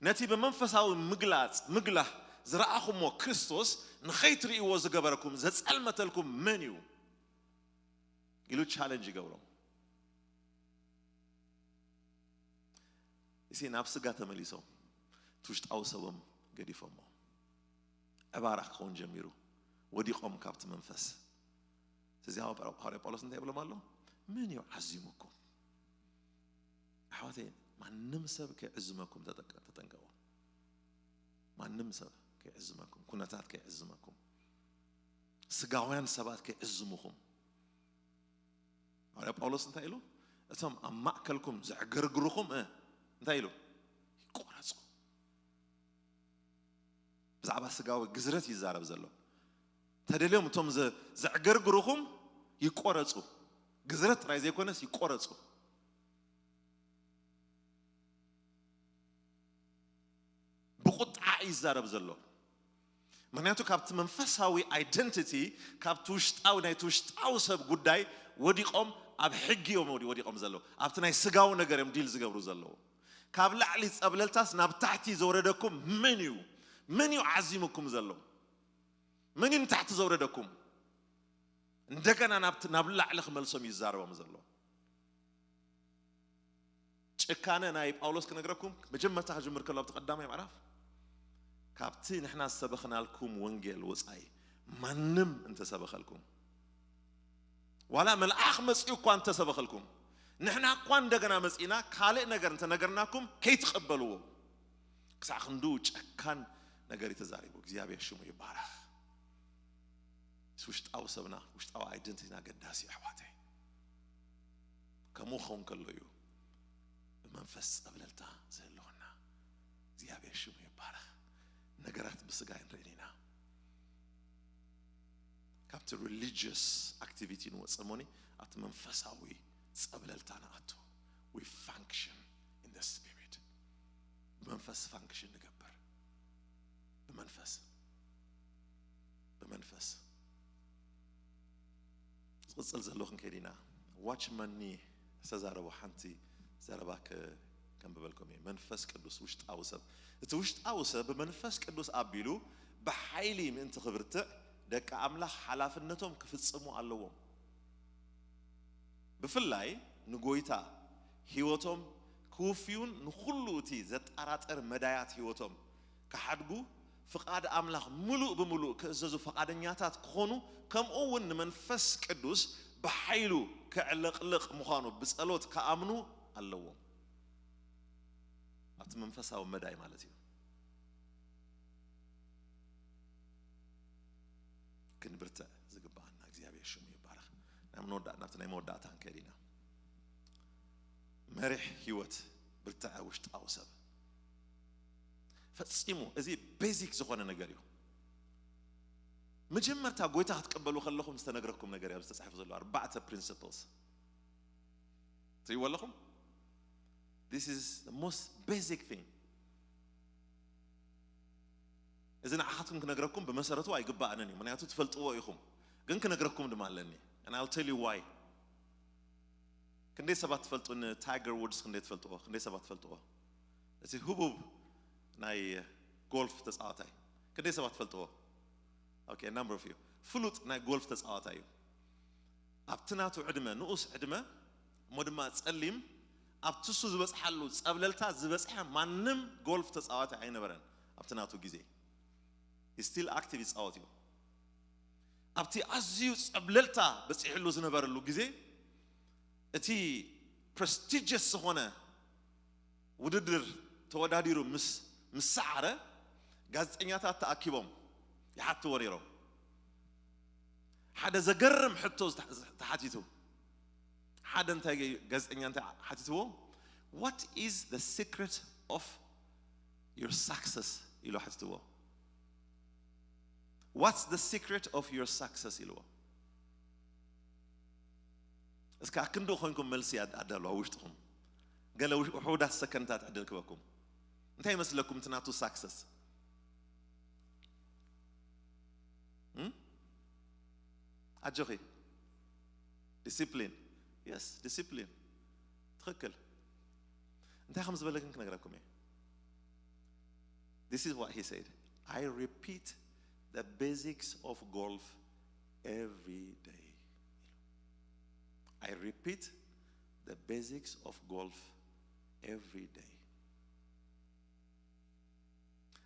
ነቲ ብመንፈሳዊ ምግላጽ ምግላህ ዝረኣኹሞ ክርስቶስ ንኸይትርእይዎ ዝገበረኩም ዘጸልመተልኩም መን እዩ? ኢሉ ቻለንጅ ይገብሮም። እሲ ናብ ስጋ ተመሊሶም እቲ ውሽጣዊ ሰቦም ገዲፎሞ ዕባራ ክኸውን ጀሚሩ። ወዲቖም ካብቲ መንፈስ። ስለዚ ሃዋ- ሃዋርያ ጳውሎስ እንታይ ይብሎም ኣሎ? መን እዩ ዓዚሙኩም? ኣሕዋተይ ማንም ሰብ ከይዕዝመኩም ተጠንቀ- ተጠንቀቑ። ማንም ሰብ ከይዕዝመኩም፣ ኩነታት ከይዕዝመኩም። ስጋውያን ሰባት ከይዕዝሙኹም። ሃዋርያ ጳውሎስ እንታይ ኢሉ? እቶም ኣብ ማእከልኩም ዘዕገርግሩኹም እንታይ ኢሉ? ይቆረጹ። ብዛዕባ ስጋዊ ግዝረት ይዛረብ ዘሎ። ተደልዮም እቶም ዘዕገርግሩኹም ይቆረጹ። ግዝረት ጥራይ ዘይኮነስ ይቆረጹ። ብቁጣ ይዛረብ ዘሎ። ምክንያቱ ካብቲ መንፈሳዊ ኣይደንቲቲ፣ ካብቲ ውሽጣዊ፣ ናይቲ ውሽጣዊ ሰብ ጉዳይ ወዲቖም ኣብ ሕጊ እዮም ወዲቖም ዘለዉ። ኣብቲ ናይ ስጋዊ ነገር እዮም ዲል ዝገብሩ ዘለዉ። ካብ ላዕሊ ጸብለልታስ ናብ ታሕቲ ዘውረደኩም መን እዩ? መን እዩ ዓዚሙኩም ዘሎ? መን እዩ ንታሕቲ ዘውረደኩም? እንደገና ናብ ላዕሊ ክመልሶም ይዛረቦም ዘሎ። ጭካነ ናይ ጳውሎስ ክነግረኩም፣ መጀመርታ ክጅምር ከሎ ኣብቲ ቀዳማይ ምዕራፍ፣ ካብቲ ንሕና ዝሰበኽናልኩም ወንጌል ወጻኢ ማንም እንተሰበኸልኩም፣ ዋላ መልኣኽ መጺኡ እኳ እንተሰበኸልኩም፣ ንሕና እኳ እንደገና መጺእና ካልእ ነገር እንተነገርናኩም ከይትቐበልዎ፣ ክሳዕ ክንድኡ ጨካን ነገር እዩ ተዛሪቡ። እግዚኣብሔር ሽሙ ይባረኽ። ውሽጣዊ ሰብና፣ ውሽጣዊ ኣይደንቲቲና ገዳሲ እዩ ኣሕዋተይ። ከምኡ ክኸውን ከሎ እዩ ብመንፈስ ጸብለልታ ዝህልወና። እግዚኣብሔር ሽሙ ይባረኽ። ነገራት ብስጋ ኣይንርእን ኢና። ካብቲ ሪሊጅስ ኣክቲቪቲ ንወጽእ እሞኒ ኣብቲ መንፈሳዊ ጸብለልታ ንኣቱ። We function in the spirit። ብመንፈስ ፋንክሽን ንገብር። ብመንፈስ ብመንፈስ ዝቕጽል ዘሎ ክንከይድ ኢና። ዋችመኒ ዝተዛረቦ ሓንቲ ዘረባ ከንብበልኩም እየ። መንፈስ ቅዱስ ውሽጣዊ ሰብ፣ እቲ ውሽጣዊ ሰብ ብመንፈስ ቅዱስ ኣቢሉ ብሓይሊ ምእንቲ ክብርትዕ ደቂ ኣምላኽ ሓላፍነቶም ክፍጽሙ ኣለዎም። ብፍላይ ንጎይታ ህይወቶም ክውፍዩን ንኹሉ እቲ ዘጠራጥር መዳያት ህይወቶም ክሓድጉ፣ ፍቓድ ኣምላኽ ምሉእ ብምሉእ ክእዘዙ ፍቓደኛታት ክኾኑ፣ ከምኡ እውን ንመንፈስ ቅዱስ ብሓይሉ ክዕለቕልቕ ምዃኑ ብጸሎት ክኣምኑ ኣለዎም። ኣብቲ መንፈሳዊ መዳይ ማለት እዩ። ክንብርትዕ ዝግባኣና እግዚኣብሔር ሽሙ ይባረኽ። ናብ መወዳእ-፣ ናብቲ ናይ መወዳእታ ክንከይድ ኢና። መሪሕ ህይወት ብርትዐ ውሽጣዊ ሰብ። ፈጺሙ እዚ ቤዚክ ዝኾነ ነገር እዩ። መጀመርታ ጎይታ ክትቀበሉ ከለኹም ዝተነግረኩም ነገር እዩ ኣብዚ ተጻሒፉ ዘሎ ኣርባዕተ ፕሪንሲፕልስ። ትሪእዎ ኣለኹም? This is the most basic thing። እዚ ንዓኻትኩም ክነግረኩም ብመሰረቱ ኣይግባኣንን እዩ፣ ምክንያቱ ትፈልጥዎ ኢኹም። ግን ክነግረኩም ድማ ኣለኒ። And I'll tell you why። ክንደይ ሰባት ትፈልጡ? ንታይገር ውድስ ክንደይ ትፈልጥዎ? ክንደይ ሰባት ትፈልጥዎ? እቲ ህቡብ ናይ ጎልፍ ተጻዋታይ ክንደይ ሰባት ትፈልጥዎ? Okay, number of you። ፍሉጥ ናይ ጎልፍ ተጻዋታይ እዩ። ኣብቲ ናቱ ዕድመ፣ ንኡስ ዕድመ፣ እሞ ድማ ጸሊም፣ ኣብቲ እሱ ዝበጽሓሉ ጸብለልታ ዝበጽሐ ማንም ጎልፍ ተጻዋታይ ኣይነበረን ኣብቲ ናቱ ግዜ። He's still active፣ ይጻወት እዩ። ኣብቲ ኣዝዩ ጸብለልታ በጺሕሉ ዝነበረሉ ግዜ፣ እቲ ፕረስቲጀስ ዝኾነ ውድድር ተወዳዲሩ ምስ፣ ምስ ሰዓረ፣ ጋዜጠኛታት ተኣኪቦም ይሓትዎ ነይሮም። ሓደ ዘገርም ሕቶ ዝተ-፣ ተሓቲቱ። ሓደ እንታይ ገ-፣ ጋዜጠኛ እንታይ ሓቲትዎ? "What is the secret of your success?" ኢሉ ሓቲትዎ። "What's the secret of your success?" ኢልዎ። እስከ ኣክንዲ ኮይንኩም መልሲ ኣድ-፣ ኣዳልዋ ውሽጥኹም። ገለ ውሽ-፣ ውሑዳት ሰከንታት ዕድል ክበኩም። እንታይ ይመስለኩም እቲ ናቱ ሳክሰስ? እም? ኣጆኺ። ዲሲፕሊን። የስ፣ ዲሲፕሊን። ትኽክል። እንታይ ከም ዝበለ ግን ክነግረኩም እየ። This is what he said. "I repeat the basics of golf every day." I repeat the basics of golf every day.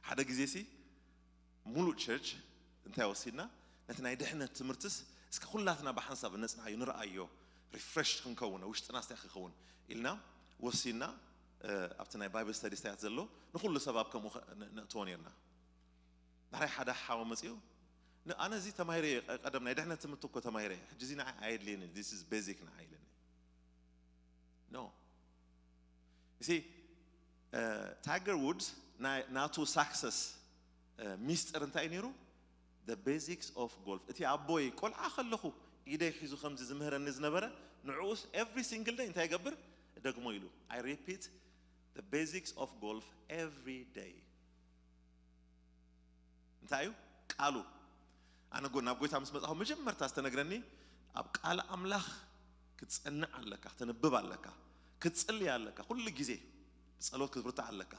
ሓደ ግዜ ሲ ሙሉእ ቸርች እንታይ ወሲድና? ነቲ ናይ ድሕነት ትምህርትስ እስከ ኩላትና ብሓንሳብ ነጽንዓዮ፣ ንርኣዮ፣ ሪፍሬሽ ክንከውን፣ ውሽጥና ስታይ ክኸውን ኢልና ወሲድና፣ እ፣ ኣብቲ ናይ ባይብል ስተዲ ስታያት ዘሎ ንኹሉ ሰብ ኣብ ከምኡ ኸ-፣ ነ-፣ ነእትዎ ነርና። ዳሕራይ ሓደ ሓው መጺኡ፣ ኣነ እዚ ተማሂረ እየ፣ ቀደም ናይ ድሕነት ትምህርቲ እኮ ተማሂረ እየ። ሕጂ እዚ ንዓይ ኣየድልየኒ፣ this is basic ንዓይ ኢለኒ። No. You see, ታይገር ውድስ ናቱ ሳክሰስ ሚስጥር እንታይ ነይሩ? The basics of golf። እቲ ኣቦይ ቆልዓ ከለኹ ኢደይ ሒዙ ከምዚ ዝምህረኒ ዝነበረ፣ ንዕኡስ every single day እንታይ ይገብር? ደግሞ ኢሉ። I repeat the basics of golf every day። እንታይ እዩ? ቃሉ። ኣነ ጎ ናብ ጎይታ ምስ መጻኹ መጀመርታ ዝተነግረኒ፣ ኣብ ቃል ኣምላኽ ክትጸንዕ ኣለካ፣ ከተንብብ ኣለካ፣ ክትጽልይ ኣለካ፣ ኩሉ ግዜ ብጸሎት ክትብርታዕ ኣለካ።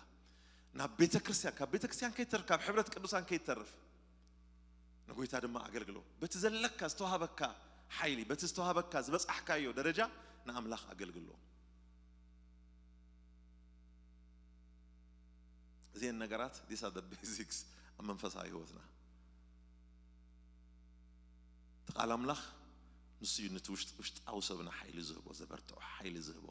ናብ ቤተ ክርስቲያን፣ ካብ ቤተ ክርስቲያን ከይተርፍ፣ ካብ ሕብረት ቅዱሳን ከይተርፍ፣ ንጎይታ ድማ ኣገልግሎ። በቲ ዘለካ ዝተዋሃበካ ሓይሊ፣ በቲ ዝተዋሃበካ ዝበጻሕካዮ ደረጃ ንኣምላኽ ኣገልግሎ። እዚን ነገራት these are the basics ኣብ መንፈሳዊ ህይወትና። እቲ ቃል ኣምላኽ ንሱ እዩ ነቲ ውሽጥ ውሽጣዊ ሰብና ሓይሊ ዝህቦ፣ ዘበርትዖ ሓይሊ ዝህቦ፣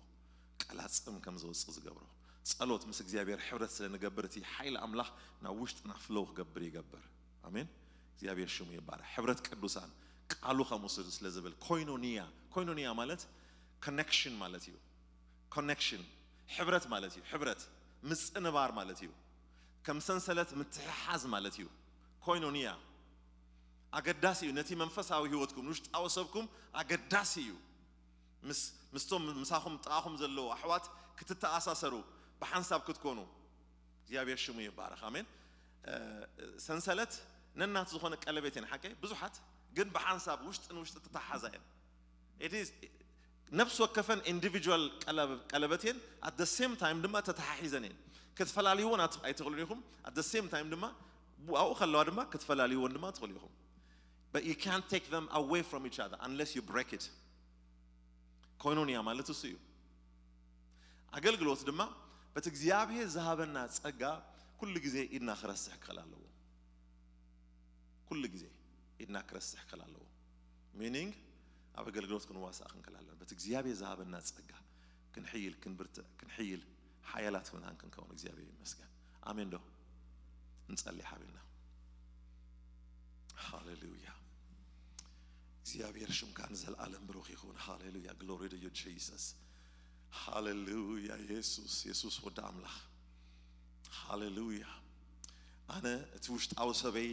ቀላጽም ከም ዘውፅእ ዝገብሮ። ጸሎት ምስ እግዚኣብሔር ሕብረት ስለ ንገብር እቲ ሓይሊ ኣምላኽ ናብ ውሽጥና ፍሎው ክገብር ይገብር። ኣሜን። እግዚኣብሔር ሽሙ ይባረክ። ሕብረት ቅዱሳን ቃሉ ከምኡ ስለ ዝብል ኮይኖኒያ፣ ኮይኖኒያ ማለት ኮኔክሽን ማለት እዩ። ኮኔክሽን ሕብረት ማለት እዩ። ሕብረት ምጽንባር ማለት እዩ። ከም ሰንሰለት ምትሕሓዝ ማለት እዩ። ኮይኖኒያ ኣገዳሲ እዩ። ነቲ መንፈሳዊ ህይወትኩም ንውሽጣዊ ሰብኩም ኣገዳሲ እዩ። ምስ ምስቶም ምሳኹም ጥቓኹም ዘለዉ ኣሕዋት ክትተኣሳሰሩ ብሓንሳብ ክትኮኑ እግዚኣብሔር ሽሙ ይባረኽ። ኣሜን። ሰንሰለት ነናት ዝኾነ ቀለቤት እየን ሓቀይ ብዙሓት ግን ብሓንሳብ ውሽጢ ንውሽጢ ተተሓሓዛ እየን። ነፍሲ ወከፈን ኢንዲቪጁዋል ቀለበት እየን። At the same time ድማ ተተሓሒዘን እየን። ክትፈላልይዎን ኣይትኽእሉን ኢኹም። At the same time ድማ ኣብኡ ከለዋ ድማ ክትፈላልይዎን ድማ ትኽእሉ ኢኹም። But you can't take them away from each other unless you break it. ኮይኖንያ ማለት እሱ እዩ። ኣገልግሎት ድማ በቲ እግዚኣብሔር ዝሃበና ጸጋ ኩሉ ግዜ ኢድና ክረስሕ ክኽእል ኣለዎ። ኩሉ ግዜ ኢድና ክረስሕ ክኽእል ኣለዎ። ሚኒንግ ኣብ ኣገልግሎት ክንዋሳእ ክንክእል ኣለና። በቲ እግዚኣብሔር ዝሃበና ጸጋ ክንሕይል፣ ክንብርትዕ፣ ክንሕይል ሓያላት ምናን ክንከውን እግዚኣብሔር ይመስገን። ኣሜን ዶ? እንጸሊ ሓቢርና። ሃሌሉያ። እግዚኣብሔር ሽምካ ንዘለኣለም ብሩኽ ይኹን። ሃሌሉያ። ግሎሪ ዶ ዩ ጂሰስ። ሃሌሉያ። የሱስ፣ የሱስ ወዲ ኣምላኽ። ሃሌሉያ። ኣነ እቲ ውሽጣዊ ሰበይ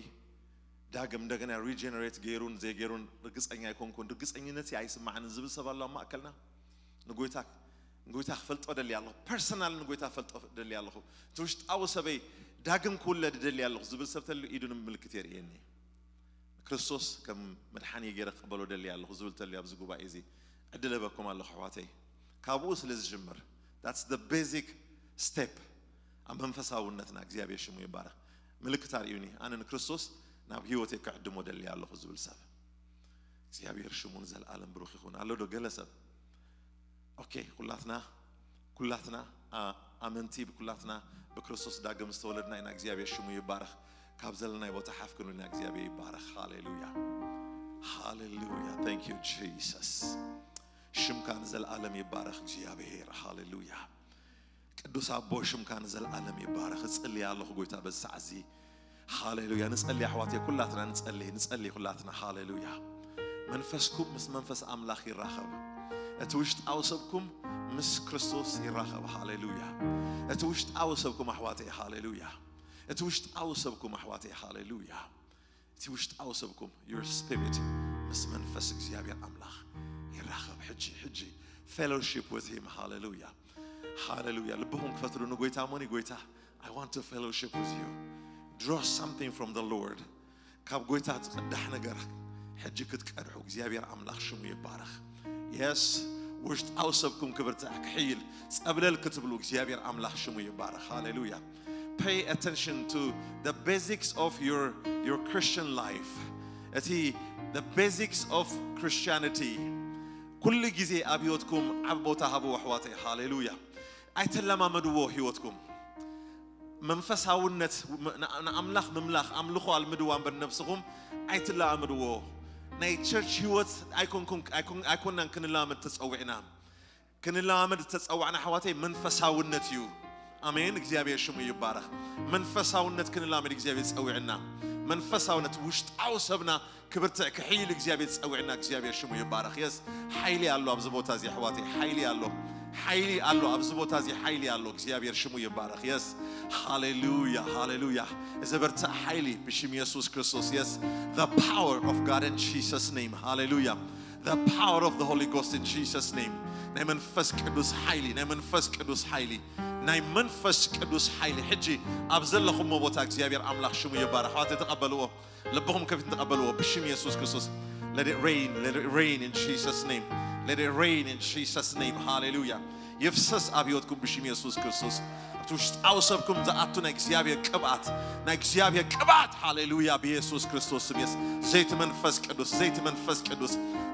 ዳግም እንደገና ሪጀነሬት ገይሩን ዘይገይሩን ርግጸኛ ኣይኮንኩን። ርግጸኝነት ኣይስማዕንን ዝብል ሰብ ኣሎ ኣብ ማእከልና? ንጎይታ ንጎይታ ክፈልጦ ደሊ ኣለኹ። ፐርሰናል ንጎይታ ፈልጦ ደሊ ኣለኹ። እቲ ውሽጣዊ ሰበይ ዳግም ክውለድ ደሊ ኣለኹ ዝብል ሰብ ተሉ ኢዱ ንምልክት የርእየኒ። ክርስቶስ ከም መድሓኒ ገይረ ክቕበሎ ደሊ ኣለኹ ዝብል ተሉ ኣብዚ ጉባኤ እዚ ዕድል እበኩም ኣለኹ ኣሕዋተይ። ካብኡ ስለ ዝጅምር that's the basic step። ኣብ መንፈሳውነትና እግዚኣብሔር ሽሙ ይባረኽ። ምልክት ኣርእዩኒ፣ ኣነ ንክርስቶስ ናብ ህይወተይ ክዕድሞ ደሊ ኣለኹ ዝብል ሰብ እግዚኣብሔር ሽሙ ንዘለኣለም ብሩኽ ይኹን። ኣሎ ዶ ገለ ሰብ? ኦኬ፣ ኩላትና ኩላትና ኣ- ኣመንቲ ብኩላትና ብክርስቶስ ዳግም ዝተወለድና ኢና። እግዚኣብሔር ሽሙ ይባረኽ። ካብ ዘለናይ ቦታ ሓፍ ክንብል ኢና። እግዚኣብሔር ይባረኽ። ሃሌሉያ፣ ሃሌሉያ። Thank you Jesus። ሽምካ ንዘለኣለም ይባረኽ እግዚኣብሔር። ሃሌሉያ። ቅዱስ ኣቦ ሽምካ ንዘለኣለም ይባረኽ። እጽሊ ኣለኹ ጎይታ በዚ ሰዓት እዚ። ሃሌሉያ። ንጸሊ ኣሕዋተይ ኩላትና ንጸሊ፣ ንጸሊ ኩላትና። ሃሌሉያ። መንፈስኩም ምስ መንፈስ ኣምላኽ ይራኸብ። እቲ ውሽጣዊ ሰብኩም ምስ ክርስቶስ ይራኸብ። ሃሌሉያ። እቲ ውሽጣዊ ሰብኩም ኣሕዋተይ፣ ሃሌሉያ። እቲ ውሽጣዊ ሰብኩም ኣሕዋተይ፣ ሃሌሉያ። እቲ ውሽጣዊ ሰብኩም your spirit ምስ መንፈስ እግዚኣብሔር ኣምላኽ ይራኸብ። ሕጂ ሕጂ fellowship with him። ሃሌሉያ፣ ሃሌሉያ። ልብኹም ክፈትሉ ንጎይታ እሞኒ፣ ጎይታ I want to fellowship with you. Draw something from the Lord. ካብ ጎይታ ዝቕዳሕ ነገር ሕጂ ክትቀድሑ እግዚኣብሔር ኣምላኽ ሽሙ ይባረኽ። የስ፣ ውሽጣዊ ሰብኩም ክብርትዕ ክሕይል ጸብለል ክትብሉ እግዚኣብሔር ኣምላኽ ሽሙ ይባረኽ። ሃሌሉያ። Pay attention to the basics of your your Christian life. እቲ the basics of Christianity ኩሉ ግዜ ኣብ ህይወትኩም ዓብ ቦታ ሃብዎ ኣሕዋተይ። ሃሌሉያ። ኣይተለማመድዎ ህይወትኩም። መንፈሳውነት ንኣምላኽ ምምላኽ ኣምልኾ ኣልምድዋ እምበር ነብስኹም ኣይትለማመድዎ። ናይ ቸርች ህይወት ኣይኮንኩም ኣይኮናን ክንለማመድ ተጸዊዕና። ክንለማመድ ዝተጸዋዕና ኣሕዋተይ መንፈሳውነት እዩ። ኣሜን። እግዚኣብሔር ሽሙ ይባረኽ። መንፈሳውነት ክንለማመድ እግዚኣብሔር ጸዊዕና። መንፈሳዊ ነቲ ውሽጣዊ ሰብና ክብርትዕ ክሕይል እግዚኣብሔር ጸዊዕና። እግዚኣብሔር ሽሙ ይባረኽ። የስ ሓይሊ ኣሎ ኣብዚ ቦታ እዚ ኣሕዋተይ፣ ሓይሊ ኣሎ፣ ሓይሊ ኣሎ ኣብዚ ቦታ እዚ፣ ሓይሊ ኣሎ። እግዚኣብሔር ሽሙ ይባረኽ። የስ ሃሌሉያ፣ ሃሌሉያ። እዚ ብርትዕ ሓይሊ ብሽም የሱስ ክርስቶስ። Yes, the power of God in Jesus name. ሃሌሉያ። The power of the Holy Ghost in Jesus name. ናይ መንፈስ ቅዱስ ሓይሊ፣ ናይ መንፈስ ቅዱስ ሓይሊ፣ ናይ መንፈስ ቅዱስ ሓይሊ ሕጂ ኣብ ዘለኹሞ ቦታ እግዚኣብሔር ኣምላኽ ሽሙ ይባረኽ። ኣሕዋተይ ተቐበልዎ። ልብኹም ከፊት ተቐበልዎ ብሽም የሱስ ክርስቶስ። Let it rain, let it rain in Jesus name. Let it rain in Jesus name. ሃሌሉያ። ይፍሰስ ኣብ ህይወትኩም ብሽም የሱስ ክርስቶስ። ኣብቲ ውሽጣዊ ሰብኩም ዝኣቱ ናይ እግዚኣብሔር ቅብኣት፣ ናይ እግዚኣብሔር ቅብኣት። ሃሌሉያ። ብየሱስ ክርስቶስ ስም። የስ ዘይቲ መንፈስ ቅዱስ፣ ዘይቲ መንፈስ ቅዱስ፣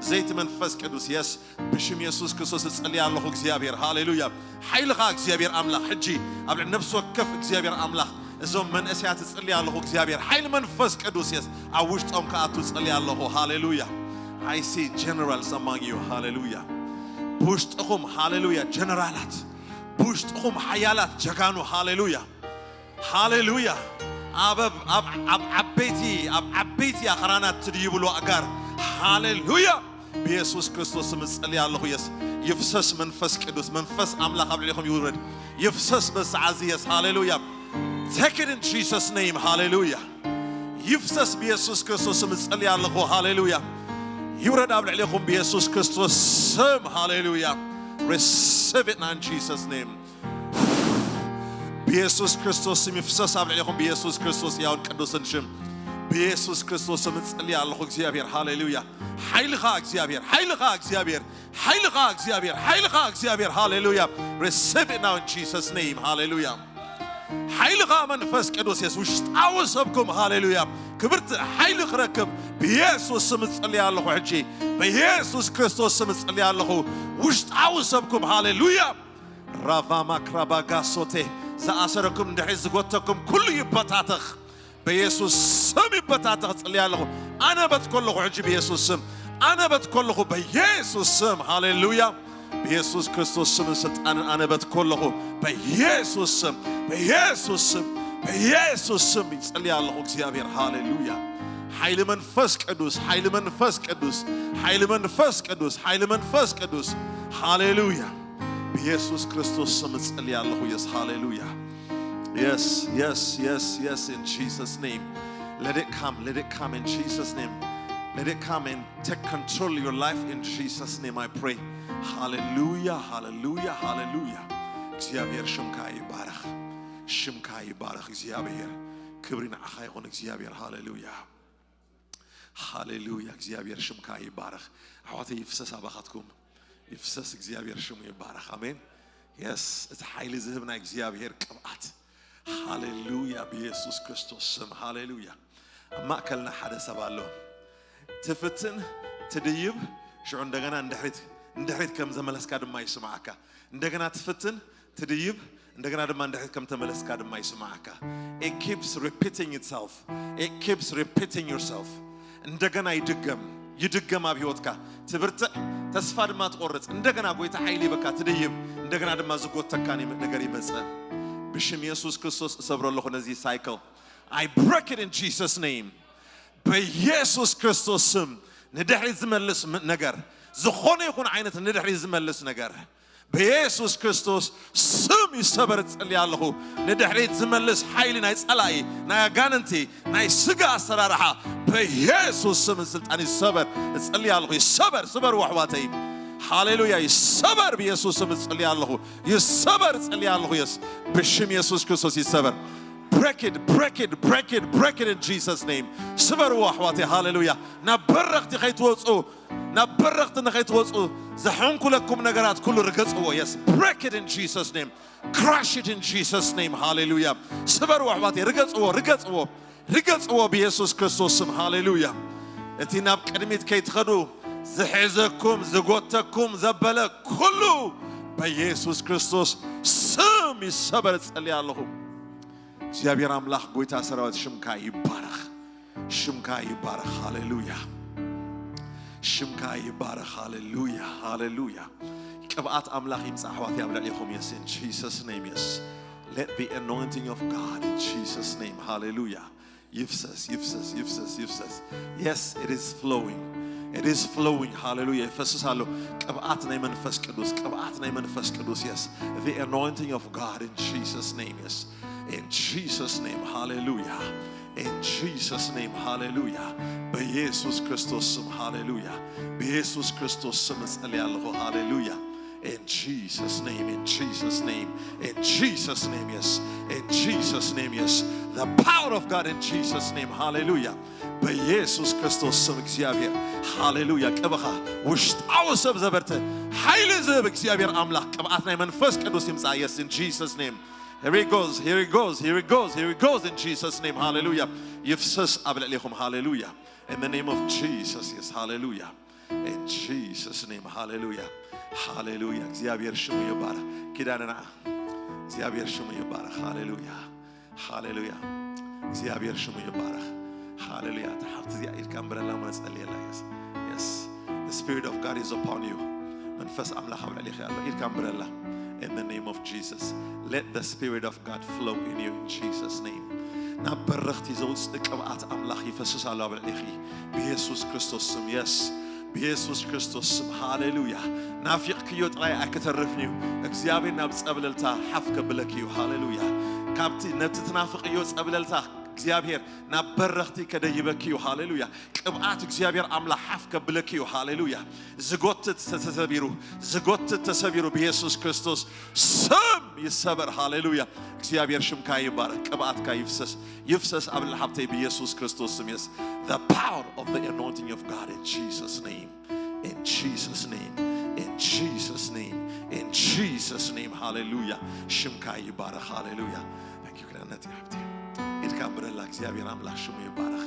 ዘይቲ መንፈስ ቅዱስ። የስ ብሽም የሱስ ክርስቶስ እጽሊ ኣለኹ እግዚኣብሔር። ሃሌሉያ። ሓይልኻ እግዚኣብሔር ኣምላኽ ሕጂ ኣብ ልዕሊ ነፍሲ ወከፍ እግዚኣብሔር ኣምላኽ እዞም መንእሰያት እጽሊ ኣለኹ እግዚኣብሔር። ሓይሊ መንፈስ ቅዱስ። የስ ኣብ ውሽጦም ክኣቱ እጽሊ ኣለኹ። ሃሌሉያ። I see generals among you. ሃሌሉያ። ብውሽጥኹም፣ ሃሌሉያ፣ ጀነራላት፣ ብውሽጥኹም ሓያላት ጀጋኑ። ሃሌሉያ፣ ሃሌሉያ። ኣብ ኣብ ኣብ ዓበይቲ ኣብ ዓበይቲ ኣኽራናት ትድይብሉ ኣጋር። ሃሌሉያ። ብየሱስ ክርስቶስ ስም እጸሊ ኣለኹ። የስ ይፍሰስ መንፈስ ቅዱስ፣ መንፈስ ኣምላኽ ኣብ ልዕሊኹም ይውረድ። ይፍሰስ በሰዓዚ። የስ ሃሌሉያ። Take it in Jesus name. ሃሌሉያ። ይፍሰስ ብየሱስ ክርስቶስ ስም እጸሊ ኣለኹ። ሃሌሉያ። ይውረድ ኣብ ልዕሊኹም ብየሱስ ክርስቶስ ስም። ሃሌሉያ። Receive it now in Jesus name. ብየሱስ ክርስቶስ ስም ይፍሰስ ኣብ ልዕሊኹም ብየሱስ ክርስቶስ ያውን ቅዱስን ሽም። ብየሱስ ክርስቶስ ስም እጽሊ ኣለኹ እግዚኣብሔር። ሃሌሉያ። ሓይልኻ እግዚኣብሔር፣ ሓይልኻ እግዚኣብሔር፣ ሓይልኻ እግዚኣብሔር፣ ሓይልኻ እግዚኣብሔር። ሃሌሉያ። Receive it now in Jesus name. ሃሌሉያ። ሓይልኻ መንፈስ ቅዱስ የስ ውሽጣዊ ሰብኩም። ሃሌሉያ። ክብርቲ ሓይሊ ክረክብ ብየሱስ ስም እጽሊ ኣለኹ። ሕጂ ብየሱስ ክርስቶስ ስም እጽሊ ኣለኹ። ውሽጣዊ ሰብኩም። ሃሌሉያ። ራቫ ማክራባ ጋሶቴ። ዝኣሰረኩም እንድሕሪ ዝጎተኩም ኩሉ ይበታተኽ። በየሱስ ስም ይበታተኽ። ጽልያ ኣለኹ። ኣነ በትኮ ኣለኹ ሕጂ በየሱስ ስም። ኣነ በትኮ ኣለኹ በየሱስ ስም። ሃሌሉያ። በየሱስ ክርስቶስ ስምን ስልጣንን ኣነ በትኮ ኣለኹ። በየሱስ ስም፣ በየሱስ ስም፣ በየሱስ ስም ይጽልያ ኣለኹ እግዚኣብሔር። ሃሌሉያ። ሓይሊ መንፈስ ቅዱስ፣ ሓይሊ መንፈስ ቅዱስ፣ ሓይሊ መንፈስ ቅዱስ፣ ሓይሊ መንፈስ ቅዱስ። ሃሌሉያ። ብየሱስ ክርስቶስ ስም እጽልይ ኣለኹ። የስ ሃሌሉያ። Yes, yes, yes, yes, in Jesus' name. Let it come, let it come in Jesus' name. Let it come and take control of your life in Jesus' name, I pray. ሃሌሉያ፣ ሃሌሉያ፣ ሃሌሉያ። እግዚኣብሔር ሽምካ ይባረኽ። ሽምካ ይባረኽ እግዚኣብሔር። ክብሪ ንዓኻ ይኹን እግዚኣብሔር። ሃሌሉያ። ሃሌሉያ። እግዚኣብሔር ሽምካ ይባረኽ። ኣሕዋተይ ይፍሰስ ኣባኻትኩም። ይፍሰስ እግዚኣብሔር ሽሙ ይባረኽ። ኣሜን። የስ እቲ ሓይሊ ዝህብ ናይ እግዚኣብሔር ቅብኣት። ሃሌሉያ። ብየሱስ ክርስቶስ ስም። ሃሌሉያ። ኣብ ማእከልና ሓደ ሰብ ኣሎ። ትፍትን ትድይብ ሽዑ እንደገና እንድሕሪት እንድሕሪት ከም ዘመለስካ ድማ ይስምዓካ። እንደገና ትፍትን ትድይብ እንደገና ድማ እንድሕሪት ከም ተመለስካ ድማ ይስምዓካ። It keeps repeating itself. It keeps repeating yourself. እንደገና ይድገም ይድገም ኣብ ህይወትካ። ትብርትዕ ተስፋ ድማ ትቆርጽ። እንደገና ጎይታ ሓይሊ ይበካ ትድይብ። እንደገና ድማ ዝጎተካ ነገር ይመጽእ። ብሽም የሱስ ክርስቶስ እሰብሮ ኣለኹ ነዚ ሳይክል። I break it in Jesus' name. በኢየሱስ ክርስቶስ ስም ንድሕሪት ዝመልስ ም- ነገር ዝኾነ ይኹን ዓይነት ንድሕሪት ዝመልስ ነገር በኢየሱስ ክርስቶስ ስም ይሰበር እጸልይ ኣለኹ። ንድሕሪት ዝመልስ ሓይሊ ናይ ጸላኢ ናይ ኣጋንንቲ ናይ ስጋ ኣሰራርሓ በኢየሱስ ስም ስልጣን ይሰበር እጸልይ ኣለኹ። ይሰበር ስበር ወሕዋተይ። ሃሌሉያ ይሰበር ብኢየሱስ ስም እጸልይ ኣለኹ። ይሰበር እጸልይ ኣለኹ። የስ ብሽም ኢየሱስ ክርስቶስ ይሰበር። Break it, break it, break it, break it in Jesus' name. ስበርዎ ኣሕዋተይ። ሃሌሉያ። ናብ በረኽቲ ከይትወፁ ናብ በረኽቲ ንኸይትወፁ ዘሐንኩለኩም ነገራት ኩሉ ርገፅዎ። Yes, break it in Jesus' name. Crush it in Jesus' name. ሃሌሉያ። ስበርዎ ኣሕዋተይ። ርገፅዎ፣ ርገፅዎ፣ ርገፅዎ ብኢየሱስ ክርስቶስ ስም። ሃሌሉያ። እቲ ናብ ቅድሚት ከይትኸዱ ዝሕዘኩም ዝጎተኩም ዘበለ ኩሉ በኢየሱስ ክርስቶስ ስም ይሰበር እጸልይ ኣለኹ። እግዚኣብሔር ኣምላኽ ጎይታ ሰራዊት ሽምካ ይባረኽ። ሽምካ ይባረኽ። ሃሌሉያ። ሽምካ ይባረኽ። ሃሌሉያ፣ ሃሌሉያ። ቅብኣት ኣምላኽ ይምጻእ ኣሕዋት ኣብ ልዕሊኹም። Yes, in Jesus' name, yes. Let the anointing of God in Jesus' name. ሃሌሉያ። ይፍሰስ፣ ይፍሰስ፣ ይፍሰስ፣ ይፍሰስ። Yes, it is flowing. It is flowing. ሃሌሉያ። ይፈስስ ኣሎ። ቅብኣት ናይ መንፈስ ቅዱስ፣ ቅብኣት ናይ መንፈስ ቅዱስ። Yes. The anointing of God in Jesus' name. Yes. In Jesus' name. ሃሌሉያ። In Jesus' name. ሃሌሉያ። በኢየሱስ ክርስቶስ ስም። ሃሌሉያ። በኢየሱስ ክርስቶስ ስም እጸልይ ኣለኹ። ሃሌሉያ። In Jesus' name, in Jesus' name, in Jesus' name, yes, in Jesus' name, yes. The power of God in Jesus' name, ሃሌሉያ። በኢየሱስ ክርስቶስ ስም እግዚኣብሔር፣ ሃሌሉያ። ቅብኻ ውሽጣዊ ሰብ ዘበርተ ሓይሊ ዝህብ እግዚኣብሔር ኣምላኽ ቅብኣት ናይ መንፈስ ቅዱስ ይምጻእ። Yes, in Jesus' name. Here it goes, here it goes, here it goes, here it goes in Jesus' name, ሃሌሉያ። ይፍሰስ ኣብ ልዕሌኹም፣ ሃሌሉያ። In the name of Jesus, yes, ሃሌሉያ። In Jesus' name, ሃሌሉያ፣ ሃሌሉያ። እግዚኣብሔር ሽሙ ይባረኽ። ኪዳነ ንዓ። እግዚኣብሔር ሽሙ ይባረኽ። ሃሌሉያ፣ ሃሌሉያ። እግዚኣብሔር ሽሙ ይባረኽ። ሃሌሉያ። እታ ሓብቲ እዚኣ ኢድካ እንብረላ እሞ ነጸልየላ። Yes, yes. The Spirit of God is upon you. መንፈስ ኣምላኽ ኣብ ልዕሌኺ ኣሎ። ኢድካ እንብረላ። In the name of Jesus. Let the Spirit of God flow in you in Jesus' name. ናብ በረኽቲ ዘውፅእ ቅብኣት ኣምላኽ ይፈስስ ኣሎ ኣብ ልዕሌኺ ብኢየሱስ ክርስቶስ ስም። Yes. ብኢየሱስ ክርስቶስ ስም። ሃሌሉያ። ናፊቕክዮ ጥራይ ኣይክተርፍን እዩ። እግዚኣብሔር ናብ ጸብለልታ ሓፍ ከብለኪ እዩ። ሃሌሉያ። ካብቲ ነቲ ትናፍቕዮ ጸብለልታ እግዚኣብሔር ናብ በረኽቲ ከደይበኪ እዩ። ሃሌሉያ። ቅብኣት እግዚኣብሔር ኣምላኽ ሓፍ ከብለኪ እዩ። ሃሌሉያ። ዝጎትት ተሰቢሩ፣ ዝጎትት ተሰቢሩ ብኢየሱስ ክርስቶስ ስም ይሰበር። ሃሌሉያ። እግዚኣብሔር ሽምካ ይባረክ። ቅብኣትካ ይፍሰስ፣ ይፍሰስ ኣብ ልዕሊ ሓብተይ ብኢየሱስ ክርስቶስ ስም። Yes. The power of the anointing of God in Jesus' name. In Jesus' name. In Jesus' name. In Jesus' name. ሃሌሉያ። ሽምካ ይባረክ። ሃሌሉያ። Thank you ክዳነት ሓብቲ። ኢድካ እንብረላ። እግዚኣብሔር ኣምላኽ ሽሙ ይባረኽ።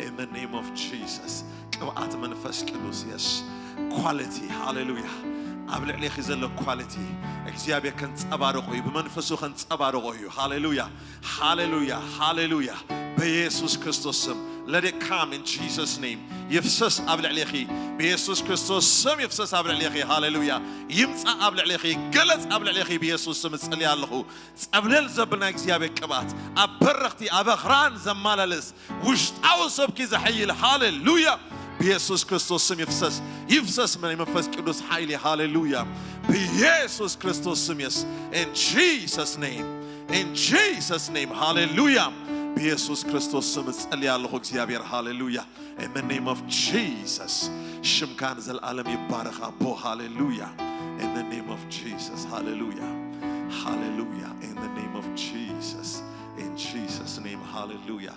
In the name of Jesus. ቅብኣት መንፈስ ቅዱስ። Yes. Quality. ሃሌሉያ። ኣብ ልዕሌኺ ዘሎ quality እግዚኣብሔር ከንጸባርቆ እዩ። ብመንፈሱ ከንጸባርቆ እዩ። ሃሌሉያ፣ ሃሌሉያ፣ ሃሌሉያ። በኢየሱስ ክርስቶስ ስም። Let it come in Jesus' name. ይፍሰስ ኣብ ልዕሌኺ። ብኢየሱስ ክርስቶስ ስም ይፍሰስ ኣብ ልዕሌኺ። ሃሌሉያ። ይምጻእ ኣብ ልዕሌኺ። ይገለጽ ኣብ ልዕሌኺ። ብኢየሱስ ስም እጽሊ ኣለኹ። ጸብለል ዘብል ናይ እግዚኣብሔር ቅብኣት ኣብ በረኽቲ፣ ኣብ ኣኽራን ዘመላለስ፣ ውሽጣዊ ሰብኪ ዘሐይል። ሃሌሉያ። ብኢየሱስ ክርስቶስ ስም ይፍሰስ፣ ይፍሰስ ናይ መንፈስ ቅዱስ ሓይሊ። ሃሌሉያ። ብኢየሱስ ክርስቶስ ስም። Yes. In Jesus' name. In Jesus' name. ሃሌሉያ። ብኢየሱስ ክርስቶስ ስም እጸልይ ኣለኹ እግዚኣብሔር። ሃሌሉያ። In the name of Jesus. ሽምካ ንዘለዓለም ይባረኽ ኣቦ። ሃሌሉያ። In the name of Jesus. ሃሌሉያ፣ ሃሌሉያ። In the name of Jesus. In Jesus' name. ሃሌሉያ።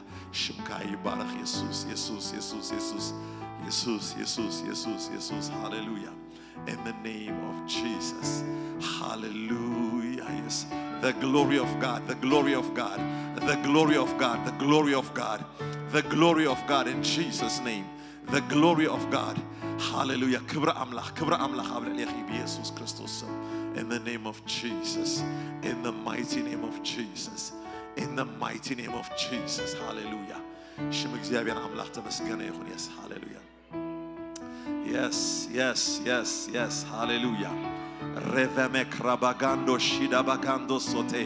ሽምካ ይባረኽ የሱስ፣ የሱስ፣ የሱስ፣ የሱስ፣ የሱስ፣ የሱስ፣ የሱስ፣ የሱስ። ሃሌሉያ። In the name of Jesus. Hallelujah. Yes. The glory of God. The glory of God. The glory of God. The glory of God. The glory of God in Jesus' name. The glory of God. Hallelujah. ክብሪ ኣምላኽ፣ ክብሪ ኣምላኽ ኣብ ልዕሌኺ ብኢየሱስ ክርስቶስ ስም። In the name of Jesus. In the mighty name of Jesus. In the mighty name of Jesus. Hallelujah. ሽም እግዚኣብሔር ኣምላኽ ተመስገነ ይኹን። Yes. Hallelujah. Yes, yes, yes, yes. Hallelujah. Reveme krabagando shida bagando sote.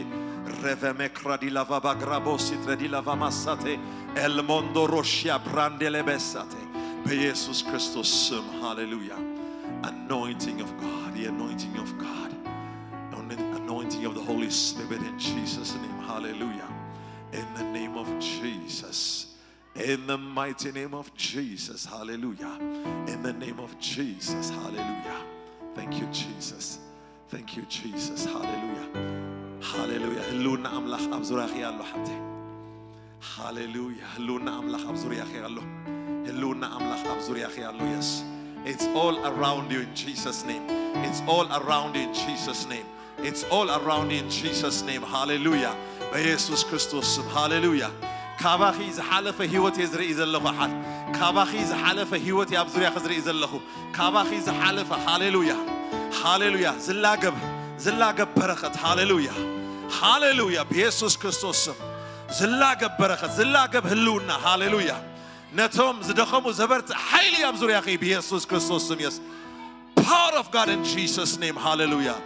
Reveme kradilava bagrabo sitre dilava masate. El mondo roshia brandele besate. በኢየሱስ ክርስቶስ ስም። Hallelujah. Anointing of God. The anointing of God. Anointing of the Holy Spirit in Jesus' name. Hallelujah. In the name of Jesus. In the mighty name of Jesus. Hallelujah. In the name of Jesus. Hallelujah. Thank you, Jesus. Thank you, Jesus. Hallelujah. Hallelujah. ህልውና ኣምላኽ ኣብ ዙርያኺ ኣሎ ሓብተይ። ሃሌሉያ። ህልውና ኣምላኽ ኣብ ዙርያኺ ኣሎ። ህልውና ኣምላኽ ኣብ ዙርያኺ ኣሎ። Yes. It's all around you in Jesus' name. It's all around you in Jesus' name. It's all around you in Jesus' name. ሃሌሉያ። በኢየሱስ ክርስቶስ ስም። ሃሌሉያ። ካባኺ ዝሓለፈ ህይወት እየ ዝርኢ ዘለኹ። ሓል ካባኺ ዝሓለፈ ህይወት እየ ኣብ ዙርያኺ ዝርኢ ዘለኹ። ካባኺ ዝሓለፈ። ሃሌሉያ፣ ሃሌሉያ። ዝላገብ፣ ዝላገብ በረኸት። ሃሌሉያ፣ ሃሌሉያ። ብኢየሱስ ክርስቶስ ስም ዝላገብ በረኸት፣ ዝላገብ ህልውና። ሃሌሉያ። ነቶም ዝደኸሙ ዘበርትዕ ሓይሊ ኣብ ዙርያኺ ብኢየሱስ ክርስቶስ ስም። Yes. Power of God in Jesus' name. Hallelujah.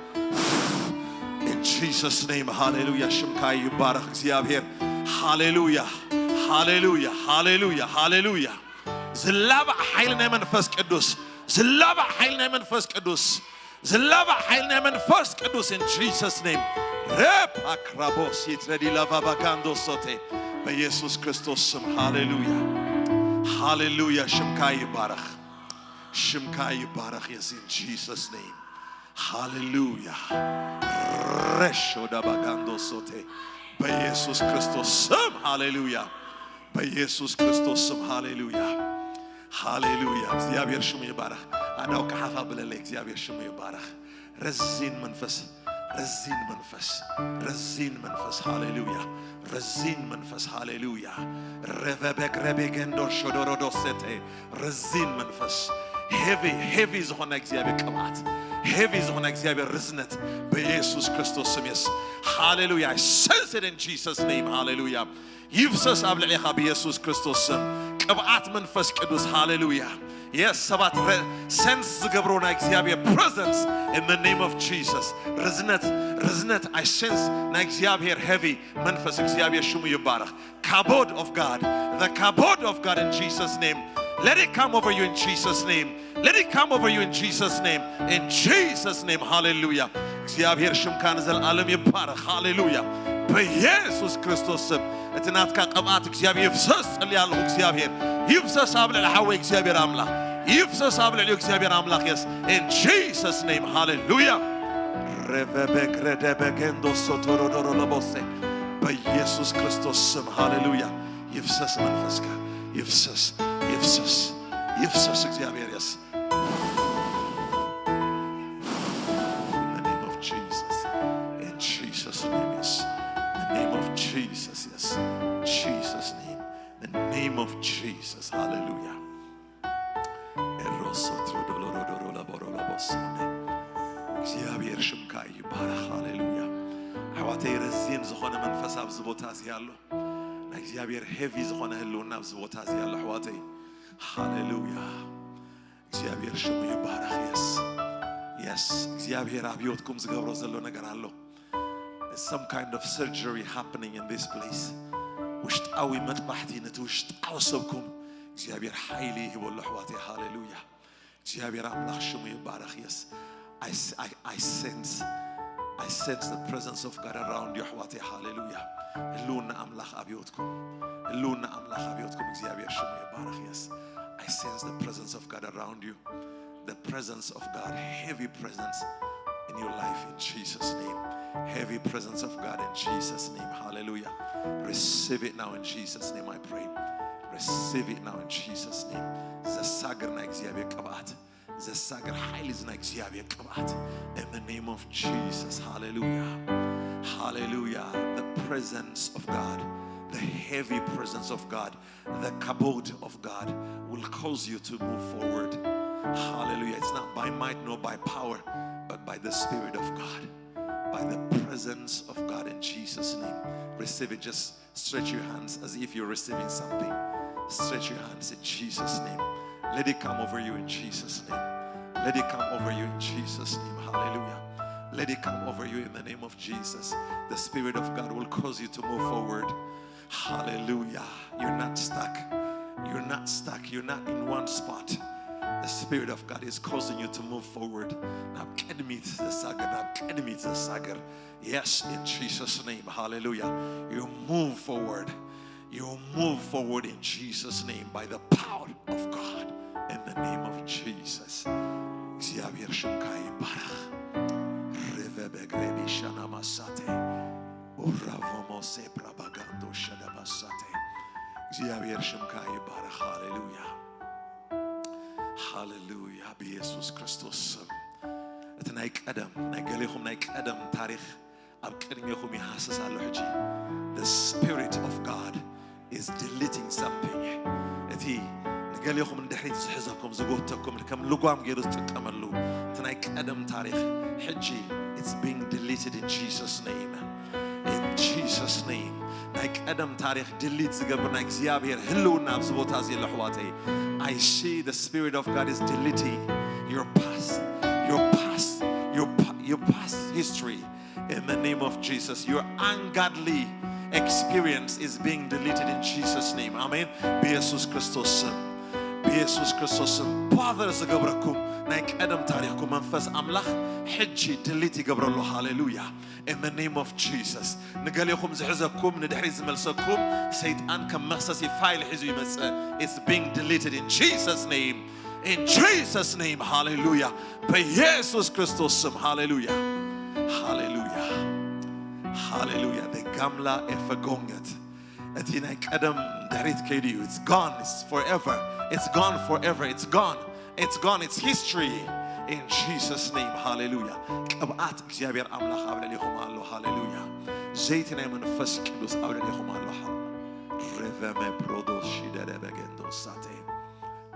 In Jesus' name. Hallelujah. ሽምካ ይባረኽ እግዚኣብሔር። ሃሌሉያ፣ ሃሌሉያ፣ ሃሌሉያ፣ ሃሌሉያ። ዝላባዕ ሓይሊ ናይ መንፈስ ቅዱስ፣ ዝላባዕ ሓይሊ ናይ መንፈስ ቅዱስ፣ ዝላባዕ ሓይሊ ናይ መንፈስ ቅዱስ። In Jesus name. ረብ ኣክራቦስ ይትረዲ ላቫባጋንዶ ሶቴ። በኢየሱስ ክርስቶስ ስም። ሃሌሉያ፣ ሃሌሉያ። ሽምካ ይባረኽ፣ ሽምካ ይባረኽ። Yes, in Jesus name. ሃሌሉያ። ረሾ ዳባጋንዶ ሶቴ። በኢየሱስ ክርስቶስ ስም። ሃሌሉያ፣ በኢየሱስ ክርስቶስ ስም። ሃሌሉያ፣ ሃሌሉያ። እግዚኣብሔር ሽሙ ይባረኽ። ኣዳው ከሓፋ ብለለይ። እግዚኣብሔር ሽሙ ይባረኽ። ረዚን መንፈስ፣ ረዚን መንፈስ፣ ረዚን መንፈስ። ሃሌሉያ፣ ረዚን መንፈስ። ሃሌሉያ። ረቨበግ ረቤገንዶ ሾዶሮዶ ሴቴ። ረዚን መንፈስ፣ ሄቪ፣ ሄቪ ዝኾነ እግዚኣብሔር ቅብኣት፣ ሄቪ ዝኾነ እግዚኣብሔር ርዝነት በኢየሱስ ክርስቶስ ስም። የስ፣ ሃሌሉያ። I sense it in Jesus name. ሃሌሉያ። ይፍሰስ ኣብ ልዕሌኻ ብኢየሱስ ክርስቶስ ስም። ቅብኣት መንፈስ ቅዱስ። ሃሌሉያ። የስ፣ ሰባት ረ-፣ ሴንስ ዝገብሮ ናይ እግዚኣብሔር presence in the name of Jesus። ርዝነት፣ ርዝነት፣ I sense ናይ እግዚኣብሔር ሄቪ መንፈስ። እግዚኣብሔር ሽሙ ይባረኽ። Kabod of God, the kabod of God in Jesus name. Let it come over you in Jesus name. Let it come over you in Jesus name. In Jesus name. ሃሌሉያ። እግዚኣብሔር ሽምካ ንዘለዓለም ይባረኽ። ሃሌሉያ። በኢየሱስ ክርስቶስ ስም እቲ ናትካ ቅብኣት እግዚኣብሔር ይፍሰስ። ጽልይ ኣለኹ። እግዚኣብሔር ይፍሰስ ኣብ ልዕሊ ሓወይ እግዚኣብሔር ኣምላኽ። ይፍሰስ ኣብ ልዕሊ እግዚኣብሔር ኣምላኽ። Yes, in Jesus name. ሃሌሉያ። ረቨበግ ረደበገንዶ ሶቶሮዶሮ ለቦሴ። በኢየሱስ ክርስቶስ ስም። ሃሌሉያ። ይፍሰስ መንፈስካ። ይፍሰስ፣ ይፍሰስ፣ ይፍሰስ። እግዚኣብሔር። Yes. In the name of Jesus. In Jesus' name, yes. In the name of Jesus, yes. Jesus' name. In the name of Jesus. ሃሌሉያ። ኤሮሶ ትሮዶሎሮዶሮ ለቦሮ ለቦሶ። እግዚኣብሔር ሽምካ ይባረኽ። ሃሌሉያ። ኣሕዋተይ፣ ረዚን ዝኾነ መንፈስ ኣብዚ ቦታ እዚ ኣሎ። ናይ እግዚኣብሔር ሄቪ ዝኾነ ህልውና ኣብዚ ቦታ እዚ ኣሎ ኣሕዋተይ። ሃሌሉያ። እግዚኣብሔር ሽሙ ይባረኽ። የስ፣ የስ። እግዚኣብሔር ኣብ ህይወትኩም ዝገብሮ ዘሎ ነገር ኣሎ። Some kind of surgery happening in this place. ውሽጣዊ መጥባሕቲ ነቲ ውሽጣዊ ሰብኩም እግዚኣብሔር ሓይሊ ይህበሉ ኣሕዋተይ። ሃሌሉያ። እግዚኣብሔር ኣምላኽ ሽሙ ይባረኽ። Yes. I, s- I, I sense, I sense the presence of God around you ኣሕዋተይ። ሃሌሉያ። ህልውና ኣምላኽ ኣብ ህይወትኩም፣ ህልውና ኣምላኽ ኣብ ህይወትኩም። እግዚኣብሔር ሽሙ ይባረኽ። Yes. I sense the presence of God around you. The presence of God, heavy presence in your life in Jesus' name. Heavy presence of God in Jesus' name. Hallelujah. Receive it now in Jesus' name, I pray. Receive it now in Jesus' name. ዘሳግር ናይ እግዚኣብሔር ቅብኣት፣ ዘሳግር ሓይሊ እዚ ናይ እግዚኣብሔር ቅብኣት። In the name of Jesus. Hallelujah. Hallelujah. The presence of God, the heavy presence of God, the kabod of God will cause you to move forward. Hallelujah. It's not by might nor by power, but by the Spirit of God. By the presence of God in Jesus' name. Receive it. Just stretch your hands as if you're receiving something. Stretch your hands in Jesus' name. Let it come over you in Jesus' name. Let it come over you in Jesus' name. Hallelujah. Let it come over you in the name of Jesus. The Spirit of God will cause you to move forward. Hallelujah. You're not stuck. You're not stuck. You're not in one spot. The Spirit of God is causing you to move forward. ናብ ቅድሚት ዘሳግር፣ ናብ ቅድሚት ዘሳግር። Yes, in Jesus' name. Hallelujah. You move forward. You move forward in Jesus' name by the power of God. In the name of Jesus. እግዚኣብሔር ሽምካ ይባረኽ። ርቨ በግሬ ቢሻና ማሳቴ ኡራቮሞሴ ፕራባጋንዶ ሸደባሳቴ። እግዚኣብሔር ሽምካ ይባረኽ። ሃሌሉያ፣ ሃሌሉያ። ብኢየሱስ ክርስቶስ ስም እቲ ናይ ቀደም፣ ናይ ገሌኹም ናይ ቀደም ታሪኽ ኣብ ቅድሜኹም ይሃስስ ኣሎ። ሕጂ the Spirit of God is deleting something. እቲ ንገሌኹም ንድሕሪት ዝሕዘኩም ዝጎተኩም ከም ልጓም ገይሩ ዝጥቀመሉ እቲ ናይ ቀደም ታሪኽ ሕጂ it's being deleted in Jesus' name. In Jesus' name. ናይ ቀደም ታሪኽ ድሊት ዝገብር ናይ እግዚኣብሔር ህልውና ኣብዚ ቦታ እዚ ኣሎ ኣሕዋተይ። I see the Spirit of God is deleting your past, your past, your, pa- your past history. In the name of Jesus, your ungodly experience is being deleted in Jesus' name. ኣሜን። ብየሱስ ክርስቶስ ስም፣ ብየሱስ ክርስቶስ ስም። ባዘር ዝገብረኩም ናይ ቀደም ታሪኽኩም መንፈስ ኣምላኽ ሕጂ ድሊት ይገብረሉ። ሃሌሉያ። In the name of Jesus. ንገሌኹም ዝሕዘኩም፣ ንድሕሪት ዝመልሰኩም ሰይጣን ከም መኽሰሲ ፋይል ሒዙ ይመጽእ። It's being deleted in Jesus' name. In Jesus' name. ሃሌሉያ። በኢየሱስ ክርስቶስ ስም። ሃሌሉያ። ሃሌሉያ። ሃሌሉያ። The gamla är förgånget. እቲ ናይ ቀደም ድሕሪት ከይዱ እዩ። It's gone. It's forever. It's gone forever. It's gone. It's gone. It's history. In Jesus' name. ሃሌሉያ። ቅብኣት እግዚኣብሔር ኣምላኽ ኣብ ልዕሌኹም ኣሎ። ሃሌሉያ። ዘይቲ ናይ መንፈስ ቅዱስ ኣብ ልዕሌኹም ኣሎ። ሃ- Reveme prodos shidere begendo sate.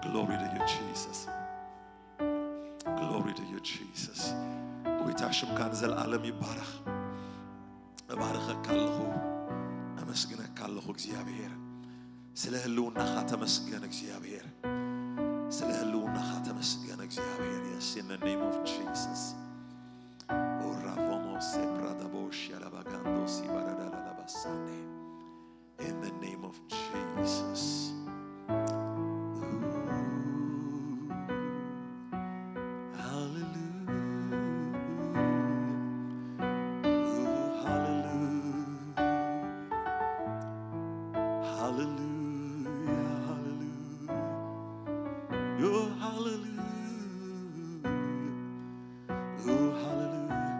Glory to you, Jesus. Glory to you, Jesus. ጎይታ ሽምካ ንዘለኣለም ይባረኽ። እባርኸካ ኣለኹ፣ ኣመስግነካ ኣለኹ እግዚኣብሔር። ስለ ህልውናኻ ተመስገን እግዚኣብሔር። ስለ ህልውናኻ ተመስገን እግዚኣብሔር። Yes, in the name of Jesus. Oravomo se pradabo shialabagando si badadalabasande. In the name of Jesus. Ooh, hallelujah. Ooh, hallelujah. Hallelujah, hallelujah. Oh, hallelujah. Oh, hallelujah.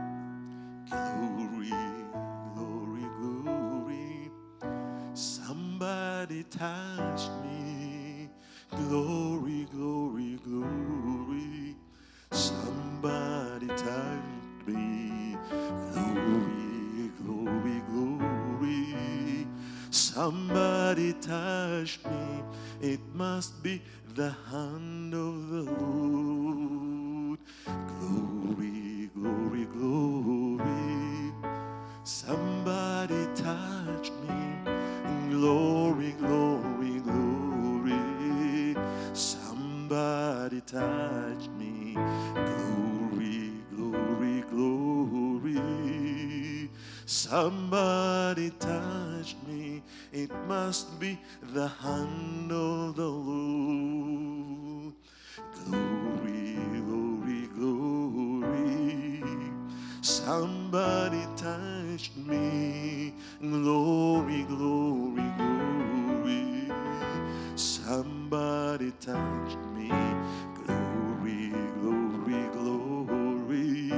Glory, glory, glory. Somebody touch me. Glory, glory, glory. Somebody touch me. Glory, glory, glory. Somebody touch me. It must be the hand of the Lord. Glory, glory, glory. Somebody touch me. Glory, glory, glory. Somebody touch me. Glory, glory, glory. Somebody touch me. It must be the hand of the Lord. Glory, glory, glory. Somebody touch me. Glory, glory, glory. Somebody touch me. Glory, glory, glory.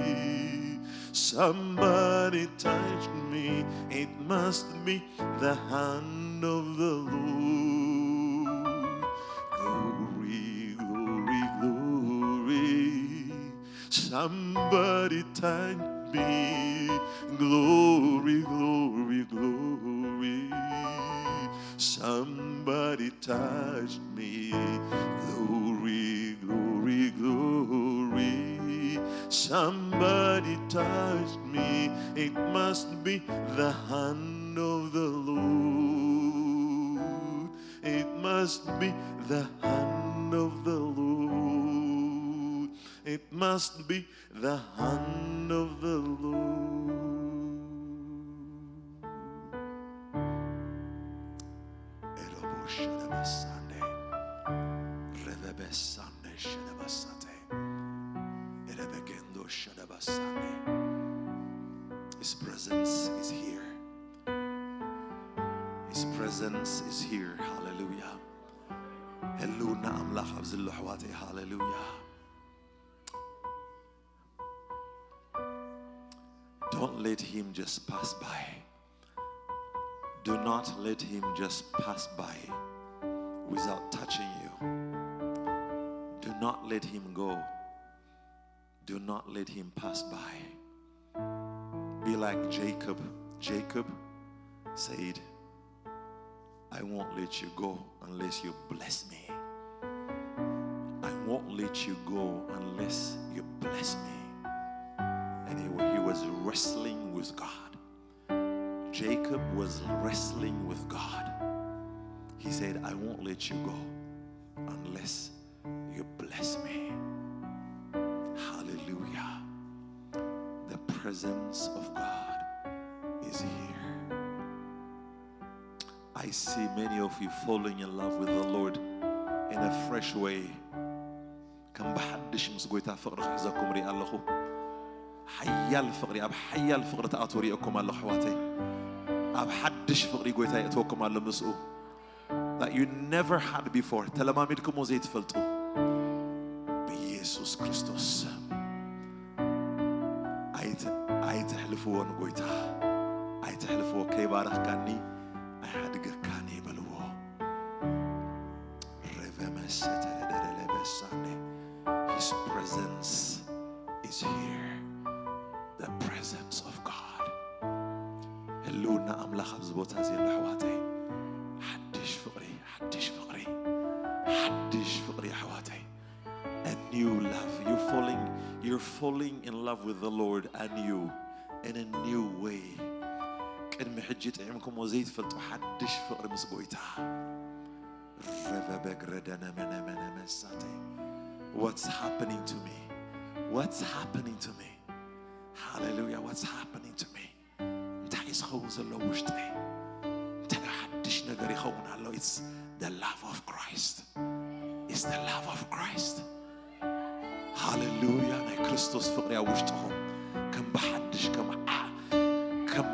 Somebody touch me. It must be the hand of the Lord. Glory, glory, glory. Somebody touch me. Glory, glory, glory. Somebody touch me. Glory, glory, glory. Somebody touch me. It must be the hand of the Lord. It must be the hand of the Lord. It must be the hand of the Lord. Elobo shadabasande. Rebebe sande shadabasate. Erebegendo shadabasande. His presence is here. His presence is here. Hallelujah. ህልውና ኣምላኽ ኣብዚ ኣሎ ኣሕዋተይ። ሃሌሉያ። Don't let him just pass by. Do not let him just pass by without touching you. Do not let him go. Do not let him pass by. Be like Jacob. Jacob said, I won't let you go unless you bless me. I won't let you go unless you bless me. And he, he was wrestling with God. Jacob was wrestling with God. He said, I won't let you go unless you bless me. Hallelujah. The presence of God is here. I see many of you falling in love with the Lord in a fresh way. ከም ብሓድሽ ምስ ጎይታ ፍቕሪ ክሕዘኩም ርኢ ኣለኹ። ሓያል ፍቕሪ፣ ኣብ ሓያል ፍቕሪ ተኣትዎ ርእየኩም ኣለኹ ኣሕዋተይ። ኣብ ሓድሽ ፍቕሪ ጎይታ የእትወኩም ኣሎ ምስኡ። That you never had before፣ ተለማሚድኩሞ ዘይትፈልጡ። ብኢየሱስ ክርስቶስ ስም ኣይተ-፣ ኣይተሕልፍዎ ንጎይታ። ኣይተሕልፍዎ። ከይባረኽካኒ ኣይሓድገካን እየ በልዎ። ረቨመሰተረደረለበሳነ። His presence is here. The presence of God. ህልውና ኣምላኽ ኣብዚ ቦታ እዚ ኣሎ ኣሕዋተይ። ሓድሽ ፍቕሪ፣ ሓድሽ ፍቕሪ፣ ሓድሽ ፍቕሪ ኣሕዋተይ። A new love. You're falling, you're falling in love with the Lord anew, in a new way. ቅድሚ ሕጂ ጥዒምኩሞ ዘይትፈልጡ ሓድሽ ፍቕሪ ምስ ጎይታ። ረቨበግረደነመነመነመሳተይ። What's happening to me? What's happening to me? Hallelujah. What's happening to me? እንታይ እዩ ዝኸውን ዘሎ ውሽጠይ? እንታይ ሓድሽ ነገር ይኸውን ኣሎ? It's the love of Christ. It's the love of Christ. ሃሌሉያ። ናይ ክርስቶስ ፍቕሪ ኣብ ውሽጥኹም ከም ብሓድሽ፣ ከም ዓ-፣ ከም፣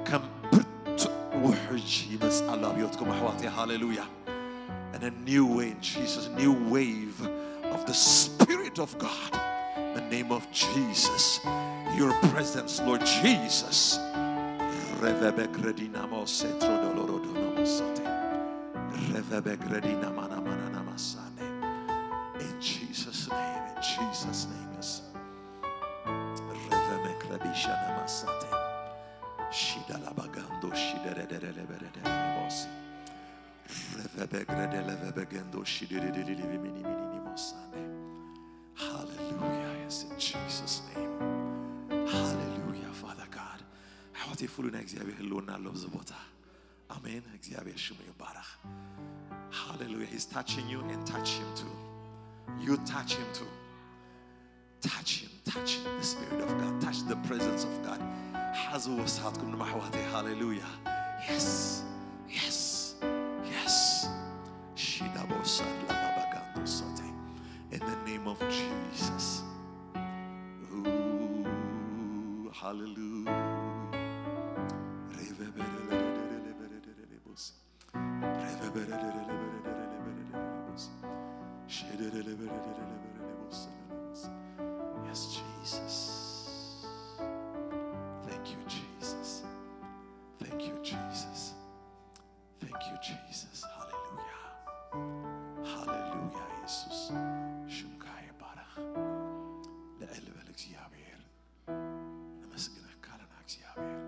ከም ብርቱዕ ውሕጅ ይመጽእ ኣሎ ኣብ ህይወትኩም ኣሕዋተይ። ሃሌሉያ። And a new way in Jesus, new wave of the Spirit of God. In the name of Jesus, your presence, Lord Jesus. Revebek redina mo setro doloro dono mo sote. Revebek redina mana mana nama sane. In Jesus' name, in Jesus' name, yes. Revemek redisha nama sate. Shida la bagando, shida de de de de de de de bosi. Hallelujah. Yes, in Jesus' name. Hallelujah, Father God. ኣሕዋተይ፣ ፍሉይ ናይ እግዚኣብሔር ህልውና ኣሎ ኣብዚ ቦታ። ኣሜን። እግዚኣብሔር ሽሙ ይባረኽ። Hallelujah. He's touching you and touch him too. You touch him too. Touch him, touch the Spirit of God, touch the presence of God. ሓዝዎ ንስኻትኩም ድማ ኣሕዋተይ። ሃሌሉያ። Yes, yes, yes. Shidabo sadla babagando sote. In the name of Jesus. Ooh, hallelujah. Yes, Jesus. Thank you, Jesus. Thank you, Jesus. Thank you, Jesus. Hallelujah. Hallelujah, Jesus. ሽምካ ይባረኽ። ልዕል በል እግዚኣብሔር። ነመስግነካ ኣለና እግዚኣብሔር።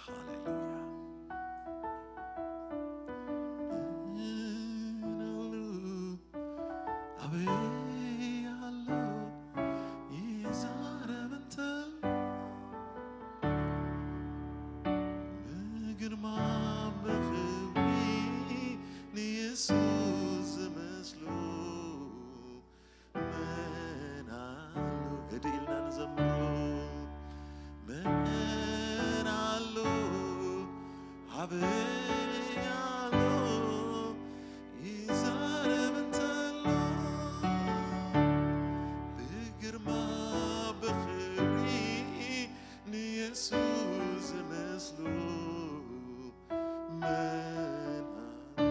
ሃሌሉያ። ምን ኣሎ ኣበይ ኣሎ ይዛረብ እንተሎ ብግርማ ብኽብሪ ንየሱስ ዝመስሎ መን ኣሎ? ህድእ ኢልና ንዘምሮ። መን ኣሎ? ኣበይ ኣሎ? ይዛረብ እንተሎ ብግርማ ብኽብሪ ንየሱስ ዝመስሎ መን ኣሎ?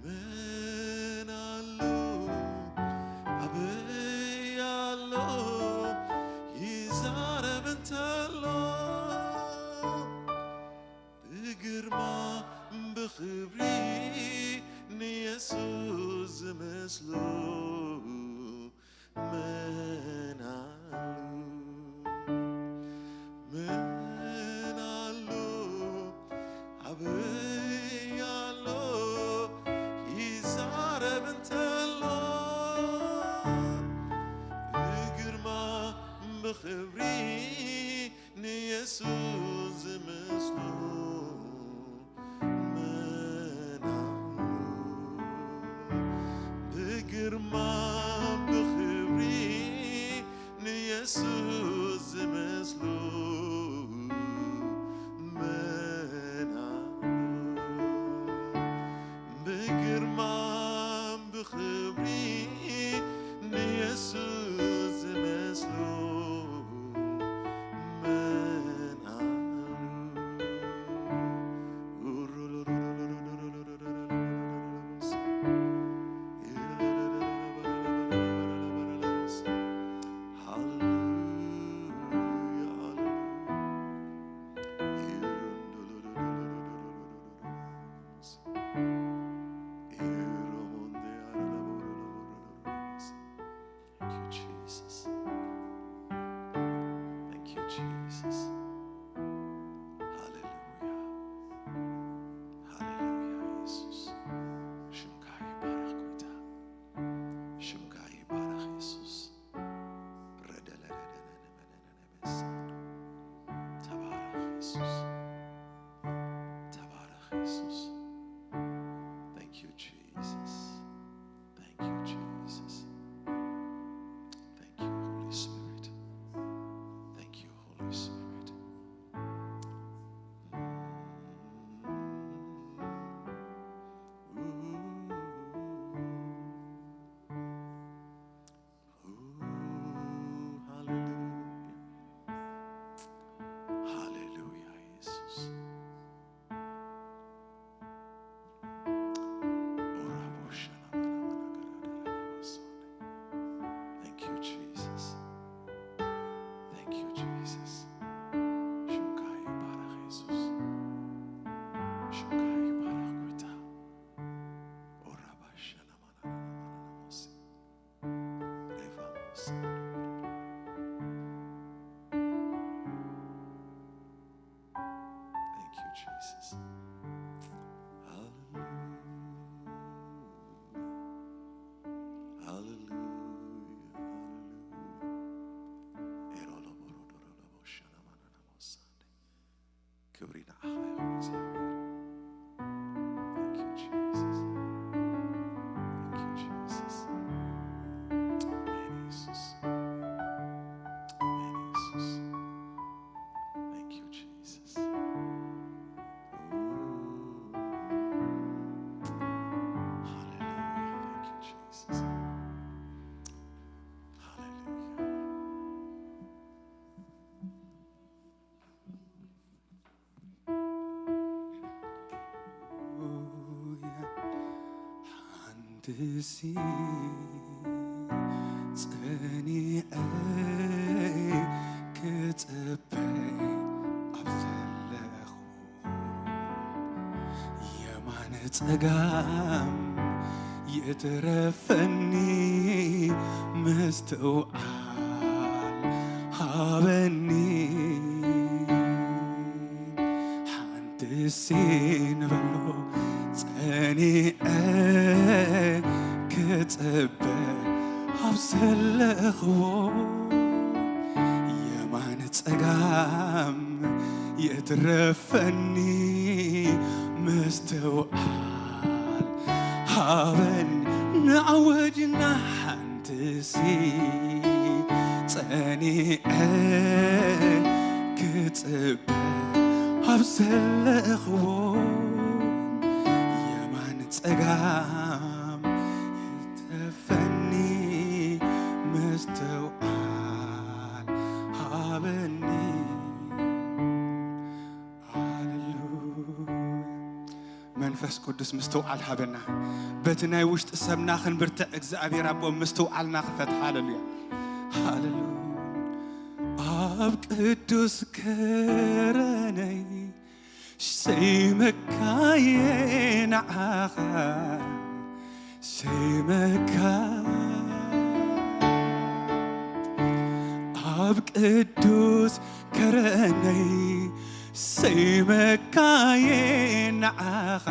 መን ኣሎ? ኣበይ ኣሎ? ይዛረብ እንተሎ ብግርማ ብኽብሪ ንየሱስ ዝመስሎ መን ኣሎ? መን ኣሎ? ኣበይ ኣሎ? ይዛረብ እንተሎ ብግርማ ብኽብሪ ንየሱስ ዝመስሎ መን ኣሎ? ብግርማ ግርማን ብኽብሪ ንየሱስ ዝመስሎ መን ኣሎ? Thank you, Jesus. Thank you, Jesus. Hallelujah. Hallelujah, Jesus. ሽምካ ይባረኽ ጎይታ። ሽምካ ይባረኽ የሱስ። ረደለረደነነመነነመሳ። ተባረኽ የሱስ። ተባረኽ የሱስ። Thank you, Jesus. Thank you, Jesus. Thank you, Holy Spirit. Thank you, Holy Spirit. Hallelujah. Hallelujah, Jesus. Thank you, Jesus. Thank you, Jesus. ሽምካ ይባረኽ የሱስ። ሽምካ ይባረኽ ጎይታ። ኦራባሻ ናማናናማናናሞሲ። ሬቫሞሲ። Thank you, Jesus. Hallelujah. Hallelujah. Hallelujah. Eroloborodoroloboshanamananamosan. ክብሪ ንዓኻ ይኹን እግዚኣብሔር። Thank you, Jesus. Thank you, Jesus. ኣሜን፣ የሱስ። ኣሜን፣ የሱስ። Thank you, Jesus. Ooh. Hallelujah. Thank you, Jesus. Hallelujah. ሓንትሲ ጸኒዐ ክጽበ ኣብ ዘለኹ የማን ጸጋም ይትረፈኒ ምስትውዓል ሃበኒ። ሓንትሲ ንበሎ ጸኒዐ ክጽበ ኣብ ዘለኽዎ የማን ጸጋም የትረፈኒ ምስትውዓል ሃበኒ። ንኣወጅና ሓንትሲ ጸኒዐ ክጽበ ኣብ ዘለኽዎ የማን ጸጋም ይትረፈኒ ምስትውዓል ሃበኒ። ሃሌሉያ። መንፈስ ቅዱስ ምስትውዓል ሃበና። በቲ ናይ ውሽጢ ሰብና ክንብርትዕ እግዚኣብሔር ኣቦ ምስትውዓልና ክፈት። ሃሌሉያ። ሃሌሉያ። ኣብ ቅዱስ ከረነይ ሰይመካየ ንዓኻ ሰይመካ ኣብ ቅዱስ ከረነይ ሰይመካየ ንዓኻ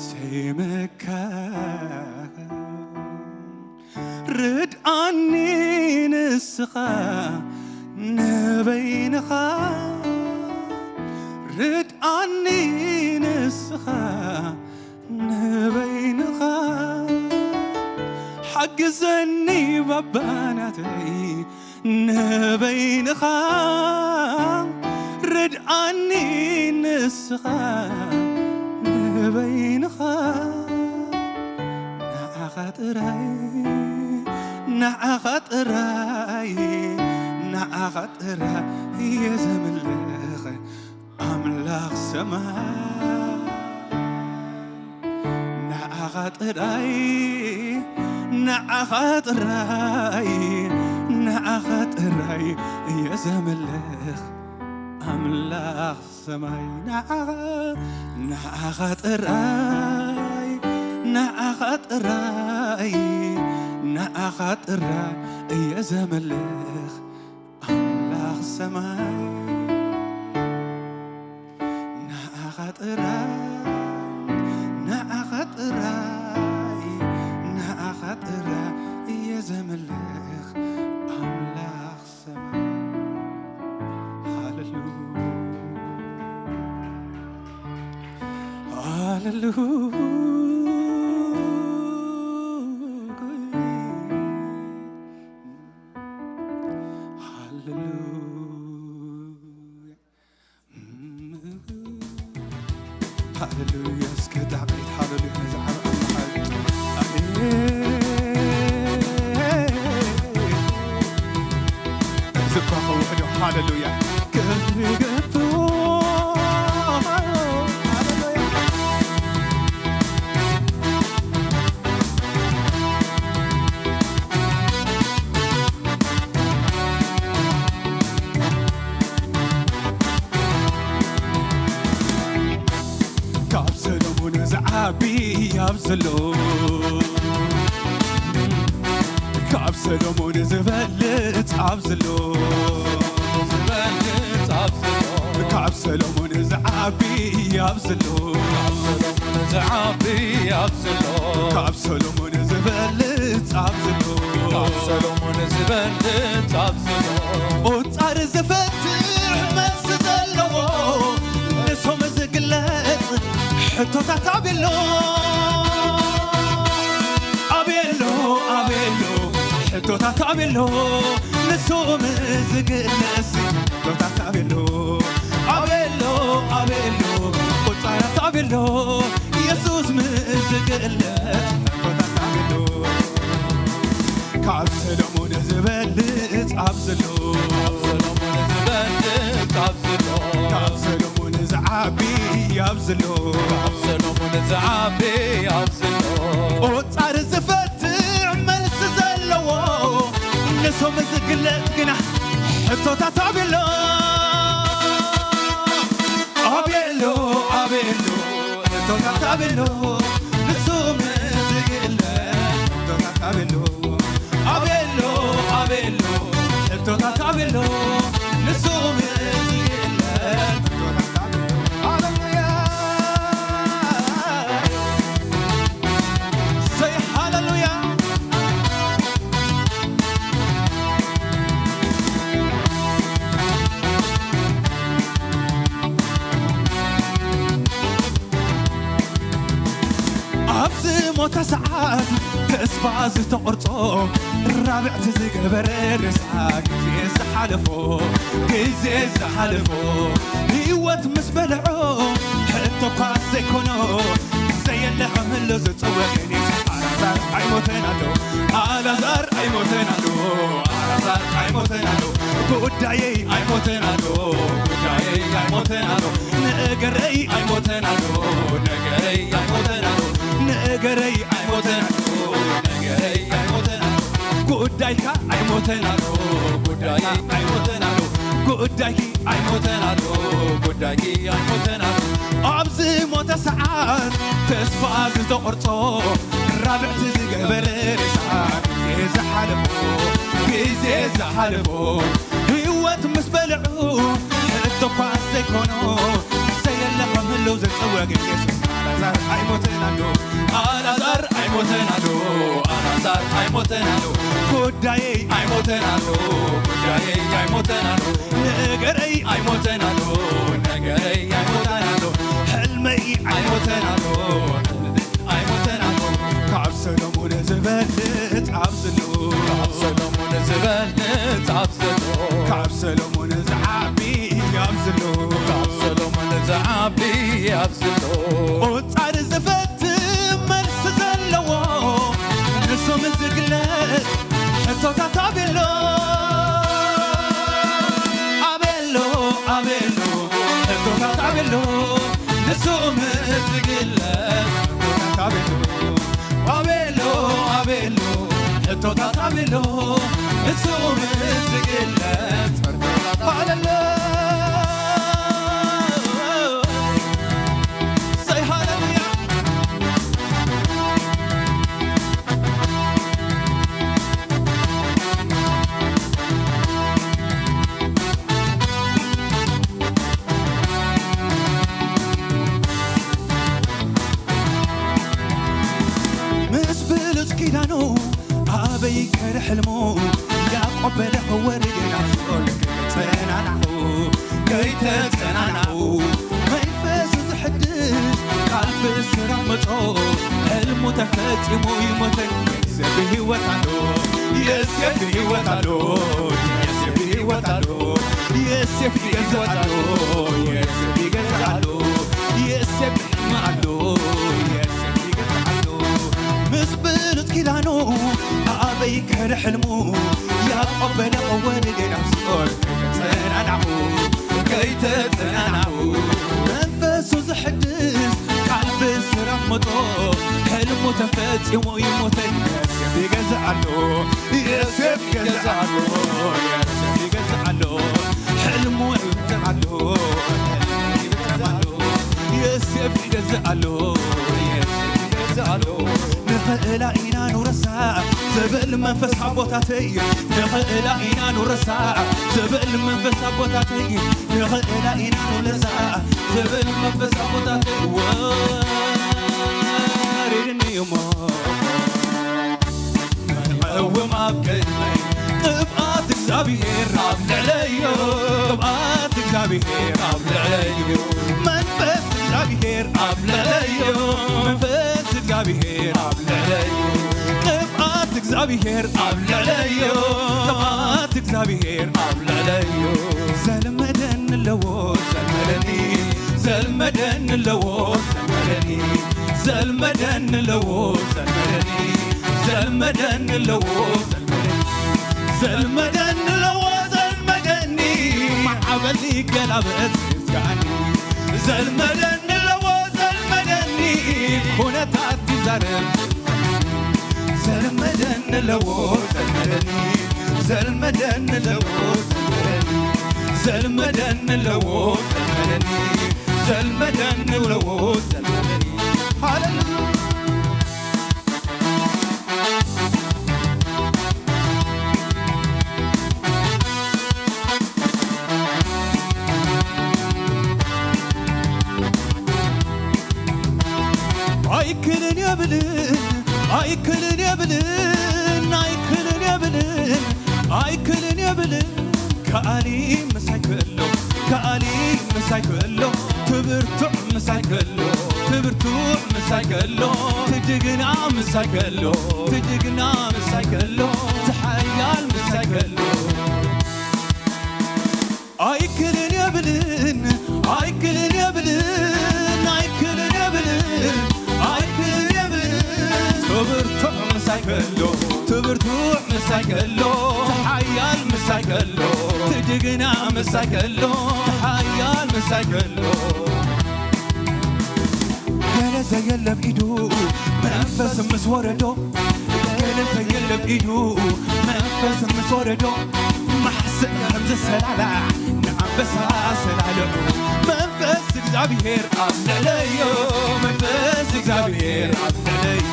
ሰይመካ ርድኣኒ ንስኻ ንበይንኻ ርድኣኒ ንስኻ ንበይንኻ ሓግዘኒ ባባናተይ ንበይንኻ ርድኣኒ ንስኻ ንበይንኻ ጥራይ፣ ንዓኻ ጥራይ፣ ንዓኻ ጥራይ እየ ዘምልኽ ኣምላኽ ሰማይ። ንዓኻ ጥራይ፣ ንዓኻ ጥራይ፣ ንዓኻ ጥራይ እየ ዘምልኽ ኣምላኽ ሰማይ። ንዓኻ፣ ንዓኻ ጥራይ፣ ንዓኻ ጥራይ፣ ንዓኻ ጥራይ እየ ዘምልኽ ኣምላኽ ሰማይ። ንዓኻ ጥራይ፣ ንዓኻ ጥራይ፣ ንዓኻ ጥራይ እየ ዘምልኽ ኣምላኽ ሰማይ። ሃሌሉያ፣ ሃሌሉያ፣ ሃሌሉያ። ሃሌሉያ። እስከ ጣዕመት ሃሌሉያ ነዚ ዓብ ኣምላኽ። ኣሜን። ዝባኸ ውሕዶ ሃሌሉያ። ክብሪ ይግብኦ። ሃሌሉያ። ካብ ሰሎሞን ዝዓቢ ኣብዚ ኣሎ፣ ካብ ሰሎሞን ዝበልጽ ኣብዚ ኣሎ፣ ዝበልጽ ኣብዚ ኣሎ። ካብ ሰሎሞን ዝዓቢ ኣብዚ ኣሎ፣ ካብ ሰሎሞን ዝዓቢ ኣብዚ ኣሎ። ካብ ሰሎሞን ዝበልጽ ኣብዚ ኣሎ፣ ካብ ሰሎሞን ዝበልጽ ኣብዚ ኣሎ። ቁጻር ዝፈትሕ መልሲ ዘለዎ ንሶም ዝግለጽ ሕቶታት ኣቤሎ፣ ኣቤሎ፣ ኣቤሎ፣ ሕቶታት ኣቤሎ ንሶም ዝግለጽ ሕቶታት ኣቤሎ፣ ኣቤሎ፣ ኣቤሎ፣ ቁጻራት ኣቤሎ የሱስ ምስ ዝግለጽ ሕቶታት ኣቤሎ። ካብ ሰሎሞን ዝበልጽ ኣብዚ ኣሎ፣ ካብ ሰሎሞን ዝበልጽ ኣብዚ ኣሎ። ካብ ሰሎሞን ዝዓቢ ኣብዚ ኣሎ፣ ካብ ሰሎሞን ዝዓቢ ኣብዚ ኣሎ። ቁጻር ዝፈትሕ መልሲ ዘለዎ ንሶም ዝግለጽ ግና ሕቶታት ኣቤሎ፣ ኣቤሎ፣ ኣቤሎ፣ ሕቶታት ኣቤሎ ንሶም ዝግለጽ ሕቶታት ኣቤሎ፣ ኣቤሎ፣ ኣቤሎ፣ ሕቶታት ኣቤሎ ንሶም ዝግለጽ ሕቶታት ኣቤሎ። ሃሌሉያ። ሰይ ሃሌሉያ። ኣብ ዝሞተ ሰዓት ተስፋ ዝተቖርጾ ራብዕቲ ዝገበረ ሬሳ ግዜ ዝሓለፎ፣ ግዜ ዝሓለፎ ህይወት ምስ በልዖ ሕቶ እኳ ዘይኮኖ ዘየለ ከም ህሎ ዝጽውዕ ግን ኣልዓዛር ኣይሞተን ኣሎ፣ ኣልዓዛር ኣይሞተን ኣሎ፣ ኣልዓዛር ኣይሞተን ኣሎ። ጉዳየይ ኣይሞተን ኣሎ፣ ጉዳየይ ኣይሞተን ኣሎ። ነገረይ ኣይሞተን ኣሎ፣ ነገረይ ኣይሞተን ኣሎ። ነገረይ ኣይሞተን ኣሎ፣ ነገረይ ኣይሞተን ኣሎ። ጉዳይካ ኣይሞተን ኣሎ፣ ጉዳየይ ኣይሞተን ኣሎ። ጉዳይኪ ኣይሞተን ኣሎ፣ ጉዳይኪ ኣይሞተን ኣሎ። ኣብዚ ሞተ ሰዓት ተስፋ ዝተቖርጾ ራብዕቲ ዝገበረ ሬሳ ግዜ ዝሓለፎ፣ ግዜ ዝሓለፎ ህይወት ምስ በልዑ ሕቶ እኳ ዘይኮኖ ዘየለ ከም ህልው ዘጸወገ የሱስ ኣልዓዛር ኣይሞተን ኣሎ፣ ኣልዓዛር ኣይሞተን ኣሎ፣ ኣልዓዛር ኣይሞተን ኣሎ። ጉዳየይ ኣይሞተን ኣሎ፣ ጉዳየይ ኣይሞተን ኣሎ። ነገረይ ኣይሞተን ኣሎ፣ ነገረይ ኣይሞተን ኣሎ። ሕልመይ ኣይሞተን ኣሎ፣ ሕልመይ ኣይሞተን ኣሎ። ካብ ሰሎሞን ዝበልጽ ኣብዚ ኣሎ፣ ካብ ሰሎሞን ዝበልጽ ኣብዚ ኣሎ። ካብ ሰሎሞን ዝዓቢ ኣብዚ ኣሎ፣ ካብ ሰሎሞን ዝዓቢ ኣብዚ ኣሎ። ቁጻር ዝፈ መልሲ ዘለዎ፣ ንሱ ምስ ዝግለጽ ሕቶታት ኣቤሎ፣ ኣቤሎ፣ ኣቤሎ፣ ሕቶታት ኣቤሎ፣ ንሱ ምስ ዝግለጽ ፍርድታት ኣለሎ። ሰይ ሃሌሉያ። ምስ ብሉጽ ኪዳኑ ኣበይ ከረ ሕልሙ ያዕቆብ በለ ክወርድ ናብ ሲኦል ከይተጸናናዕኹ፣ ከይተጸናናዕኹ መንፈሱ ዘሕድስ ቃል ብስራት መጾ ሕልሙ ተፈጺሙ ይሞተን የሴፍ ብህይወት ኣሎ፣ የሴፍ ብህይወት ኣሎ፣ የሴፍ ብህይወት ኣሎ፣ የሴፍ ይገዝእ ኣሎ፣ የሴፍ ይገዝእ ኣሎ፣ የሴፍ ይሕልም ኣሎ፣ የሴፍ ይገዝእ ኣሎ። ምስ ብሉጽ ኪዳኑ ኣበይ ከረ ሕልሙ ያዕቆብ በለ ክወርድ ናብ ሲኦል ከይተጸናናዕኹ፣ ከይተጸናናዕኹ መንፈሱ ዘሕድስ ቃል ብስራት መጦ ሕልሙ ተፈጺሙ ይሞተን የሴፍ ይገዝእ ኣሎ፣ የሴፍ ይገዝእ ኣሎ፣ የሴፍ ይገዝእ ኣሎ፣ ሕልሙ ይፍጸም ኣሎ፣ ይፍጸም ኣሎ፣ የሴፍ ይገዝእ ኣሎ፣ የሴፍ ይገዝእ ኣሎ። ንኽእላ ኢና ንውረሳ ዝብል መንፈስ ኣቦታተይ፣ ንኽእላ ኢና ንውረሳ ዝብል መንፈስ ኣቦታተይ፣ ንኽእላ ኢና ንውረሳ ዝብል መንፈስ ኣቦታተይ ወሪድኒ እሞ መቐውም ኣብ ቅድመይ ቅብኣት እግዚኣብሔር ኣብ ልዕለዮ፣ ቅብኣት እግዚኣብሔር ኣብ ልዕለዮ፣ መንፈስ እግዚኣብሔር ኣብ ልዕለዮ፣ መንፈስ እግዚኣብሔር ኣብ ልዕለዮ፣ ቅብኣት እግዚኣብሔር ኣብ ልዕለዮ፣ ቅብኣት እግዚኣብሔር ኣብ ልዕለዮ። ዘልመደኒ ኣለዎ ዘልመደኒ፣ ዘልመደኒ ኣለዎ ዘልመደኒ፣ ዘልመደኒ ኣለዎ ዘልመደኒ፣ ዘልመደኒ ኣለዎ ዘልመደኒ፣ ዘልመደኒ ኣለዎ ዘልመደኒ፣ ማዕበል ይገላበጥ ይዝጋኒ፣ ዘልመደኒ ኣለዎ ዘልመደኒ፣ ኩነታት ይዛረብ ዘልመደኒ ኣለዎ ዘልመደኒ፣ ዘልመደኒ ኣለዎ ዘልመደኒ፣ ዘልመደኒ ኣለዎ ዘልመደኒ፣ ዘልመደኒ ኣለዎ ዘልመደኒ። ሃሌሉያ። ኣይክልን የብልን፣ ኣይክልን የብልን፣ ኣይክልን የብልን፣ ኣይክልን የብልን። ከኣሊ ምሳይ ክእሎ፣ ከኣሊ ምሳይ ክእሎ፣ ትብርቱዕ ምሳይ ክእሎ፣ ትብርቱዕ ምሳይ ክእሎ፣ ትጅግና ምሳይ ክእሎ፣ ትጅግና ምሳይ ክእሎ፣ ትሓያል ምሳይ ክእሎ። ኣይክልን የብልን፣ ኣይክልን የብልን፣ ኣይክልን የብልን፣ ኣይክልን የብልን። ትብርቱዕ ምሳይ ከሎ፣ ትብርቱዕ ምሳይ ከሎ፣ ትሓያል ምሳይ ከሎ፣ ትጅግና ምሳይ ከሎ፣ ትሓያል ምሳይ ከሎ። ገለ ዘየለ ብኢዱ መንፈስ ምስ ወረዶ፣ ገለ ዘየለ ብኢዱ መንፈስ ምስ ወረዶ፣ ማሕስእ ከም ዘሰላላዕ ንኣንበሳ ሰላልዑ። መንፈስ እግዚኣብሔር ኣብ ልዕለዮ፣ መንፈስ እግዚኣብሔር ኣብ ልዕለዩ፣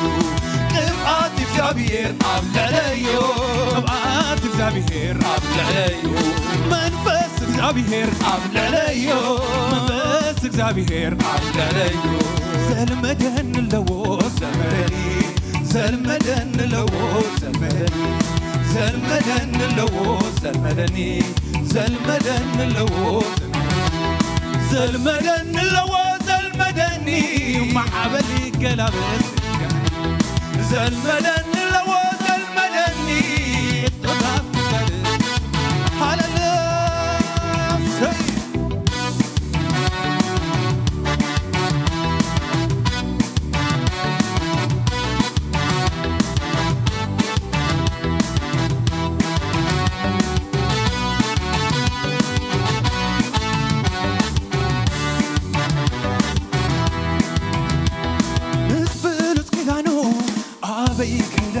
ቅብኣት እግዚኣብሔር ኣብ ልዕለዮ፣ ቅብኣት እግዚኣብሔር ኣብ ልዕለዩ፣ መንፈስ እግዚኣብሔር ኣብ ልዕለዮ፣ መንፈስ እግዚኣብሔር ኣብ ልዕለዩ። ዘልመደኒ ኣለዎ ዘልመደኒ፣ ዘልመደኒ ኣለዎ ዘልመደኒ፣ ዘልመደኒ ኣለዎ ዘልመደኒ፣ ዘልመደኒ ኣለዎ ዘልመደኒ፣ ዘልመደኒ ኣለዎ ዘልመደኒ፣ ማዕበል ይገላበጥ ዘልመደኒ ኣለዎ ዘልመደኒ፣ ጥበብ ይፈልጥ። ሃሌሉያ።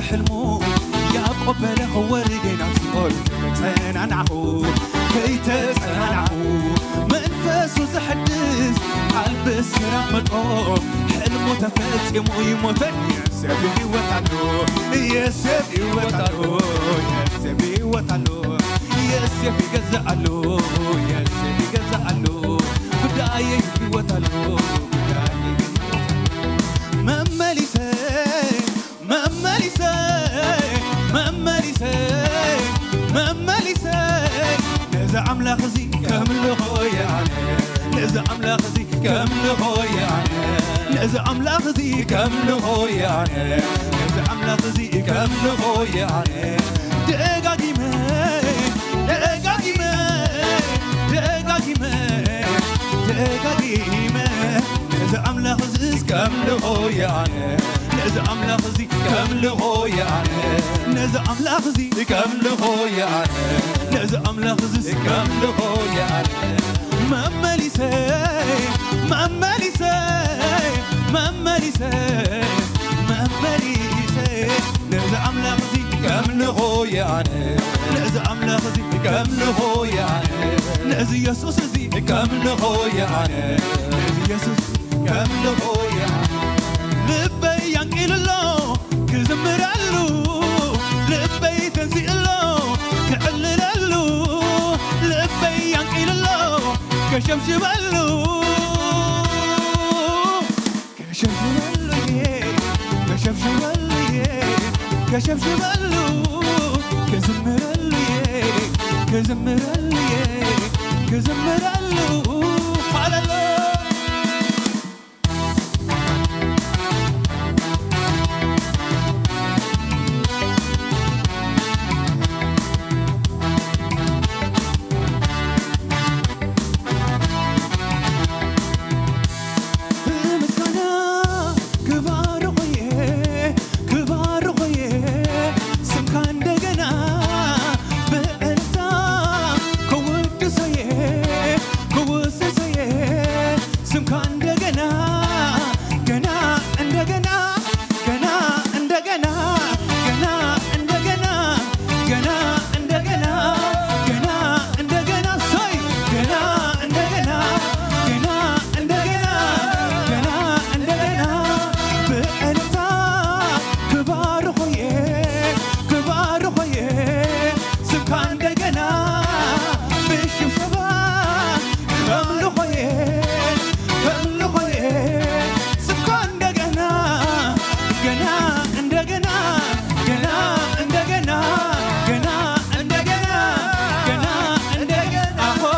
ሕልሙ ያዕቆብ በለ ክወርድ ናብ ሲኦል ከይተጸናናዕኹ፣ ከይተጸናናዕኹ መንፈሱ ዘሐድስ ቃል ብስራት መጦ ሕልሙ ተፈጺሙ ይሞተን የሴፍ ህይወት ኣሎ፣ የሴፍ ህይወት ኣሎ፣ የሴፍ ህይወት ኣሎ፣ የሴፍ ይገዛእ ኣሎ፣ የሴፍ ይገዛእ ኣሎ፣ ጉዳየይ ህይወት ኣሎ፣ ጉዳየይ መመሊሰ መመሊሰ መመሊሰ መመሊሰ ነዚ ኣምላኽ እዚ ከምልኾ እየ ኣነ፣ ነዚ ኣምላኽ እዚ ከምልኾ እየ ኣነ፣ ነዚ ኣምላኽ እዚ ከምልኾ እየ ኣነ፣ ነዚ ኣምላኽ እዚ ከምልኾ እየ ኣነ። ደጋጊመ ደጋጊመ ደጋጊመ ደጋጊመ ነዚ ኣምላኽ እዚ ከምልኾ እየ ኣነ፣ ነዚ ኣምላኽ እዚ ከምልኾ እየ ኣነ፣ ነዚ ኣምላኽ እዚ ከምልኾ እየ ኣነ፣ ነዚ ኣምላኽ እዚ ከምልኾ እየ ኣነ። መመሊሰ መመሊሰ መመሊሰ መመሊሰ ነዚ ኣምላኽ እዚ ከምልኾ እየ ኣነ፣ ነዚ ኣምላኽ እዚ ከምልኾ እየ ኣነ፣ ነዚ የሱስ እዚ ከምልኾ እየ ኣነ፣ ነዚ የሱስ ከምልኾ እየ ኣነ። ልበይ ያንቂልሎ ክዝምረሉ፣ ልበይ ተንሲእሎ ክዕልለሉ፣ ልበይ ያንቂልሎ ከሸብሽበሉ፣ ከሸብሽበሉ እየ፣ ከሸብሽበሉ እየ፣ ከሸብሽበሉ፣ ክዝምረሉ እየ፣ ክዝምረሉ እየ፣ ክዝምረሉ። ሃሌሉያ። ብምስጋና ክባርኾየ፣ ክባርኾየ፣ ስምካ እንደገና ብዕልልታ ክውድሶየ፣ ክውስሶየ፣ ስምካ እንደገና፣ ገና፣ እንደገና፣ ገና፣ እንደገና፣ ገና፣ እንደገና፣ ገና፣ እንደገና፣ ገና፣ እንደገና፣ ሰይ፣ ገና፣ እንደገና፣ ገና፣ እንደገና፣ ገና፣ እንደገና፣ ብዕልልታ ክባርኾየ፣ ክባርኾየ፣ ስምካ እንደገና ብሽብሸባ ከምልኾየ፣ ከምልኾየ፣ ስምካ እንደገና፣ ገና፣ እንደገና፣ ገና፣ እንደገና፣ ገና፣ እንደገና፣ ገና፣ እንደገና፣ ሆይ፣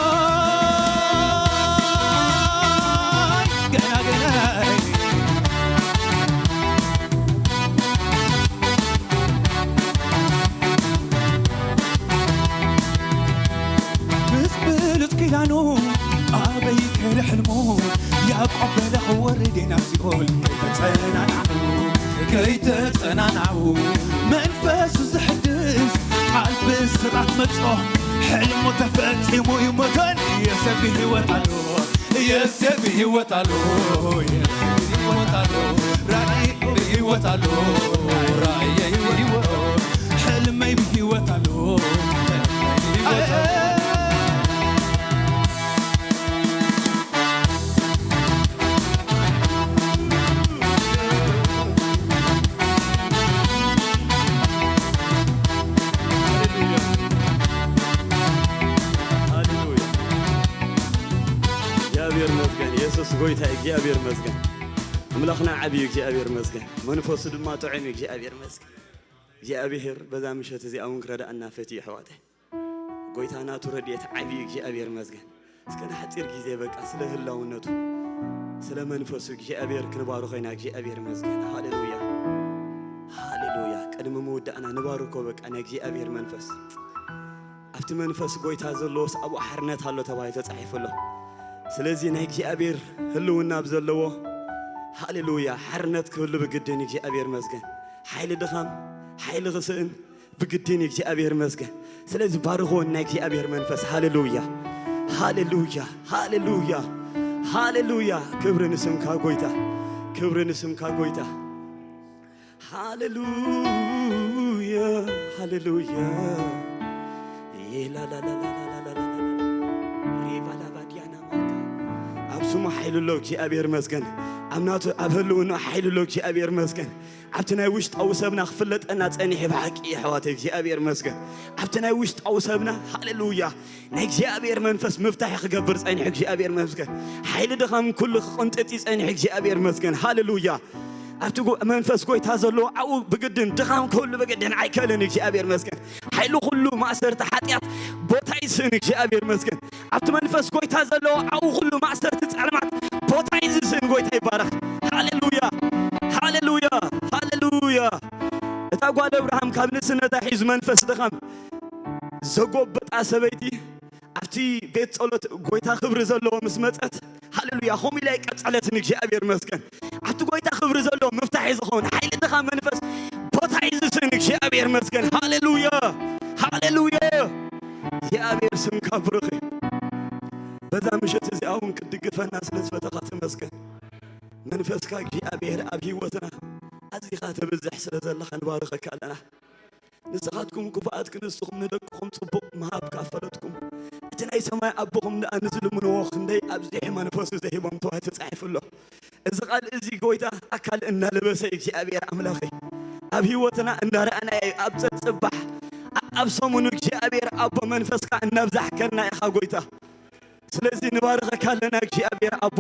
ገና፣ ገና። ምስ ብሉጽ ኪዳኑ ኣበይ ከደ ሕልሙ ያዕቆብ በለ ክወርድ ናብ ሲኦል ከይተጸናናዑ ከይተጸናናዑ መንፈሱ ዘሕድስ ቃል ብስራት መጾ ሕልሙ ተፈጺሙ ይሞተን የሰብ ህይወት ኣሎ የሰብ ህይወት ኣሎ የሰብ ህይወት ኣሎ ራእይ ህይወት ኣሎ ራእይ ህይወት ሕልመይ ብህይወት ኣሎ እግዚኣብሔር ይመስገን። የሱስ ጎይታ እዩ። እግዚኣብሔር ይመስገን። ኣምላኽና ዓብዪ እዩ። እግዚኣብሔር ይመስገን። መንፈሱ ድማ ጥዑም እዩ። እግዚኣብሔር ይመስገን። እግዚኣብሔር በዛ ምሸት እዚኣ እውን ክረዳእና ፈትዩ፣ ኣሕዋተይ። ጎይታ ናቱ ረድኤት ዓብዪ እዩ። እግዚኣብሔር ይመስገን። እስከ ንሓጺር ግዜ በቃ ስለ ህላውነቱ፣ ስለ መንፈሱ እግዚኣብሔር ክንባርኾ ኢና። እግዚኣብሔር ይመስገን። ሃሌሉያ፣ ሃሌሉያ። ቅድሚ ምውዳእና ንባርኮ በቃ ናይ እግዚኣብሔር መንፈስ። ኣብቲ መንፈስ ጎይታ ዘለዎስ ኣብኡ ሓርነት ኣሎ ተባሂሉ ተጻሒፉ ኣሎ። ስለዚ ናይ እግዚኣብሔር ህልውና ኣብ ዘለዎ፣ ሃሌሉያ፣ ሓርነት ክህሉ ብግድን እግዚኣብሔር ይመስገን። ሓይሊ ድኻም፣ ሓይሊ ክስእን ብግድን እግዚኣብሔር ይመስገን። ስለዚ ባርኽዎ ናይ እግዚኣብሔር መንፈስ። ሃሌሉያ፣ ሃሌሉያ፣ ሃሌሉያ፣ ሃሌሉያ። ክብሪ ንስምካ ጎይታ፣ ክብሪ ንስምካ ጎይታ። ሃሌሉያ። ሃሌሉያ። ኢላላላላላላላላ። ሪቫላባዲያና ማታ። ኣብ ስሙ ሓይሉ ኣሎ እግዚኣብሔር ይመስገን። ኣብ ናቱ ኣብ ህልውና ሓይሉ ኣሎ እግዚኣብሔር ይመስገን። ኣብቲ ናይ ውሽጣዊ ሰብና ክፍለጠና ጸኒሑ ብሓቂ የሕዋት እግዚኣብሔር ይመስገን። ኣብቲ ናይ ውሽጣዊ ሰብና ሃሌሉያ ናይ እግዚኣብሔር መንፈስ ምፍታሕ ክገብር ጸኒሑ እግዚኣብሔር ይመስገን። ሓይሊ ድኻም ኩሉ ክቕንጥጥ ጸኒሑ እግዚኣብሔር ይመስገን። ሃሌሉያ። ኣብቲ ጎ- መንፈስ ጎይታ ዘለዎ ኣብኡ ብግድን ድኻም ኩሉ ብግድን ኣይከልን እግዚኣብሔር ይመስገን። ሓይሊ ኩሉ ማእሰርቲ ሓጢኣት ቦታ ይስእን እግዚኣብሔር ይመስገን። ኣብቲ መንፈስ ጎይታ ዘለዎ ኣብኡ ኩሉ ማእሰርቲ ጸልማት ቦታ ይዝስን ጎይታ ይባረኽ። ሃሌሉያ ሃሌሉያ ሃሌሉያ። እታ ጓል እብርሃም ካብ ንእስነታ ሒዙ መንፈስ ድኻም ዘጎበጣ ሰበይቲ ኣብቲ ቤት ጸሎት ጎይታ ክብሪ ዘለዎ ምስ መጸት ሃሌሉያ ከምኡ ኢላ ይቀጸለት ንእግዚኣብሔር መስገን። ኣብቲ ጎይታ ክብሪ ዘለዎ ምፍታሕ እዩ ዝኸውን ሓይሊ ድኻ መንፈስ ቦታ እዩ ዝስእን እግዚኣብሔር መስገን። ሃሌሉያ ሃሌሉያ። እግዚኣብሔር ስምካ ብሩኽ እዩ። በዛ ምሸት እዚኣ እውን ክትድግፈና ስለ ዝፈተኻ ተመስገን። መንፈስካ እግዚኣብሔር ኣብ ህይወትና ኣዚኻ ተብዝሕ ስለ ዘለኻ ንባርኸካ ኣለና። ንስኻትኩም ክፉኣት ክንስኹም ንደቅኹም ጽቡቕ ምሃብ ካፈለጥኩም እቲ ናይ ሰማይ ኣቦኹም ደኣ ንዝልምንዎ ክንደይ ኣብዚሑ መንፈሱ ዘሂቦም ተባሂሉ ተጻሒፉ ኣሎ። እዚ ቃል እዚ ጎይታ ኣካል እናለበሰ እግዚኣብሔር ኣምላኸይ ኣብ ህይወትና እንዳረኣናዮ ኣብ ጸጽባሕ ኣብ ሰሙኑ እግዚኣብሔር ኣቦ መንፈስካ እናብዛሕከልና ኢኻ ጎይታ። ስለዚ ንባርኸካ ኣለና እግዚኣብሔር ኣቦ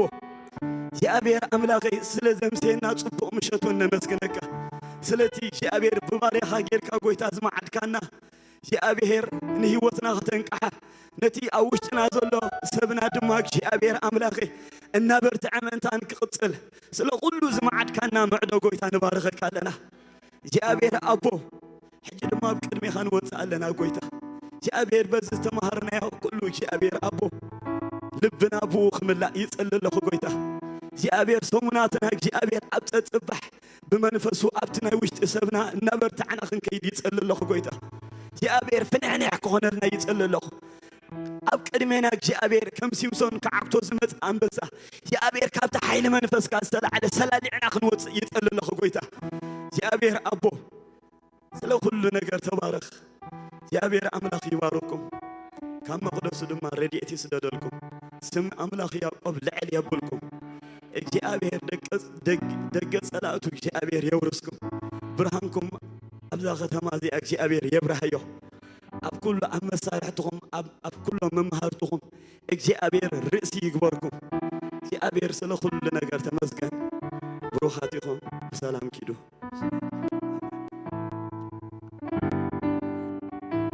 እግዚኣብሔር ኣምላኸይ ስለ ዘምሴና ጽቡቕ ምሸቱ እነመስግነካ። ስለቲ እግዚኣብሔር ብባርያኻ ጌርካ ጎይታ ዝመዓድካና እግዚኣብሔር ንህይወትና ክተንቅሓ ነቲ ኣብ ውሽጥና ዘሎ ሰብና ድማ እግዚኣብሔር ኣምላኸይ እናበርትዐ ምእንታን ክቕጽል ስለ ኩሉ ዝመዓድካና ምዕዶ ጎይታ ንባርኸካ ኣለና። እግዚኣብሔር ኣቦ ሕጂ ድማ ኣብ ቅድሜኻ ንወፅእ ኣለና ጎይታ እግዚኣብሔር በዚ ዝተምሃርናዮ ኩሉ እግዚኣብሔር ኣቦ ልብና ብኡ ክምላእ ይፅሊ ኣለኹ ጎይታ እግዚኣብሔር ሰሙናትና እግዚኣብሔር ኣብ ፀፅባሕ ብመንፈሱ ኣብቲ ናይ ውሽጢ ሰብና እናበርታዕና ክንከይድ ይፅሊ ኣለኹ ጎይታ እግዚኣብሔር ፍንሕንሕ ክኾነልና ይፅሊ ኣለኹ ኣብ ቅድሜና እግዚኣብሔር ከም ሲምሶን ክዓግቶ ዝመፅእ ኣንበሳ እግዚኣብሔር ካብቲ ሓይሊ መንፈስካ ዝተላዕለ ሰላሊዕና ክንወፅእ ይፅሊ ኣለኹ ጎይታ እግዚኣብሔር ኣቦ ስለ ኩሉ ነገር ተባረኽ እግዚኣብሔር ኣምላኽ ይባርኩም ካብ መቕደሱ ድማ ረድኤት ይስደደልኩም ስም ኣምላኽ ያዕቆብ ልዕል የብልኩም እግዚኣብሔር ደገ ጸላእቱ እግዚኣብሔር የውርስኩም ብርሃንኩም ኣብዛ ከተማ እዚኣ እግዚኣብሔር የብርሃዮ ኣብ ኩሉ ኣብ መሳርሕትኹም ኣብ ኩሎም መምሃርትኹም እግዚኣብሔር ርእሲ ይግበርኩም እግዚኣብሔር ስለ ኩሉ ነገር ተመስገን ብሩኻት ኢኹም ብሰላም ኪዱ